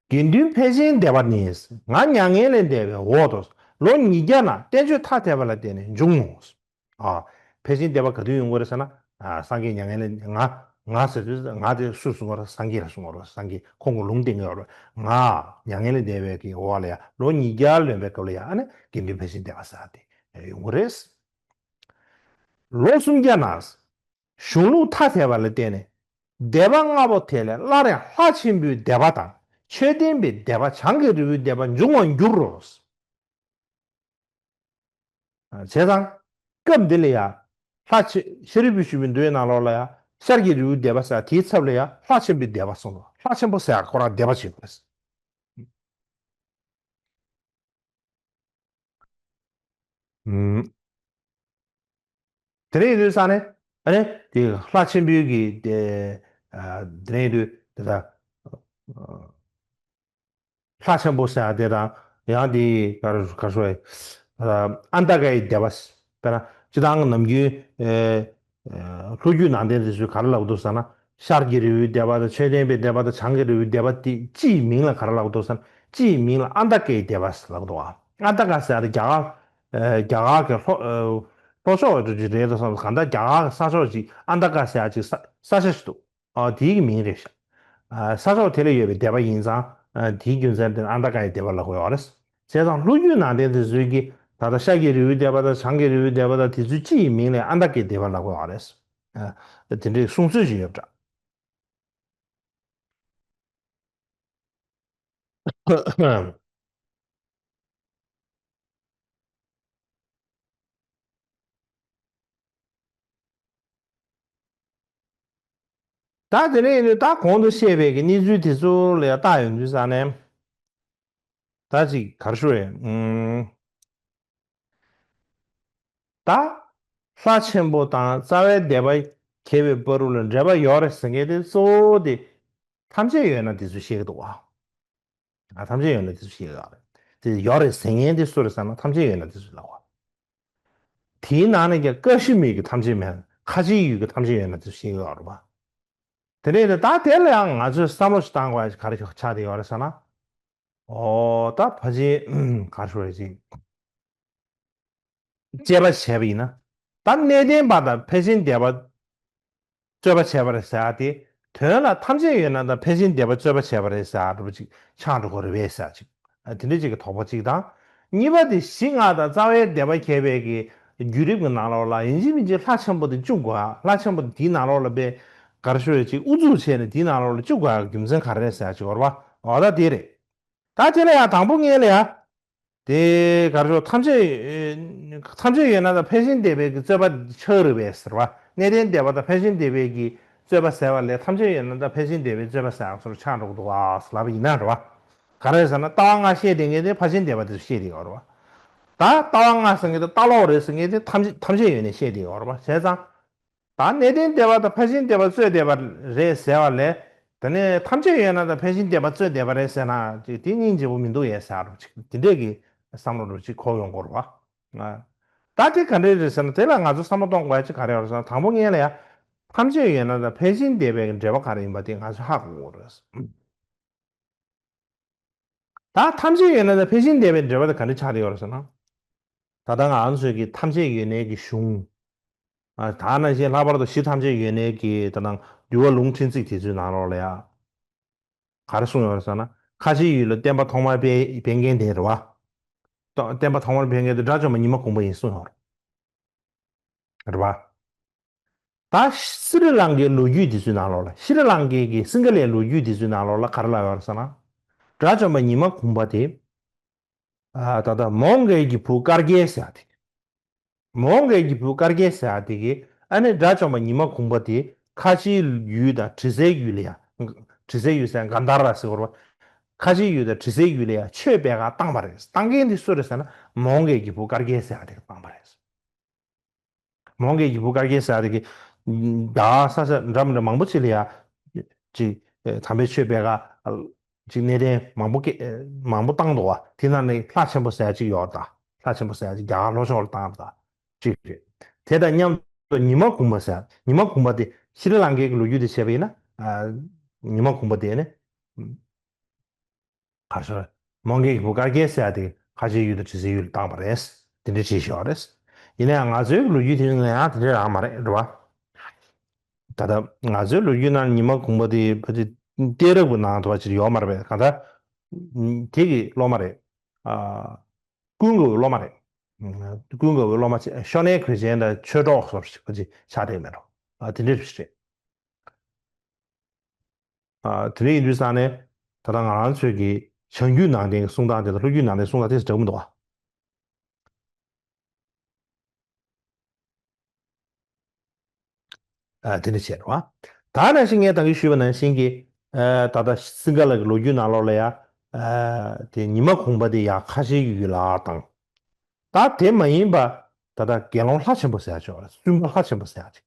དགེ་འདུན་ཕལ་ཆེན་འདས་པ་ནི། ང་མྱ་ངན་ལས་འདས་པའི་འོག་ཏུ་ལོ་ཉིས་བརྒྱ་ན་བསྟན་བཅོས་ཐ་དད་པ་ལ་བརྟེན་ནས་འབྱུང་ངོ་། ཨ། ཕལ་ཆེན་འདས་པ་ག་དུས་ཡོང་གི་རེད་ཟེར་ན། ཨ། སངས་རྒྱས་མྱ་ངན་ལས་ང་ང་ཟེར་དུས་ང་དེ་སུས་གསུང་གི་རེད། སངས་རྒྱས་ལ་གསུང་གི་རེད། སངས་རྒྱས་ཁོང་གི་ལུང་བསྟན་གྱི་ཡོད་རེད། ང་མྱ་ངན་ལས་འདས་པའི་གི་འོག་ལ་ཡ་ལོ་ཉིས་བརྒྱ་ལོན་པའི་སྐབས་ལ་ཡ་ཨ་ནི་དགེ་འདུན་ཕལ་ཆེན་འདས་པ་ཟེར་ཡག་དེ་ཡོང་གི་རེད། ལོ་སུམ་བརྒྱ་ན། གཞུང་ལུགས་ཐ་དད་པ་ལ་བརྟེན་ནས་སྡེ་པ་ལྔ་པོ་དེ་ལས་སླར་ཡང་ལྷ་ཆེན་པོའི་སྡེ་པ་དང་ཆོས་ལྡན་པའི་སྡེ་པ་བྱང་གི་རི་བོའི་སྡེ་པ་འབྱུང་བར་འགྱུར་རོ། བྱས་ཙང་། སྐབས་འདི་ལ་ཡང་། ལྷ་ཆེ་ཤཱ་རིའི་བུས་ཞུས་པའི་མདོའི་ནང་ལོགས་ལ་ཡང་ཤར་གྱི་རི་བོའི་སྡེ་པ་ཟེར་དེའི་ཚབ་ལ་ཡང་ལྷ་ཆེན་པོའི་སྡེ་པ་གསུངས་རོ། ལྷ་ཆེན་པོ་ཟེར་ཁོ་རང་སྡེ་པ་ཅིག་ཡོད་རེད། ཨུམ། དེ་རིང་ཡིན་དུས་ས་ནས། ཨ་ནི་དེ་ལྷ་ཆེན་པོའི་གི་དེ་དེ་ནས་དུ་དེ་ད་ལྷ་ཆེན་པོ་ཟེར་ཡ་དེ་དང་ཡང་དེ་གར་གར་སོ་ཨ་ཏ་ཀའི་སྡེ་པ་དཔེར་ན་སྤྱི་བཏང་ནམ་རྒྱུན་ལྷོ་རྒྱུད་ནང་བསྟན་དེ་ཚོས་ག་རེ་ལབ་འདུག་ཟེར་ན། ཤར་གྱི་རི་བོའི་སྡེ་པ་དང་ཆོས་ལྡན་པའི་སྡེ་པ་དང་བྱང་གི་རི་བོའི་སྡེ་པ་དེ་སྤྱིའི་མིང་ལ་ག་རེ་ལབ་འདུག་ཟེར་ན། སྤྱིའི་མིང་ལ་ཨ་ཏ་ཀའི་སྡེ་པ་ལབ་འདུག་ཨ་ཏ་ཀ་ཟེར་ཡ་དེ་རྒྱ་གར་རྒྱ་གར་གྱི་ལྷོ་ལྷོ་ཕྱོགས་རེད་འདུག་ཟེར་ན། གང་ལྟར་རྒྱ་གར་གྱི་ས་ཕྱོགས་ཅིག་ཨ་ཏ་ཀ་ཟེར་ཡ་ཅིག་ས་ས་ཆ་ཞིག་འདུག་ཨ་དེའི་གི་མིང་རེད་ཤག་ཨ་ས་ཕྱོགས་དེ་ལ་ཡོད་པའི་སྡེ་པ་ཡིན་ཙང་། ཨ་དེའི་རྒྱུ་མཚན་དེ་ཨ་ཏ་ཀའི་སྡེ་པ་ལབ་ཀྱི་ཡོད་རེད། བྱས་ཙང་ལྷོ་རྒྱུད་ནང་བསྟན་དེ་ཚོའི་གི་ད་ལྟ་ཤར་གྱི་རི་བོའི་སྡེ་པ་དང་བྱང་གི་རི་བོའི་སྡེ་པ་དང་དེ་ཚོའི་སྤྱི་ཡི་མིང་ལ་ཨ་ཏ་ཀའི་སྡེ་པ་ལབ་ཀྱི་ཡོད་རེད། ཨ་དེ་འདྲའི་གསུང་སྲོལ་ཞིག་ཡོད་པ་འདྲ། ད་དེ་ནས་ཡིན་དུས་ད་གོང་དུ་བཤད་པའི་གི་གནས་ཚུལ་དེ་ཚོ་ལ་ཡང་བལྟ་ཡོང་དུས་ཙང་ནས། ད་ཅིག་ག་རེ་ཞུ་རེད། ཨུམ། ད་ལྷ་ཆེན་པོ་དང་རྩ་བའི་སྡེ་པ་གྱེས་པའི་བར་དུ་ལ་འབྲེལ་བ་ཡོད་རེད་ཟེར་མཁན་དེ་གཙོ་བོ་དེ་ཐམས་ཅད་ཡོད་ན་དེ་ཚོ་བཤད་ཀྱི་འདུག་བ། ཨ་ཐམས་ཅད་ཡོད་ན་དེ་ཚོ་བཤད་ཀྱི་ཡོད་རེད། དེ་ཡོད་རེད་ཟེར་མཁན་དེ་སུ་རེད་ཟེར་ན་ཐམས་ཅད་ཡོད་ན་དེ་ཚོ་ལབ་བ། དེའི་ནང་ནས་ཀྱང་ཀ་ཤི་མིར་གྱི་ཐམས་ཅད་མེད། ཁ་ཆེའི་ཡུལ་གྱི་ཐམས་ཅད་ཡོད་ན་དེ་ཚོ་བཤད་ཀྱི་ཡོད་རེད་བ། དེ་ནས་ད་དེ་ལ་ཡང་ང་ཚོས་བསམ་བློ་ཞིག་བཏང་དགོས་ཡ་ག་རེ་ཆགས་བསྡད་ཡོད་རེད་ཟེར་ན། ཨོ་ད་ཕལ་ཆེར་ག་རེ་ཞུ་རེད་ཅིག་དཔྱད་པ་བྱས་པ་ཡིན་ན། ད་གནས་བརྟན་པ་དང་ཕལ་ཆེར་འདས་པ་རྩོད་པ་བྱས་པ་རེད་ཟེར་ཡ་དེ། དོན་ལ་ཐམས་ཅད་ཡོད་ན་དང་ཕལ་ཆེར་འདས་པ་རྩོད་པ་བྱས་པ་རེད་ཟེར་ཡ་འདྲ་པོ་ཅིག་ཆགས་འགྲོ་གི་རེད་པས་ཟེར་ཡ་ཅིག་ཨ་དེ་འདྲ་ཅིག་གི་དོགས་པ་ཅིག་དང་། གཉིས་པ་དེ་གཞི་ལྔ་དང་རྩ་བའི་སྡེ་པ་གྱེས་པའི་གི་བརྒྱུད་རིམ་གྱི་ནང་ལོགས་ལ་ཡིན་གཅིག་མིན་གཅིག་ལྷ་ཆེན་པོ་དེ་བཅུག་དགོས་ཡ། ལྷ་ཆེན་པོ་དེ་དེའི་ནང་ལོགས་ལ་དཔེ་ག་རེ་ཞུ་རེད་ཅིག་ཨུ་ཚུགས་བྱས་ནས་དེའི་ནང་ལོགས་ལ་བཅུག་དགོས་ཡ་གི་རྒྱུ་མཚན་ག་རེ་རེད་ཟེར་ཡ་ཅིག་ཡོད་རེད་བ། འོ་ད་དེ་རེད། ད་དེ་ལ་ཡ་དང་པོ་ངེས་ལ་ཡ། དེ་ག་རེ་ཐམས་ཅད་ཐམས་ཅད་ཡོད་ན་ད་ཕལ་ཆེར་འདས་པའི་གི་རྩོད་པ་ཆགས་རེད་པས་ཟེར་བ། གནས་བརྟན་འདས་པ་དང་ཕལ་ཆེར་འདས་པའི་གི་རྩོད་པ་ཟེར་བ་ལས་ཐམས་ཅད་ཡོད་ན་ད་ཕལ་ཆེར་འདས་པའི་རྩོད་པ་ཟེར་ཡག་སོར་ཆགས་འགྲོ་གི་འདུག་བ་ལབ་པ་ཡིན་ན་རེད་བ། ག་རེ་ཟེར་ན་ལྟ་བ་ལྔ་བཤད་བསྡད་མཁན་དེ་ཕལ་ཆེར་འདས་པ་དེ་ཚོ་བཤད་བསྡད་ཡོད་རེད་བ། ད་ལྟ་བ་ལྔ་ཟེར་མཁན་དེ་ལྟ་ལོག་རེད་ཟེར་མཁན་དེ་ཐམས་ཅད་ཐམས་ཅད་ཡོད་ནས་བཤད་བསྡད་ཡོད་རེད་བ། བྱས་ཙང་། ད་གནས་བརྟན་འདས་པ་དང་ཕལ་ཆེར་འདས་པ་རྩོད་བསྡད་པ་རེད་ཟེར་བ་ལས། དེ་ནས་ཐམས་ཅད་ཡོད་ན་དང་ཕལ་ཆེར་འདས་པ་རྩོད་བསྡད་པ་རེད་ཟེར་ན་ཅིག་དེ་སྙིང་རྗེ་པོ་མི་འདུག་ཡས་ཟེར་རོ་ཅིག་དེ་འདྲས་ཀྱི་བསམ་བློ་རོ་ཅིག་འཁོར་ཡོང་གི་རེད་བ། ད་དེ་ག་འདྲས་རེད་ཟེར་ན་དེ་ལ་ང་ཚོ་བསམ་བློ་གཏོང་དགོས་ཡ་ཅིག་ག་རེ་ཡོད་རེད་ཟེར་ན་དང་པོ་ངེས་ལ་ཡ། ཐམས་ཅད་ཡོད་ན་དང་ཕལ་ཆེར་འདས་པའི་འབྲེལ་བ་ག་རེ་ཡིན་པ་དེ་ང་ཚོ་ཧ་གོ་དགོས་རེད། ད་ཐམས་ཅད་ཡོད་ན་ད་ཕལ་ཆེར་འདས་པའི་འབྲེལ་བ་དེ་ག་འདྲ་ཆགས་བསྡད་ཡོད་རེད་ཟེར་ན། ད་ལྟ་ང་རང་ཚོའི་གི་ཐམས་ཅད་ཡོད་ནའི་གི་གཞུང་། ཨ་ད་ནང་བཞིན་ལྷག་པར་དུ་གཞི་ཐམས་ཅད་ཡོད་ནའི་གི་ད་ནང་འདུལ་བ་ལུང་ཕྲན་ཚེགས་དེ་ཚོའི་ནང་ལོགས་ལ་ཡ། ག་རེ་གསུངས་ཡོད་རེད་ཟེར་ན། ཁ་ཆེའི་ཡུལ་ལ་བསྟན་པ་ཐོག་མར་སྤེལ་སྤེལ་མཁན་དེ་རེད་བ། ཏོ་བསྟན་པ་ཐོག་མར་སྤེལ་མཁན་དེ་དགྲ་བཅོམ་པ་ཉི་མ་གུང་པ་ཡིན་གསུངས་ཡོད་རེད། རེད་བ། ད་སི་རི་ལང་ཀའི་ལོ་རྒྱུས་འདི་ཚོའི་ནང་ལོགས་ལ་སི་རི་ལང་ཀའི་གི་སིང་ག་ལའི་ལོ་རྒྱུས་འདི་ཚོའི་ནང་ལོགས་ལ་ག་རེ་ལབ་ཡོད་རེད་ཟེར་ན། དགྲ་བཅོམ་པ་ཉི་མ་གུང་པ་དེ། ཨ་ད་ལྟ་མོའུ་འགལ་གྱི་བུ་དཀར་རྒྱལ་ཟེར་ཡ་དེ། མོའུ་འགལ་གྱི་བུ་དཀར་རྒྱལ་ཟེར་ཡ་དེ་གི་ཨ་ནི་དགྲ་བཅོམ་པ་ཉི་མ་གུང་པ་དེ་ཁ་ཆེའི་ཡུལ་དང་དྲི་ཟའི་ཡུལ་ལ་ཡ། དྲི་ཟའི་ཡུལ་ཟེར་ན་གན་དྷ་ར་ཟེར་བ་རེད་བ། ཁ་ཆེའི་ཡུལ་དང་དྲི་ཟའི་ཡུལ་ལ་ཡ་ཆོས་སྤེལ་ག་བཏང་བ་རེད། བཏང་མཁན་དེ་སུ་རེད་ཟེར་ན་མོའུ་འགལ་གྱི་བུ་དཀར་རྒྱལ་ཟེར་ཡ་དེ་གི་བཏང་བ་རེད། མོའུ་འགལ་གྱི་བུ་དཀར་རྒྱལ་ཟེར་ཡ་དེ་གི། རྒྱ་གར་ས་ཆ་འདྲ་མི་འདྲ་མང་པོ་ཅིག་ལ་ཡ། ཅིག་དམ་པའི་ཆོས་སྤེལ་ག་ཅིག་གནས་བརྟན་མང་པོ་སྐད་མང་པོ་བཏང་འདུག་བ། དེ་ནང་ནས་ལྷ་ཆེན་པོ་ཟེར་ཡ་ཅིག་ཡོད་རེད་ད། ལྷ་ཆེན་པོ་ཟེར་ཡ་ཅིག་རྒྱ་གར་ལྷོ་ཕྱོགས་ལ་བཏང་རེད་ད། ཅིག་རེད། དེ་དང་མཉམ་དུ་ཉི་མ་གུང་པ་ཟེར་ཡ་ཉི་མ་གུང་པ་དེ་ཤྲི་ལང་ཀའི་ལོ་རྒྱུས་དེ་བྱས་པ་ཡིན་ན། ཉི་མ་གུང་པ་དེ་ནི། གར་སོར། མོའུ་འགལ་གྱི་བུ་དཀར་རྒྱལ་ཟེར་ཡ་དེ་ཁ་ཆེའི་ཡུལ་དང་དྲི་ཟའི་ཡུལ་བཏང་བ་རེད། དེ་འདྲའི་བྲིས་ཤོག་རེད། ཡིན་ན་ཡང་ང་ཚོའི་ལོ་རྒྱུས་དེ་ནང་ཡང་དེ་འདྲའི་རང་མ་རེད་རེད་བ། ད་ལྟ་ང་ཚོའི་ལོ་རྒྱུས་ནང་ཉི་མ་གུང་པ་དེ་ཕལ་ཆེར་གཏད་རབས་ཀྱི་ནང་དུ་བ་ཅིག་ཡོད་མ་རེད་པས་གང་ལྟར། དེ་གི་སློབ་མ་རེད། ཀུན་དགའ་བོའི་སློབ་མ་རེད། ཀུན་དགའ་བོའི་སློབ་མ་ཆེ་ཤོ་ནའི་གོས་ཆེན་དང་ཆོས་གྲོགས་སོགས་ཕལ་ཆེར་ཆགས་བསྡད་མེད་འགྲོ། དེ་འདྲའི་རེད། ཨ་དེ་འདྲ་ཡིན་དུས་ཙང་ནས་ད་ལྟ་ང་རང་ཚོའི་གི་བྱང་རྒྱུད་ནང་བསྟན་གྱི་གསུང་སྟངས་དེ་དང་ལྷོ་རྒྱུད་ནང་བསྟན་གསུང་སྟངས་དེ་འདྲ་མི་འདུག་བ། ཨ་དེ་འདྲ་བྱས་རེད་བ། ད་ནང་བཞིན་ངས་ད་གིན་ཞུས་པ་ནང་བཞིན་གྱི་ཨ་ད་ལྟ་སིང་ག་ལ་གི་ལོ་རྒྱུས་ནང་ལོགས་ལ་ཡ། ཨ་དེ་ཉི་མ་གུང་པ་དེ་ཡ་ཁ་ཆེའི་ཡུལ་ལ་བཏང་། ད་དེ་མ་ཡིན་པ་ད་ལྟ་དགེ་སློང་ལྷ་ཆེན་པོ་ཟེར་ཡ་ཅིག་ཡོད་རེད། བཙུན་པ་ལྷ་ཆེན་པོ་ཟེར་ཡ་ཅིག་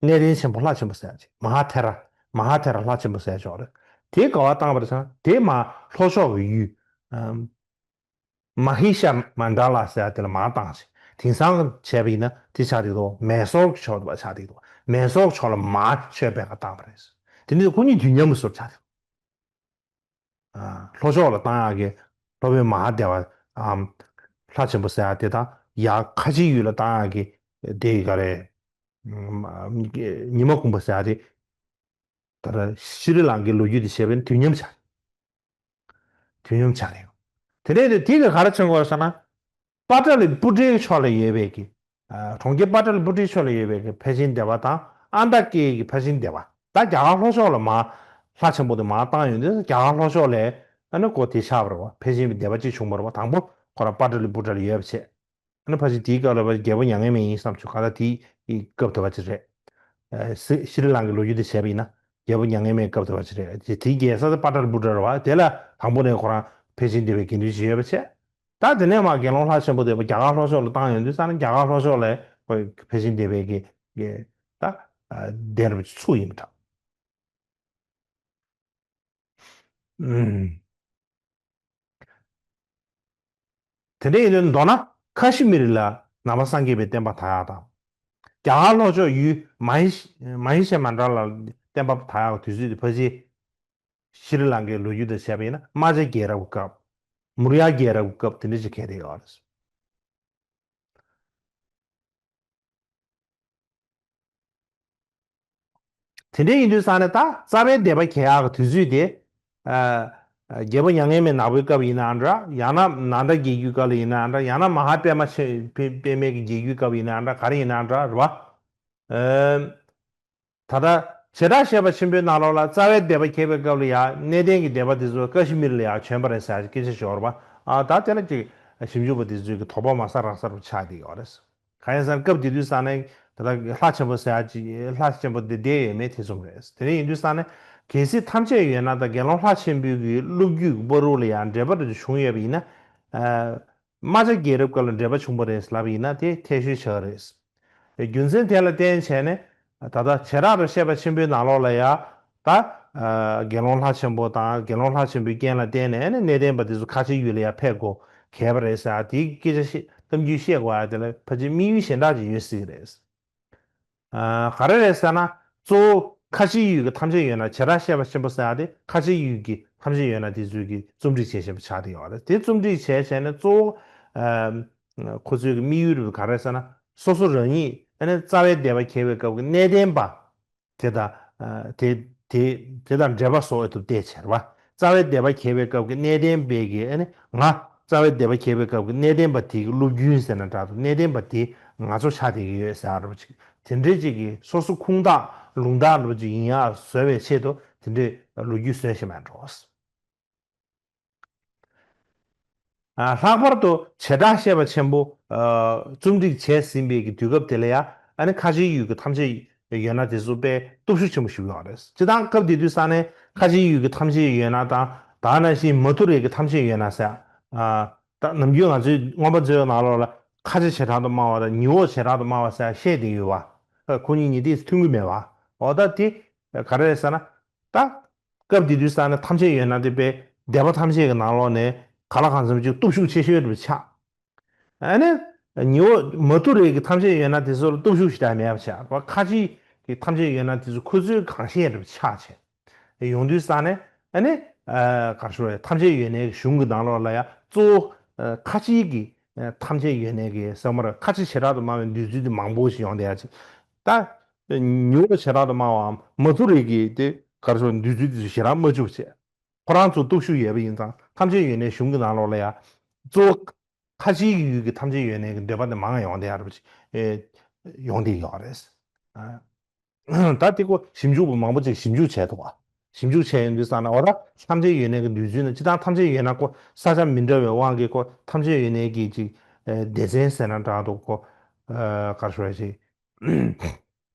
གནས་བརྟན་ཆེན་པོ་ལྷ་ཆེན་པོ་ཟེར་ཡ་ཅིག་མ་ཧཱ་ཐེ་ར། མ་ཧཱ་ཐེ་ར་ལྷ་ཆེན་པོ་ཟེར་ཡ་ཅིག་ཡོད་རེད། དེ་ག་བ་བཏང་བ་རེད་ཟེར་ན་དེ་མ་ལྷོ་ཕྱོགས་ཀྱི་ཡུལ། ཨམ། མ་ཧི་ཤ་མན་ཌ་ལ་ཟེར་ཡ་དེ་ལ་མར་བཏང་ཞིང་དེང་སང་བྱས་པ་ཡིན་ན་དེ་ཆགས་བསྡད་འདུག་མེ་སོར་གྱི་ཕྱོགས་དེ་བ་ཆགས་བསྡད་འདུག་མེ་སོར་གྱི་ཕྱོགས་ལ་མར་ཆོས་སྤེལ་ག་བཏང་བ་རེད། དེ་ནི་ཁོ་གཉིས་དུས་མཉམ་དུ་སོར་ཆགས་བསྡད་འདུག་ཨ། ལྷོ་ཕྱོགས་ལ་བཏང་ཡག་གི་ལྷོ་བོད་མ་ཧཱ་དེ་བ་ཨམ། ལྷ་ཆེན་པོ་ཟེར་ཡ་དེ་དང་ཡ་ཁ་ཆེའི་ཡུལ་ལ་བཏང་ཡག་གི་དེ་ག་རེད། ཉི་མ་གུང་པ་ཟེར་ཡ་དེ། ད་ལྟ་ཤྲི་ལང་ཀའི་ལོ་རྒྱུས་དེ་བྱས་པས་ན་དུས་མཉམ་ཆགས། དུས་མཉམ་ཆགས་རེད། དེ་ནས་དེ་དེ་ག་ག་རེ་མཚོན་གྱི་ཡོད་ཟེར་ན། པ་ཏྲ་ལི་པུ་ཏྲའི་ཕྱོགས་ལ་ཡོད་པའི་གི། ཨ། གྲོང་ཁྱེར་པ་ཏྲ་ལི་པུ་ཏྲའི་ཕྱོགས་ལ་ཡོད་པའི་གི་ཕལ་ཆེན་སྡེ་པ་དང་ཨན་ཏ་ཀེ་ཡི་གི་ཕལ་ཆེན་སྡེ་པ། ད་རྒྱ་གར་ལྷོ་ཕྱོགས་ལ་མར་ལྷ་ཆེན་པོ་དེ་མར་བཏང་ཡོང་དུས་རྒྱ་གར་ལྷོ་ཕྱོགས་ལ་ཨ་ནི་ཀོ་དེ་ཆགས་པ་རེད་བ། ཕལ་ཆེན་པའི་སྡེ་པ་གཅིག་བྱུང་བ་རེད་བ། དང་པོ་ཁོ་རང་པ་ཏྲ་ལི་པུ་ཏྲ་ལ་ཡོད་པ་བྱས། ཨ་ནི་ཕལ་ཆེར་དེའི་སྐབས་ལ་ཕལ་ཆེར་རྒྱལ་པོ་མྱ་ངན་མེད་ཡིན་བསམ་བྱུང་། ག་ད་དེའི་སྐབས་དེ་བ་ཅིག་རེད། ཨ། ཤི་ཤྲི་ལང་ཀའི་ལོ་རྒྱུས་དེ་བྱས་པ་ཡིན་ན་རྒྱལ་པོ་མྱ་ངན་མེད་སྐབས་དེ་བ་ཅིག་རེད། དེ་དེའི་རྒྱལ་ས་དེ་པ་ཏྲ་ལི་པུ་ཏྲ་རེད་བ། དེ་ལ་དང་པོ་ནས་ཁོ་རང་ཕལ་ཆེན་སྡེ་པའི་དགེ་འདུན་ཞིག་ཡོད་པ་བྱས། ད་དེ་ནས་མར་དགེ་སློང་ལྷ་ཆེན་པོ་དེ་རྒྱ་གར་ལྷོ་ཕྱོགས་ལ་བཏང་ཡོང་དུས་ཙང་ནས་རྒྱ་གར་ལྷོ་ཕྱོགས་ལ་ཁོ་ཕལ་ཆེན་སྡེ་པའི་གི་གི་ད་ཨ་གདན་རབས་ཚུགས་ཡིན་པ་འདྲ། ཨུམ། དེ་འདྲ་ཡིན་དུས་མདོར་ན་ཁ་ཤི་མིར་ལ་ནང་པ་སངས་རྒྱས་པའི་བསྟན་པ་དར་ཡག་དང་། རྒྱ་གར་ལྷོ་ཕྱོགས་ཡུལ་མ་ཧི་མ་ཧི་ཤ་མན་ཌ་ལ་བསྟན་པ་དར་ཡག་དུས་ཚོད་དེ་ཕལ་ཆེར་ཤྲི་ལང་ཀའི་ལོ་རྒྱུས་དང་བྱས་པ་ཡིན་ན་རྨ་བྱ་རྒྱལ་རབས་ཀྱི་སྐབས། མུར་ཡ་རྒྱལ་རབས་ཀྱི་སྐབས་དེ་འདྲ་ཞིག་འཁེལ་བསྡད་ཡོད་རེད། དེ་འདྲ་ཡིན་དུས་ཙང་ནས་ད་རྩ་བའི་སྡེ་པ་གྱེས་ཡག་གི་དུས་ཚོད་དེ། ཨ། རྒྱལ་པོ་མྱ་ངན་མེད་ནག་པོའི་སྐབས་ཡིན་ནའང་འདྲ། ཡང་ན་ནཱ་ལེནྡྲ་རྒྱལ་རྒྱུད་སྐབས་ལ་ཡིན་ནའང་འདྲ། ཡང་ན་མ་ཧཱ་པད་མ་ཆེ་པད་པད་མའི་གི་རྒྱལ་རྒྱུད་སྐབས་ཡིན་ནའང་འདྲ། ག་རེ་ཡིན་ནའང་འདྲ་རེད་བ། ཨ། ད་ལྟ་བྱེ་བྲག་བཤད་པ་ཆེན་པོའི་ནང་ལོགས་ལ་རྩ་བའི་སྡེ་པ་གྱེས་པའི་སྐབས་ལ་ཡང་གནས་བརྟན་གྱི་སྡེ་པ་དེ་ཚོ་ཀ་ཤི་མིར་ལ་ཡང་བྱོན་པ་རེད་ཟེར་སྐད་ཆ་ཤོར་བ། ཨ། ད་དེ་ལ་ཅིག་ཞིབ་འཇུག་པ་དེ་ཚོས་ཀྱི་དོགས་པ་མ་ཟ་རག་ས་རུ་ཆགས་བསྡད་ཡོད་རེད། གང་ཡིན་ཟེར་ན་སྐབས་དེ་དུས་ཙང་ནས་ད་ལྟ་ལྷ་ཆེན་པོ་ཟེར་ཡ་ཅིག་ལྷ་ཆེན་པོ་དེ་བསྡད་ཡོད་མེད་དེ་ཙམ་རེད། དེ་འདྲ་ཡིན་དུས་ཙང་ནས་གལ་སྲིད་ཐམས་ཅད་ཡོད་ན་ད་དགེ་སློང་ལྷ་ཆེན་པོའི་གི་སློབ་རྒྱུད་ཀྱི་བར་དུ་ལ་ཡང་འགྲེལ་པ་འདྲ་བྱུང་ཡོད་པ་ཡིན་ན། ཨ། རྨ་བྱ་རྒྱལ་རབས་སྐབས་ལ་འགྲེལ་པ་བྱུང་བ་རེད་ལབ་པ་ཡིན་ན་དེ་འཐད་ཤོས་ཆགས་རེད། རྒྱུ་མཚན་དེ་ལ་བརྟེན་བྱས་ནས་ད་ལྟ་བྱེ་བྲག་ཏུ་བཤད་པ་ཆེན་པོའི་ནང་ལོགས་ལ་ཡང་ད། ཨ། དགེ་སློང་ལྷ་ཆེན་པོ་དང་དགེ་སློང་ལྷ་ཆེན་པོའི་རྐྱེན་ལ་བརྟེན་ནས་ཨ་ནི་གནས་བརྟན་པ་དེ་ཚོ་ཁ་ཆེའི་ཡུལ་ལ་ཡང་ཕེབས་དགོས་གལ་པ་རེད་ཟེར་དེའི་སྐད་ཆ་བཤད་གཏམ་རྒྱུད་བཤད་དགོས་ཡ་དེ་ལ་ཕལ་ཆེར་དམིགས་ཡུལ་གཞན་དག་ཅིག་ཡོད་སྲིད་ཀྱི་རེད། ཨ། ག་རེ་རེད་ཟེར་ན། གཙོ་བོ་ཁ་ཆེའི་ཡུལ་གྱི་ཐམས་ཅད་ཡོད་ན། བྱེ་བྲག་བཤད་པ་ཆེན་པོ་ཟེར་ཡ་དེ་ཁ་ཆེའི་ཡུལ་གྱི་ཐམས་ཅད་ཡོད་ན་དེ་ཚོའི་གི་རྩོམ་སྒྲིག་བྱེད་བཞིན་པ་ཆགས་བསྡད་ཡོད་རེད། དེ་རྩོམ་སྒྲིག་བྱས་བྱས་ནས་གཙོ་བོ། ཨ། ཁོ་ཚོའི་གི་དམིགས་ཡུལ་རེད་ག་རེ་ཟེར་ན། སོ་སོ་རང་ཉིད་ཨ་ནི་རྩ་བའི་སྡེ་པ་གྱེས་པའི་སྐབས་ཀྱི་གནས་བརྟན་པ། དེ་དང་། ཨ། དེ་དེ་དེ་དང་འབྲེལ་བ་བཟོ་འོས་ཐུབ་བལྟས་བྱས་རེད་བ། རྩ་བའི་སྡེ་པ་གྱེས་པའི་སྐབས་ཀྱི་གནས་བརྟན་པའི་གི་ཨ་ནི་ང་རྩ་བའི་སྡེ་པ་གྱེས་པའི་སྐབས་ཀྱི་གནས་བརྟན་པ་དེ་གི་སློབ་རྒྱུན་ཟེར་ན་འདྲ་འདུག་གནས་བརྟན་པ་དེ་ང་ཚོ་ཆགས་བསྡད་ཀྱི་ཡོད་ཟེར་བ་ཅིག་དེ་འདྲའི་ཅིག་གི་སོ་སོ་ཁུངས་དག་ལུང་དག་འདྲ་པོ་ཅིག་ཡིན་ཡག་བཟོ་བའི་ཆེད་དུ་དེ་འདྲའི་ལོ་རྒྱུས་བཟོས་བཞིན་པ་འགྲོ། ཨ། ལྷག་པར་དུ་བྱེ་བྲག་བཤད་པ་ཆེན་པོ། ཨ། རྩོམ་སྒྲིག་བྱས་ཟིན་པའི་གི་དུས་སྐབས་དེ་ལ་ཡང་ཨ་ནི་ཁ་ཆེའི་ཡུལ་གྱི་ཐམས་ཅད་ཡོད་ན་དེ་ཚོ་དཔེ་སྟོབས་ཤུགས་ཆེན་པོ་ཞིག་ཡོད་རེད། སྤྱིར་བཏང་སྐབས་དེ་དུས་ཙང་ནས་ཁ་ཆེའི་ཡུལ་གྱི་ཐམས་ཅད་ཡོད་ན་དང་ད་ནང་བཞིན་མ་ཐུ་རའི་གི་ཐམས་ཅད་ཡོད་ན་ཟེར། ཨ། ད་ནམ་རྒྱུན་ང་ཚོའི་མངོན་པ་མཛོད་ནང་ལོགས་ལ་ཁ་ཆེ་བྱེ་བྲག་ཏུ་སྨྲ་བ་དང་ཉི་འོག་བྱེ་བྲག་ཏུ་སྨྲ་བ་ཟེར་བཤད་བསྡད་ཡོད་པ། ཨ། ཁོ་གཉིས་གཉིས་དེ་མཐུན་གྱི་མེད་པ། འོ་ད་དེ་ག་རེ་རེད་ཟེར་ན། ད། སྐབས་དེ་དུས་ཙང་ནས་ཐམས་ཅད་ཡོད་ན་དེ་དཔེ་སྡེ་པ་ཐམས་ཅད་ཀྱི་ནང་ལོགས་ནས་ག་ལ་གང་འཚམ་ཅིག་སྟོབས་ཤུགས་ཆེ་ཤོས་རེད་ཆགས། ཨ་ནི། ཉི་འོག་མ་ཐུ་རའི་གི་ཐམས་ཅད་ཡོད་ན་དེ་ཚོ་ལ་སྟོབས་ཤུགས་ཞེ་དྲག་མེད་པ་ཆགས་པ། ཁ་ཆེའི་གི་ཐམས་ཅད་ཡོད་ན་དེ་ཚོ་ཁོ་ཚོའི་གང་ཤེས་རེད་ཆགས་བྱས། ཡོང་དུས་ཙང་ནས་ཨ་ནི། ཨ། ག་རེ་ཞུ་དགོས་རེད། ཐམས་ཅད་ཡོད་ནའི་གི་གཞུང་གི་ནང་ལོགས་ལ་ཡང་གཙོ་བོ། ཨ། ཁ་ཆེའི་གི་ཐམས་ཅད་ཡོད་ནའི་གི་ས་མར་ཁ་ཆེ་བྱེ་བྲག་ཏུ་སྨྲ་བའི་འདོད་ཚུལ་དེ་མང་པོ་ཞིག་ཡོང་བསྡད་ཡ་ཅིག་ད། ཉི་འོག་བྱེ་བྲག་ཏུ་སྨྲ་བའམ་མ་ཐུ་རའི་གི་དེ་ག་རེ་ཞུ་འདོད་ཚུལ་དེ་ཚོ་ཞེ་དྲག་མ་བཅུག་བྱས། ཁོ་རང་ཚོ་སྟོབས་ཤུགས་ཡོད་པ་ཡིན་ཙང་ཐམས་ཅད་ཡོད་ནའི་གཞུང་གི་ནང་ལོགས་ལ་ཡང་གཙོ་བོ་ཁ་ཆེའི་ཡུལ་གྱི་ཐམས་ཅད་ཡོད་ནའི་གི་འདོད་པ་དེ་མང་ཡོང་བསྡད་ཡ་རེད། ཨེ། ཡོང་བསྡད་ཡོད་རེད། ཨ། ད་དེ་ཁོ་ཞིབ་འཇུག་པ་མང་པོ་ཅིག་ཞིབ་འཇུག་བྱས་འདུག་བ། ཞིབ་འཇུག་བྱས་ཡོང་དུས་ཙང་ན་འོ་ད་ཐམས་ཅད་ཡོད་ནའི་གི་འདོད་ཚུལ་ནི་སྤྱིར་བཏང་ཐམས་ཅད་ཡོད་ན་ཁོ་ས་ཆ་མི་འདྲ་བའི་དབང་གིས་ཁོ་ཐམས་ཅད་ཡོད་ནའི་གི་ཅིག་ཨེ། སྡེ་ཚན་ཟེར་ན་འདྲ་འདུག་ཁོ། ཨ། ག་རེ་ཞུ་དགོས་རེད།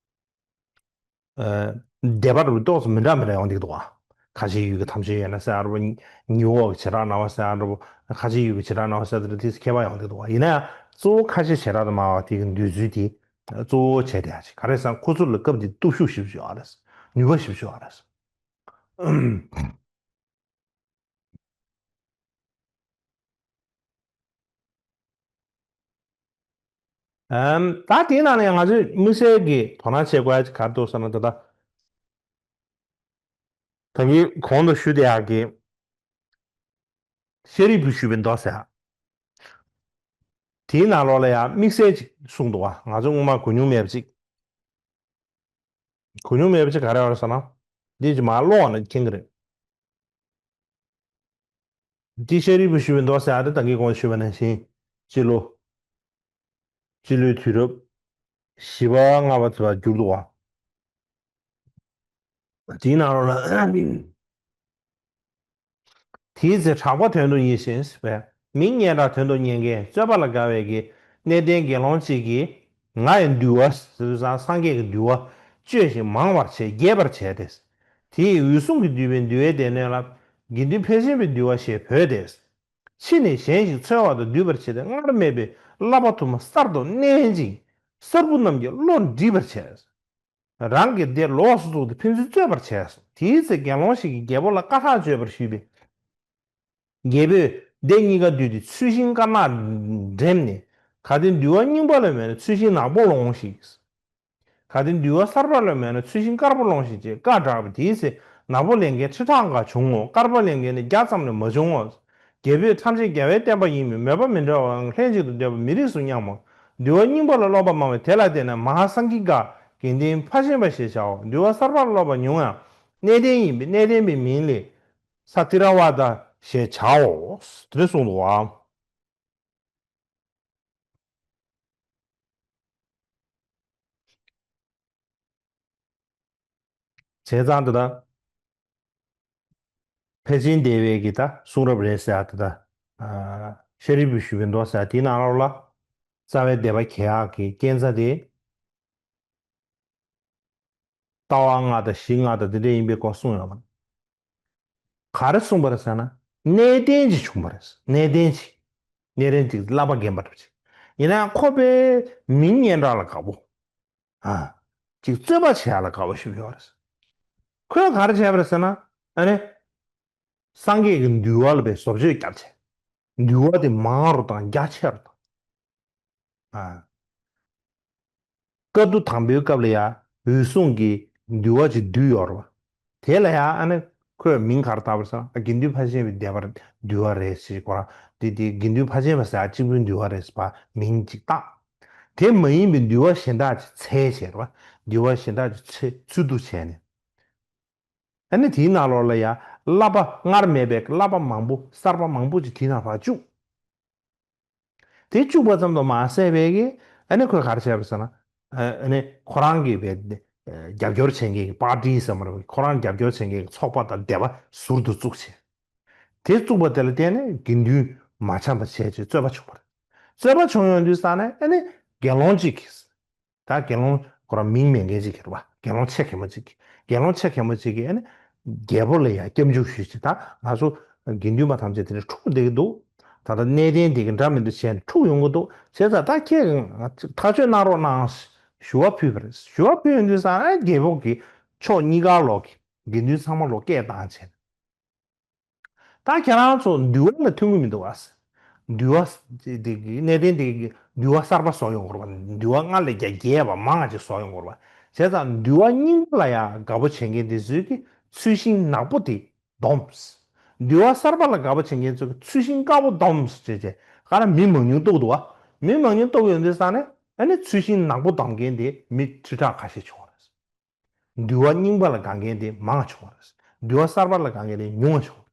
ཨ། སྡེ་པ་རུ་ཏོག་ཙམ་མི་འདྲ་མི་འདྲ་ཡོང་གི་འདུག་བ། ཁ་ཆེའི་ཡུལ་གྱི་ཐམས་ཅད་ཡོད་ན་ཟེར་ཡ་འདྲ་པོ། ཉི་འོག་གི་བྱེ་བྲག་སྨྲ་བ་ཟེར་ཡ་འདྲ་པོ། ཁ་ཆེའི་ཡུལ་གྱི་བྱེ་བྲག་སྨྲ་བ་ཟེར་ཡ་དེ་འདྲ་དེ་ཁྱད་པར་ཡོང་གི་འདུག་བ། ཡིན་ན་ཡང་གཙོ་བོ་ཁ་ཆེ་བྱེ་བྲག་ཏུ་སྨྲ་བ་དེ་གི་འདོད་ཚུལ་དེ། གཙོ་བོ་བྱས་བསྡད་ཡ་ཅིག་ག་རེ་ཟེར་ན་ཁོ་ཚོ་ལ་སྐབས་འདི་སྟོབས་ཤུགས་ཞེ་པོ་ཅིག་ཡོད་རེད། ནུས་པ་ཞེ་པོ་ཅིག་ཡོད་རེད། ཨམ། ད་དེའི་ནང་ནས་ང་ཚོས་དམིགས་བསལ་གྱི་དོ་སྣང་བྱེད་དགོས་ཡ་ག་རེ་འདུག་ཟེར་ན། ད་ལྟ་ད་གིན་གོང་དུ་ཞུས་བསྡད་ཡག་གི་ཤཱ་རིའི་བུས་ཞུས་པའི་མདོ་ཟེར་ཡ། དེའི་ནང་ལོགས་ལ་ཡང་དམིགས་བསལ་ཅིག་གསུངས་འདུག་བ། ང་ཚོ་སྔོན་མ་གོ་མྱོང་མེད་པ་ཅིག་གོ་མྱོང་མེད་པ་ཅིག་ག་རེ་ཡོད་རེད་ཟེར་ན། འདི་ཅིག་མར་ཀློག་ན་མཁྱེན་གི་རེད། འདི་ཤཱ་རིའི་བུས་ཞུས་པའི་མདོ་ཟེར་ཡ་དེ་ད་གིན་གོང་ཞུས་པ་ནང་བཞིན་སྤྱི་ལོ། སྤྱི་ལོའི་དུས་རབས་བཞི་པ་ལྔ་པ་ཙམ་པར་གྱུར་འདུག་བ། དེའི་ནང་ལོགས་ལ། དེའི་ཚེ་གྲགས་པ་དོན་དུ་ཡིད་བཞིན་པས་མིང་སྙན་གྲགས་དོན་དུ་གཉེར་མཁན་རྩོད་པ་ལ་དགའ་བའི་གི་གནས་བརྟན་དགེ་སློང་གཅིག་གིས་ང་ཡི་འདུལ་བ་ཟེར་དུས་ཙང་སངས་རྒྱས་ཀྱི་འདུལ་བ་བཅོས་ཤིང་མང་བར་བྱས་རྒྱས་པར་བྱས་ཏེ། དེ་ཡི་འོད་སྲུང་གིས་བསྡུས་པའི་འདུལ་བའི་སྡེ་སྣོད་ལ་དགེ་འདུན་ཕལ་ཆེན་པའི་འདུལ་བ་ཞེས་འབོད་དེ། ཕྱིས་ནས་གཞན་ཞིག་འཚོལ་བ་དང་བསྡུས་པར་བྱས་ཏེ་སྔར་མེད་པའི་བསླབ་པ་དུ་མ་གསར་དུ་བསྣན་ཅིང་གསར་བུ་རྣམས་ཀྱི་བློ་འདྲིས་པར་བྱས། རང་གི་སྡེ་ལོགས་སུ་བཙུགས་ཏེ་ཕན་ཚུན་རྩོད་པར་བྱས་སོ། དེའི་ཚེ་དགེ་སློང་ཞིག་གིས་རྒྱལ་པོ་ལ་བཀའ་ཐག་གཅོད་པར་ཞུས་པས། རྒྱལ་པོས་སྡེ་གཉིས་ཀ་བསྡུས་ཏེ་ཚུལ་ཤིང་དཀར་ནག་འགྲེམས་ནས། གལ་ཏེ་འདུལ་བ་རྙིང་པ་ལ་མེད་ན་ཚུལ་ཤིང་ནག་པོ་ལོངས་ཤིག་གལ་ཏེ་འདུལ་བ་གསར་པ་ལ་མེད་ན་ཚུལ་ཤིང་དཀར་པོ་ལོངས་ཤིག་ཅེས་བཀའ་བསྒྲགས་པས། དེའི་ཚེ་ནག་པོ་ལེན་མཁན་ཁྲི་ཕྲག་འགའ་བྱུང་ངོ་། དཀར་པོ་ལེན་མཁན་ནི་བརྒྱ་ཙམ་ལས་མ་བྱུང་ངོ་། རྒྱལ་པོས་ཐམས་ཅད་རྒྱལ་བའི་བསྟན་པ་ཡིན་མོད་མོས་པ་མི་འདྲ་བའང་ལྷན་ཅིག་ཏུ་བསྡེབས་པ་མི་རིགས་སུ་སྙམ་མོ། འདུལ་བ་རྙིང་པ་ལ་སློབ་པ་མང་བས་དེ་ལ་བརྟེན་ནས་མ་ཧཱ་སཾ་གི་ཀ་དགེ་འདུན་ཕ་ཆེན་པ་ཞེས་བྱའོ། འདུལ་བ་གསར་པ་ལ་སློབ་པ་ཉུང་ཡང་གནས་བརྟན་ཡིན་པས་གནས་བརྟན་པའི་མིང་ལས་ས་ཏི་ར་བ་ཏ་ཞེས་བྱའོ། དེ་འདྲ་གསུངས་འདུག་བ། བྱས་ཙང་དེ་ལྟ། ཕལ་ཆེན་སྡེ་བའི་གི་ད་གསུང་རབ་རེད་ཟེར་ཡ་དེ་ད། ཤཱ་རིའི་བུས་ཞུས་པའི་མདོ་ཟེར་ཡ་དེའི་ནང་ལོགས་ལ། རྩ་བའི་སྡེ་པ་གྱེས་ཡག་གི་རྐྱེན་རྩ་དེ། ལྟ་བ་ལྔ་དང་གཞི་ལྔ་དང་དེ་འདྲ་ཡིན་པའི་སྐོར་གསུངས་ཡོད་མ་རེད། ག་རེ་གསུངས་པ་རེད་ཟེར་ན། གནས་བརྟན་ཅིག་བྱུང་བ་རེད། གནས་བརྟན་ཅིག་གནས་བརྟན་ཅིག་བསླབ་པ་རྒན་པ་འདྲ་པོ་ཅིག་ཡིན་ན་ཡང་ཁོ་པའི་མིང་སྙན་གྲགས་ལ་དགའ་པོ། ཨ། ཅིག་རྩོད་པ་བྱེད་ཡ་ལ་དགའ་པོ་ཞིག་ཡོད་རེད། ཁོས་ག་རེ་བྱས་པ་རེད་ཟེར་ན། ཨ་ནི། སངས་རྒྱས་ཀྱི་འདུལ་བ་ལ་པའི་བཟོ་བཅོས་བརྒྱབ་བྱས། འདུལ་བ་དེ་མང་རུ་དང་རྒྱ་ཆེ་རུ་དང་། ཨ། བཀའ་བསྡུ་དང་པོའི་སྐབས་ལ་ཡང་འོད་སྲུང་གིས་འདུལ་བ་ཅིག་བསྡུས་ཡོད་རེད་པ། དེ་ལ་ཡང་ཨ་ནི་ཁོས་མིང་ག་རེ་བཏགས་པ་རེད་ཟེར་ན། ཨ། དགེ་འདུན་ཕ་ཆེན་པའི་སྡེ་པར་འདུལ་བ་རེད་ཟེར། ཁོ་རང་དེ་དེ་དགེ་འདུན་ཕ་ཆེན་པ་ཟེར་ཡ་གཅིག་པུའི་འདུལ་བ་རེད་ཟེར་བ་མིང་ཅིག་བཏགས། དེ་མ་ཡིན་པའི་འདུལ་བ་གཞན་དག་ཅིག་འཚོལ་བྱས་རེད་པ། འདུལ་བ་གཞན་དག་ཅིག་འཚོལ་འཚོལ་བསྡུ་བྱས་ནས། ཨ་ནི་དེའི་ནང་ལོགས་ལ་ཡང་བསླབ་པ་སྔར་མེད་པའི་བསླབ་པ་མང་པོ་གསར་པ་མང་པོ་ཅིག་དེའི་ནང་ཕར་བཅུག་དེ་བཅུག་པ་ཙམ་དུ་མ་ཟད་པའི་གི། ཨ་ནི་ཁོས་ག་རེ་བྱས་པ་ཟེར་ན། ཨ་ནི་ཁོ་རང་གི་བའི་རྒྱབ་སྐྱོར་བྱེད་མཁན་གྱི་པར་ཏི་ཟེར་མ་རེད། ཁོ་རང་རྒྱབ་སྐྱོར་བྱེད་མཁན་གྱི་ཚོགས་པ་དང་སྡེ་པ་ཟུར་དུ་བཙུགས་བྱས། དེ་བཙུགས་པ་དེ་ལ་བརྟེན་ནས་དགེ་འདུན་མ་འཆམ་པ་བྱས་བྱས་རྩོད་པ་བྱུང་བ་རེད། རྩོད་པ་བྱུང་ཡོང་དུས་ཙང་ནས་ཨ་ནི་དགེ་སློང་གཅིག་གིས། ད་དགེ་སློང་ཁོ་རང་མིང་མེད་མཁན་ཅིག་གིས་རེད་པ། དགེ་སློང་ཆེ་གེ་མོ་ཅིག་གིས། དགེ་སློང་ཆེ་གེ་མོ་ཅིག་གིས་ཨ་ནི་རྒྱལ་པོ་ལ་ཡང་སྐྱབས་འཇུག་ཞུས་ཅིག་ད་ང་ཚོ་དགེ་འདུན་པ་ཐམས་ཅད་དེ་འདྲ་འཁྲུག་བསྡད་ཀྱི་འདུག་ད་ལྟ་གནས་བརྟན་དེ་གི་འདྲ་མི་འདུག་བྱས་ནས་འཁྲུག་ཡོང་གི་འདུག་བྱས་ཙང་ད་ཁྱེད་ཐག་གཅོད་གནང་རོགས་གནང་ཞུ་བ་ཕུལ་བ་རེད། ཞུ་བ་ཕུལ་ཡོང་དུས་ཙང་ཨ་རྒྱལ་པོ་གིས་ཕྱོགས་གཉིས་ཀ་ལོག་གི་དགེ་འདུན་ཚང་མ་ལོག་སྐད་བཏང་བྱས། ད་ཁྱེད་རང་ཚོ་འདུལ་བ་ལ་མཐུན་གྱི་མི་འདུག་བ། འདུལ་བ་དེ་གི་གནས་བརྟན་དེ་གི་འདུལ་བ་གསར་པ་བཟོ་ཡོང་དགོས་རེད་པ། འདུལ་བ་སྔར་ལས་ཀྱང་རྒྱས་པ་མང་ཅིག་བཟོ་ཡོང་དགོས་རེད་པ། བྱས་ཙང་འདུལ་བ་རྙིང་པ་ལ་ཡང་དགའ་པོ་བྱེད་མཁན་དེ་ཚོས་ཀྱི་ཚུལ་ཤིང་ནག་པོ་དེ་སྡོམས། འདུལ་བ་གསར་པ་ལ་དགའ་པོ་བྱེད་མཁན་ཚོས་ཀྱི་ཚུལ་ཤིང་དཀར་པོ་སྡོམས་ཟེར་བྱས་ག་རེ་མི་མང་ཉུང་གཏུག་འདུག་བ། མི་མང་ཉུང་གཏུག་ཡོང་དུས་ཙང་ནས་ཨ་ནི་ཚུལ་ཤིང་ནག་པོ་སྡོམ་མཁན་དེ་མི་ཁྲི་ཕྲག་ཁ་ཤས་བྱུང་བ་རེད། འདུལ་བ་རྙིང་པ་ལ་དགའ་མཁན་དེ་མང་བ་བྱུང་བ་རེད། འདུལ་བ་གསར་པ་ལ་དགའ་མཁན་དེ་ཉུང་བ་བྱུང་བ་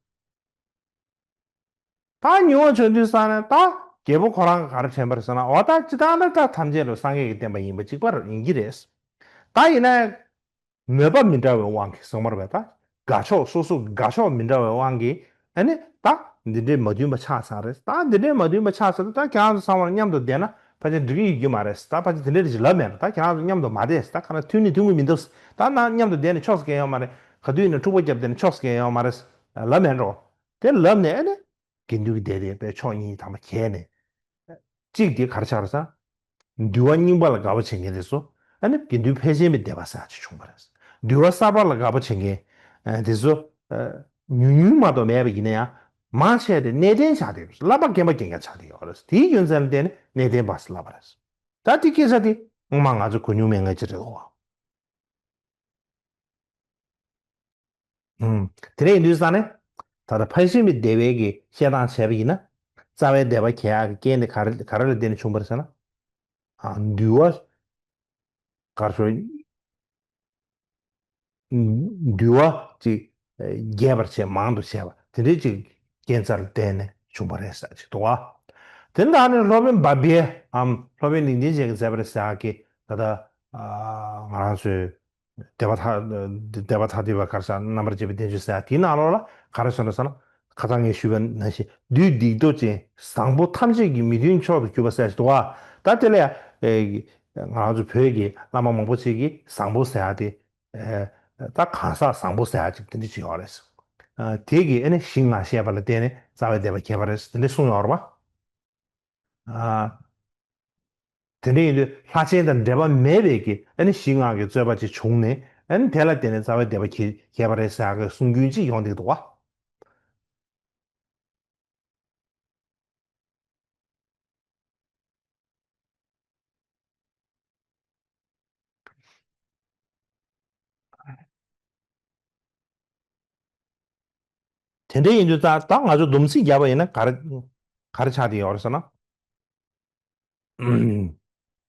རེད། ད་ཉུང་བ་བྱུང་དུས་ཙང་ནས་ད་རྒྱལ་པོ་ཁོ་རང་གིས་ག་རེ་དྲན་པ་རེད་ཟེར་ན། འོ་ད་ཅི་ལྟར་ན་ད་ཐམས་ཅད་ལ་སངས་རྒྱས་ཀྱི་བསྟན་པ་ཡིན་པ་གཅིག་པ་ཡིན་གྱི་རེད། ད་ཡིན་ན་མོས་པ་མི་འདྲ་བའི་དབང་གིས་ཟེར་མ་རེད་པས། ད་དགའ་ཕྱོགས་སོ་སོ་དགའ་ཕྱོགས་མི་འདྲ་བའི་དབང་གིས། ཨ་ནི་ད་འདི་འདྲའི་མ་མཐུན་པ་ཆགས་ཚར་རེད། ད་འདི་འདྲའི་མ་མཐུན་པ་ཆགས་ཚར་རེད། ད་ཁྱེད་རང་ཚོ་ཚང་མ་མཉམ་དུ་བསྡད་ན་ཕལ་ཆེར་འགྲིག་གི་ཡོད་ཀྱི་མ་རེད། ད་ཕལ་ཆེར་དེ་འདྲ་རེད་ཅེས་ལབ་མེད་རེད། ད་ཁྱེད་རང་ཚོ་མཉམ་དུ་མ་བསྡད། ད་ག་ན་མཐུན་ནི་མཐུན་གྱི་མི་འདུག་ད་ན་མཉམ་དུ་བསྡད་ནས་ཆོག་ས་གང་ཡོད་མ་རེད། ག་དུས་ཡིན་ན་འཁྲུག་པ་བརྒྱབ་བསྡད་ནས་ཆོག་ས་གང་ཡོད་མ་རེད་ལབ་མེད་འགྲོ། དེ་ལབ་ནས་ཨ་ནི་དགེ་འདུན་གྱི་སྡེ་དེ་པའི་ཕྱོགས་གཉིས་དང་པོ་གྱེས་ནས། གཅིག་དེ་ག་རེ་ཆགས་རེད་ཟེར། འདུལ་བ་རྙིང་པ་ལ་དགའ་པོ་བྱེད་མཁན་དེ་ཚོ་ཨ་ནི་དགེ་འདུན་ཕལ་ཆེན་པའི་སྡེ་པ་ཟེར་ཡག་ཅིག་བྱུང་བ་རེད། འདུལ་བ་གསར་པ་ལ་དགའ་པོ་བྱེད་མཁན་དེ་ཚོ་ཉུང་ཉུང་མ་གཏོགས་མེད་པ་ཡིན་ན་ཡང་མང་ཆེ་བ་དེ་གནས་བརྟན་ཆགས་བསྡད་ཡོད་རེད། བསླབ་པ་རྒན་པ་རྒན་རྒན་ཆགས་བསྡད་ཡོད་རེད། དེའི་རྒྱུ་མཚན་ལ་བརྟེན་ནས་གནས་བརྟན་པ་ཟེར་ལབ་པ་རེད། ད་དེ་སྐད་ཆ་དེ་སྔོན་མ་ང་ཚོ་གོ་མྱོང་མེད་མཁན་ཅིག་རེད་འདུག་བ། ཨུམ། དེ་འདྲ་ཡིན་དུས་ཙང་ནས་ད་ལྟ་ཕར་ཕྱིན་པའི་སྡེ་པའི་གི་བཤད་སྟངས་བྱས་པ་ཡིན་ན། རྩ་བའི་སྡེ་པ་གྱེས་ཡག་གི་རྐྱེན་དེ་ག་རེ་ག་རེ་ལ་བརྟེན་ནས་བྱུང་བ་རེད་ཟེར་ན། ཨ། འདུལ་བ་ག་རེ་ཟེར། འདུལ་བ་ཅིག་རྒྱས་པར་བྱས། མང་དུ་བྱས་པ་དེ་འདྲའི་ཅིག་རྐྱེན་རྩ་ལ་བརྟེན་ནས་བྱུང་བ་རེད་ཟེར་ཅིག་འདུག་བ། དེ་ནས་ད་ནི་སློབ་དཔོན་བ་བྷེ་འམ་སློབ་དཔོན་ལིང་ཅན་ཅན་གྱིས་མཛད་པ་རེད་ཟེར་ཡག་གི་ད་ལྟ་ང་རང་ཚོའི་སྡེ་པ་ཐ། སྡེ་པ་ཐ་དད་པ་ག་རེ་ཟེར། རྣམ་པར་འབྱེད་པའི་བསྟན་བཅོས་ཟེར་ཡག་དེའི་ནང་ལོགས་ལ་ག་རེ་ཟེར་ན་ཟེར་ན། ཁ་སང་ངས་ཞུས་པ་ནང་བཞིན་བདུད་སྡིག་ཏོ་ཅན་བཟང་པོ་ཐམས་ཅད་ཀྱི་མི་མཐུན་ཕྱོགས་སུ་གྱུར་པ་ཟེར་ཞིག་འདུག་བ། ད་དེ་ལ་ཡ་ང་རང་ཚོ་བོད་ཀྱི་བླ་མ་མང་པོ་ཅིག་གིས་བཟང་པོ་ཟེར་ཡག་དེ་ད་གང་ཟག་བཟང་པོ་ཟེར་ཡག་ཅིག་དེ་འདྲ་ཅིག་ཡོད་རེད། དེ་གིས་ཨ་ནི་ཞིང་ལྔ་བཤད་པ་ལ་བརྟེན་ནས་རྩ་བའི་སྡེ་པ་གྱེས་པ་རེད་དེ་འདྲ་གསུངས་ཡོད་རེད་བ། ཨ། དེ་འདྲ་ཡིན་དུས་ལྷ་ཆེན་དང་འབྲེལ་བ་མེད་པའི་གི་ཨ་ནི་ཞིང་ལྔ་གི་རྩོད་པ་ཅིག་བྱུང་ནས། ཨ་ནི་དེ་ལ་བརྟེན་ནས་རྩ་བའི་སྡེ་པ་གྱེས་གྱེས་པ་རེད་ཟེར་ཡག་གི་གསུང་རྒྱུན་ཅིག་ཡོང་བསྡད་འདུག་བ། དེ་འདྲ་ཡིན་དུས་ད་ད་ང་ཚོ་སྡོམ་ཚིག་བརྒྱབ་པ་ཡིན་ན་ག་རེ་ག་རེ་ཆགས་བསྡད་ཡོད་རེད་ཟེར་ན།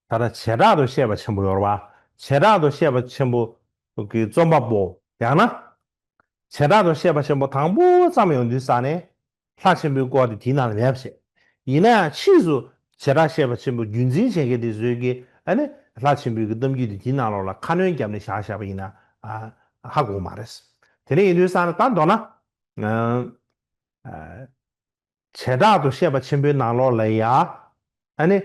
ད་ལྟ་བྱེ་བྲག་ཏུ་བཤད་པ་ཆེན་པོ་ཡོད་རེད་བ། བྱེ་བྲག་ཏུ་བཤད་པ་ཆེན་པོ་གི་རྩོམ་པ་པོ་ཡང་ན། བྱེ་བྲག་ཏུ་བཤད་པ་ཆེན་པོ་དང་པོ་བརྩམས་ཡོང་དུས་ཙང་ནས་ལྷ་ཆེན་པོའི་སྐོར་དེ་དེའི་ནང་ལ་མེད་པ་བྱས། ཡིན་ན་ཡང་ཕྱིས་སུ་བྱེ་བྲག་བཤད་པ་ཆེན་པོ་རྒྱུན་འཛིན་བྱེད་མཁན་དེ་ཚོས་ཀྱིས་ཨ་ནི་ལྷ་ཆེན་པོའི་གི་གཏམ་རྒྱུད་དེ་དེའི་ནང་ལོགས་ལ་ཁ་སྣོན་བརྒྱབ་ནས་བཞག་བཞག་པ་ཡིན་ན་ཨ་ཧ་གོ་མ་རེད། དེ་འདྲ་ཡིན་དུས་ཙང་ནས་ད་མདོར་ན། ཨ། ཨ། བྱེ་བྲག་ཏུ་བཤད་པ་ཆེན་པོའི་ནང་ལོགས་ལ་ཡ། ཨ་ནི།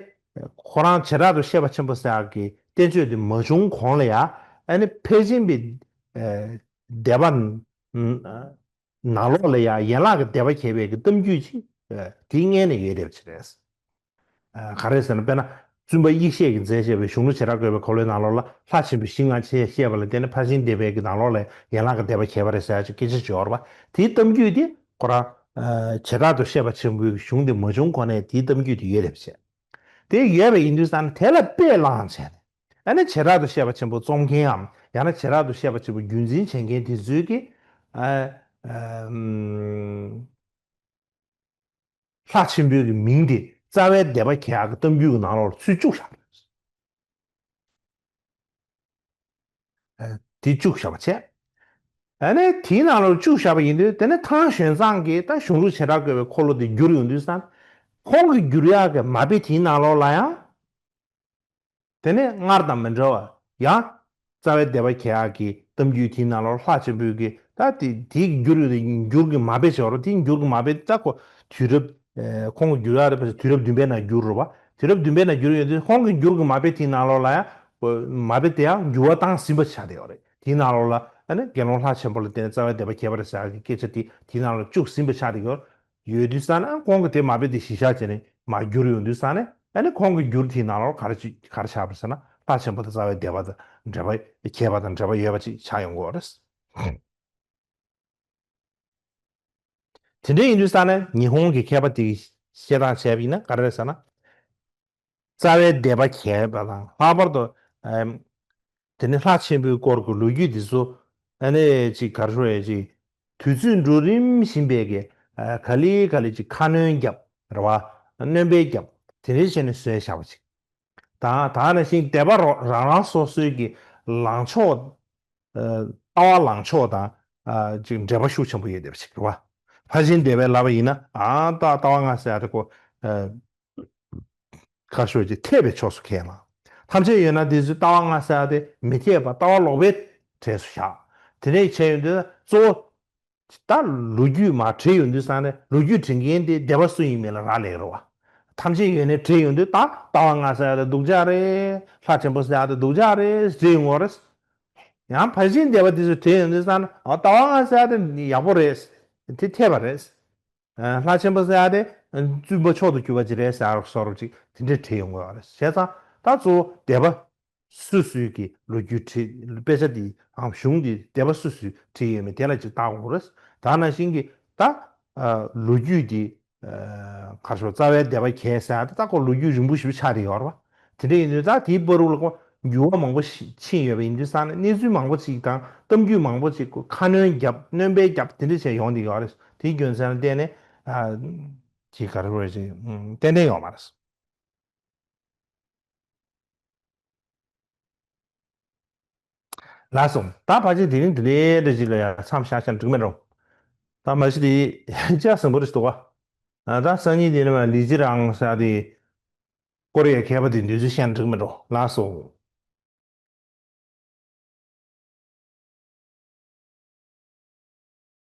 ཁོ་རང་བྱེ་བྲག་ཏུ་བཤད་པ་ཆེན་པོ་ཟེར་ཡག་གི་བསྟན་བཅོས་དེ་མ་བྱུང་གོང་ལ་ཡ། ཨ་ནི་ཕལ་ཆེན་པའི། ཨ། སྡེ་པ། ཨ། ནང་ལོགས་ལ་ཡ་ཡན་ལག་གི་སྡེ་པ་གྱེས་པའི་གི་གཏམ་རྒྱུད་ཅིག་ཨ། དེ་སྔོན་ནས་ཡོད་བསྡད་པ་ཅིག་རེད། ཨ། ག་རེ་ཟེར་ན་དཔེར་ན། བཙུན་པ་ཡེ་ཤེས་ཀྱིས་མཛད་བྱས་པའི་གཞུང་ལུགས་བྱེ་བྲག་བཀོད་པའི་འཁོར་ལོའི་ནང་ལོགས་ལ་ལྷ་ཆེན་པོའི་ཞིང་ལྔ་ཞེས་བཤད་པ་ལ་བརྟེན་ནས་ཕར་ཕྱིན་སྡེ་པའི་གི་ནང་ལོགས་ལ་ཡན་ལག་གི་སྡེ་པ་གྱེས་པ་རེད་ཟེར་ཡག་ཅིག་སྐད་ཆ་ཅིག་ཡོད་རེད་པ། དེའི་གཏམ་རྒྱུད་དེ་ཁོ་རང་ཨ། བྱེ་བྲག་ཏུ་བཤད་པ་ཆེན་པོའི་གཞུང་དེ་མ་བྱུང་གོང་ནས་དེའི་གཏམ་རྒྱུད་དེ་ཡོད་རེད་པ་བྱས། དེ་ཡོད་པ་ཡིན་དུས་ཙང་ནས་དེ་ལ་དཔེ་བླངས་བྱས་ནས་ཨ་ནི་བྱེ་བྲག་ཏུ་བཤད་པ་ཆེན་པོ་རྩོམ་མཁན་འམ་ཡང་ན་བྱེ་བྲག་ཏུ་བཤད་པ་ཆེན་པོ་རྒྱུན་འཛིན་བྱེད་མཁན་དེ་ཚོས་ཀྱིས་ཨ། ཨ། ཨམ། ལྷ་ཆེན་པོའི་གི་མིང་དེ་རྩ་བའི་སྡེ་པ་གྱེས་ཡག་གི་གཏམ་རྒྱུད་ཀྱི་ནང་ལོགས་ལ་ཚུར་བཅུག་བཞག་པ་རེད། ཨ། དེ་བཅུག་བཞག་པ་བྱས། ཨ་ནི་དེའི་ནང་ལོགས་བཅུག་བཞག་པ་ཡིན་དུས་དེ་ནི་ཐང་ཞོན་ཙང་གིས་ད་གཞུང་ལུགས་བྱེ་བྲག་བཀོད་པའི་འཁོར་ལོ་དེ་བསྒྱུར་ཡོང་དུས་ཙང་ཁོང་གིས་བསྒྱུར་ཡག་གི་མ་དཔེ་དེའི་ནང་ལོགས་ལ་ཡང་། དེ་ནས་སྔར་དང་མི་འདྲ་བར་ཡང་རྩ་བའི་སྡེ་པ་གྱེས་ཡག་གི་གཏམ་རྒྱུད་དེའི་ནང་ལོགས་ལྷ་ཆེན་པོའི་གི་ད་དེ་དེའི་འགྱུར་འགྱུར་གྱི་མ་དཔེ་བྱས་པ་རེད། དེའི་འགྱུར་གྱི་མ་དཔེ་ད་ཁོ་དུས་རབས་ཨེ། ཁོང་གི་འགྱུར་ཡག་རེད་པ། དུས་རབས་བདུན་པའི་ནང་འགྱུར་རེད་པ། དུས་རབས་བདུན་པའི་ནང་འགྱུར་ཡོང་དུས་ཁོང་གི་འགྱུར་གྱི་མ་དཔེ་དེའི་ནང་ལོགས་ལ་ཡང་མ་དཔེ་དེ་ཡང་འགྱུར་བ་བཏང་ཟིན་པ་ཆགས་བསྡད་ཡོད་རེད། དེའི་ནང་ལོགས་ལ་ཨ་ནི་དགེ་སློང་ལྷ་ཆེན་པོ་ལ་བརྟེན་ནས་རྩ་བའི་སྡེ་པ་གྱེས་པ་རེད་ཟེར་ཡག་གི་སྐད་ཆ་དེ་དེའི་ནང་ལ་བཅུག་ཟིན་པ་ཆགས་བསྡད་ཡོད། ཡོད་དུས་ཙང་ནས་ཁོང་གིས་དེ་མ་དཔེ་དེ་གཞི་བཞག་བྱས་ནས་མར་བསྒྱུར་ཡོང་དུས་ཙང་ནས་ཨ་ནི་ཁོང་གི་འགྱུར་དེའི་ནང་ལོགས་ག་རེ་ཅིག་ག་རེ་ཆགས་པ་རེད་ཟེར་ན་ལྷ་ཆེན་པོ་དང་རྩ་བའི་སྡེ་པ་དང་འབྲེལ་བ་གྱེས་པ་དང་འབྲེལ་བ་ཡོད་པ་ཅིག་ཆགས་ཡོང་གི་ཡོད་རེད། དེ་འདྲ་ཡིན་དུས་ཙང་ནས་ཉི་ཧོང་གི་མཁས་པ་དེ་གིས་བཤད་སྟངས་བྱས་པ་ཡིན་ན་ག་རེ་རེད་ཟེར་ན། རྩ་བའི་སྡེ་པ་གྱེས་པ་དང་ལྷག་པར་དུ་ཨམ། དེ་ནི་ལྷ་ཆེན་པོའི་སྐོར་གྱི་ལོ་རྒྱུས་འདི་ཚོ་ཨ་ནི་ཅིག་ག་རེ་ཞུ་དགོས་རེད། ཅིག་དུས་ཚོད་འགྲོ་རིམ་བཞིན་པའི་གི་ཨ། ག་ལེ་ག་ལེ་ཅིག་ཁ་སྣོན་བརྒྱབ་རེད་བ། སྣོན་པ་བརྒྱབ་དེ་འདྲ་བྱས་ནས་བཟོས་བཞག་པ་ཅིག་དང་དེ་ནང་བཞིན་སྡེ་པ་རང་རང་སོ་སོའི་གི་ལངས་ཕྱོགས། ཨ། ལྟ་བ་ལངས་ཕྱོགས་དང་ཨ། ཅིག་འབྲེལ་བ་ཤུགས་ཆེན་པོ་ཡོད་བསྡད་པ་ཅིག་རེད་བ། ཕར་ཕྱིན་སྡེ་པས་ལབ་པ་ཡིན་ན་ཨ། ད་ལྟ་བ་ལྔ་ཟེར་ཡག་དེ་ཁོ་ཨ། ག་རེ་ཞུ་དགོས་རེད། ཅིག་འཐད་པའི་ཕྱོགས་སུ་ཁས་བླངས། ཐམས་ཅད་ཡོད་ན་དེ་ཚོའི་ལྟ་བ་ལྔ་ཟེར་ཡག་དེ་མི་འཐད་པ་ལྟ་བ་ལོག་པའི་གྲས་སུ་བཞག་དེ་འདྲ་བྱས་ཡོང་དུས་གཙོ་བོ། ད་ལོ་རྒྱུས་མར་བྲིས་ཡོང་དུས་ཙང་ནས་ལོ་རྒྱུས་འབྲི་མཁན་དེ་སྡེ་པ་སུ་ཡིན་མིན་ལ་རག་ལས་རེད་བ། ཐམས་ཅད་ཡོད་ནས་བྲིས་ཡོང་དུས་ད་ལྟ་བ་ལྔ་ཟེར་ཡག་དེ་སྡུག་ཅག་རེད། ལྷ་ཆེན་པོ་ཟེར་ཡག་དེ་སྡུག་ཅག་རེད་བྲིས་ཡོང་གི་རེད། ཡང་ཕར་ཕྱིན་སྡེ་པ་དེ་ཚོས་བྲིས་ཡོང་དུས་ཙང་ནས་ཨ། ལྟ་བ་ལྔ་ཟེར་ཡག་དེ་ཡག་པོ་རེད། དེ་འཐད་པ་རེད། ཨ། ལྷ་ཆེན་པོ་ཟེར་ཡག་དེ་བཙུན་པ་མཆོག་ཏུ་གྱུར་པ་ཅིག་རེད་ཟེར་བཟོ་འདྲ་ཅིག་དེ་འདྲས་བྲིས་ཡོང་གི་ཡོད་རེད། བྱས་ཙང་ ད་གཙོ་བོ་སྡེ་པ་སུ་སུའི་གི་ལོ་རྒྱུས་བྲིས། དཔེ་ཆ་འདི་འམ་གཞུང་འདི་སྡེ་པ་སུ་སུས་བྲིས་ཡོད་མེད་དེ་ལ་ཅིག་བལྟ་དགོས་རེད། ད་ནང་བཞིན་གྱི་ད་ཨ་ལོ་རྒྱུས་འདི་ཨ་ག་རེ་ཞུ། རྩ་བའི་སྡེ་པ་གས་ཟེར་ཡ་ད་ད་ཁོ་ལོ་རྒྱུས་རིང་པོ་ཞིག་ཆགས་བསྡད་ཡོད་རེད་བ། དེ་འདྲ་ཡིན་དུས་ད་དེའི་བར་དུ་ལ་ཁོ་འགྱུར་བ་མང་པོ་ཞིག་ཕྱིན་ཡོད་པ་ཡིན་དུས་ཙང་ནས། གནས་ཚུལ་མང་པོ་ཞིག་དང་གཏམ་རྒྱུད་མང་པོ་ཞིག་ཁོ་ཁ་སྣོན་བརྒྱབ། སྣོན་པ་བརྒྱབ། དེ་འདྲ་བྱས་ཡོང་བསྡད་ཡོད་རེད། དེའི་རྒྱུ་མཚན་ལ་བརྟེན་ནས་ཨ་ཅིག་ག་རེ་ཞུ་དགོས་རེད། ཅིག་ཨ་ཏན་ཏན་ཡོད་མ་རེད། ལགས་སོ། ད་ཕལ་ཆེར་དེ་རིང་འདི་འདྲའི་འདྲ་ཞིག་ལ་ཡང་མཚམས་བཞག་བཞག་ན་འགྲིག་མེད་འགྲོ། ད་མ་གཞི་དེ་ཅག་ཟིང་པོ་རེད་འདུག་ག་ཨ་ད་སང་ཉིན་དེ་ནས་མ་ལི་ཅི་རང་ཟེར་དེ་ཀོ་རི་ཡའི་མཁས་པ་དེ་འདི་ཚོ་བཤད་ན་འགྲིག་མེད་འགྲོ། ལགས་སོ།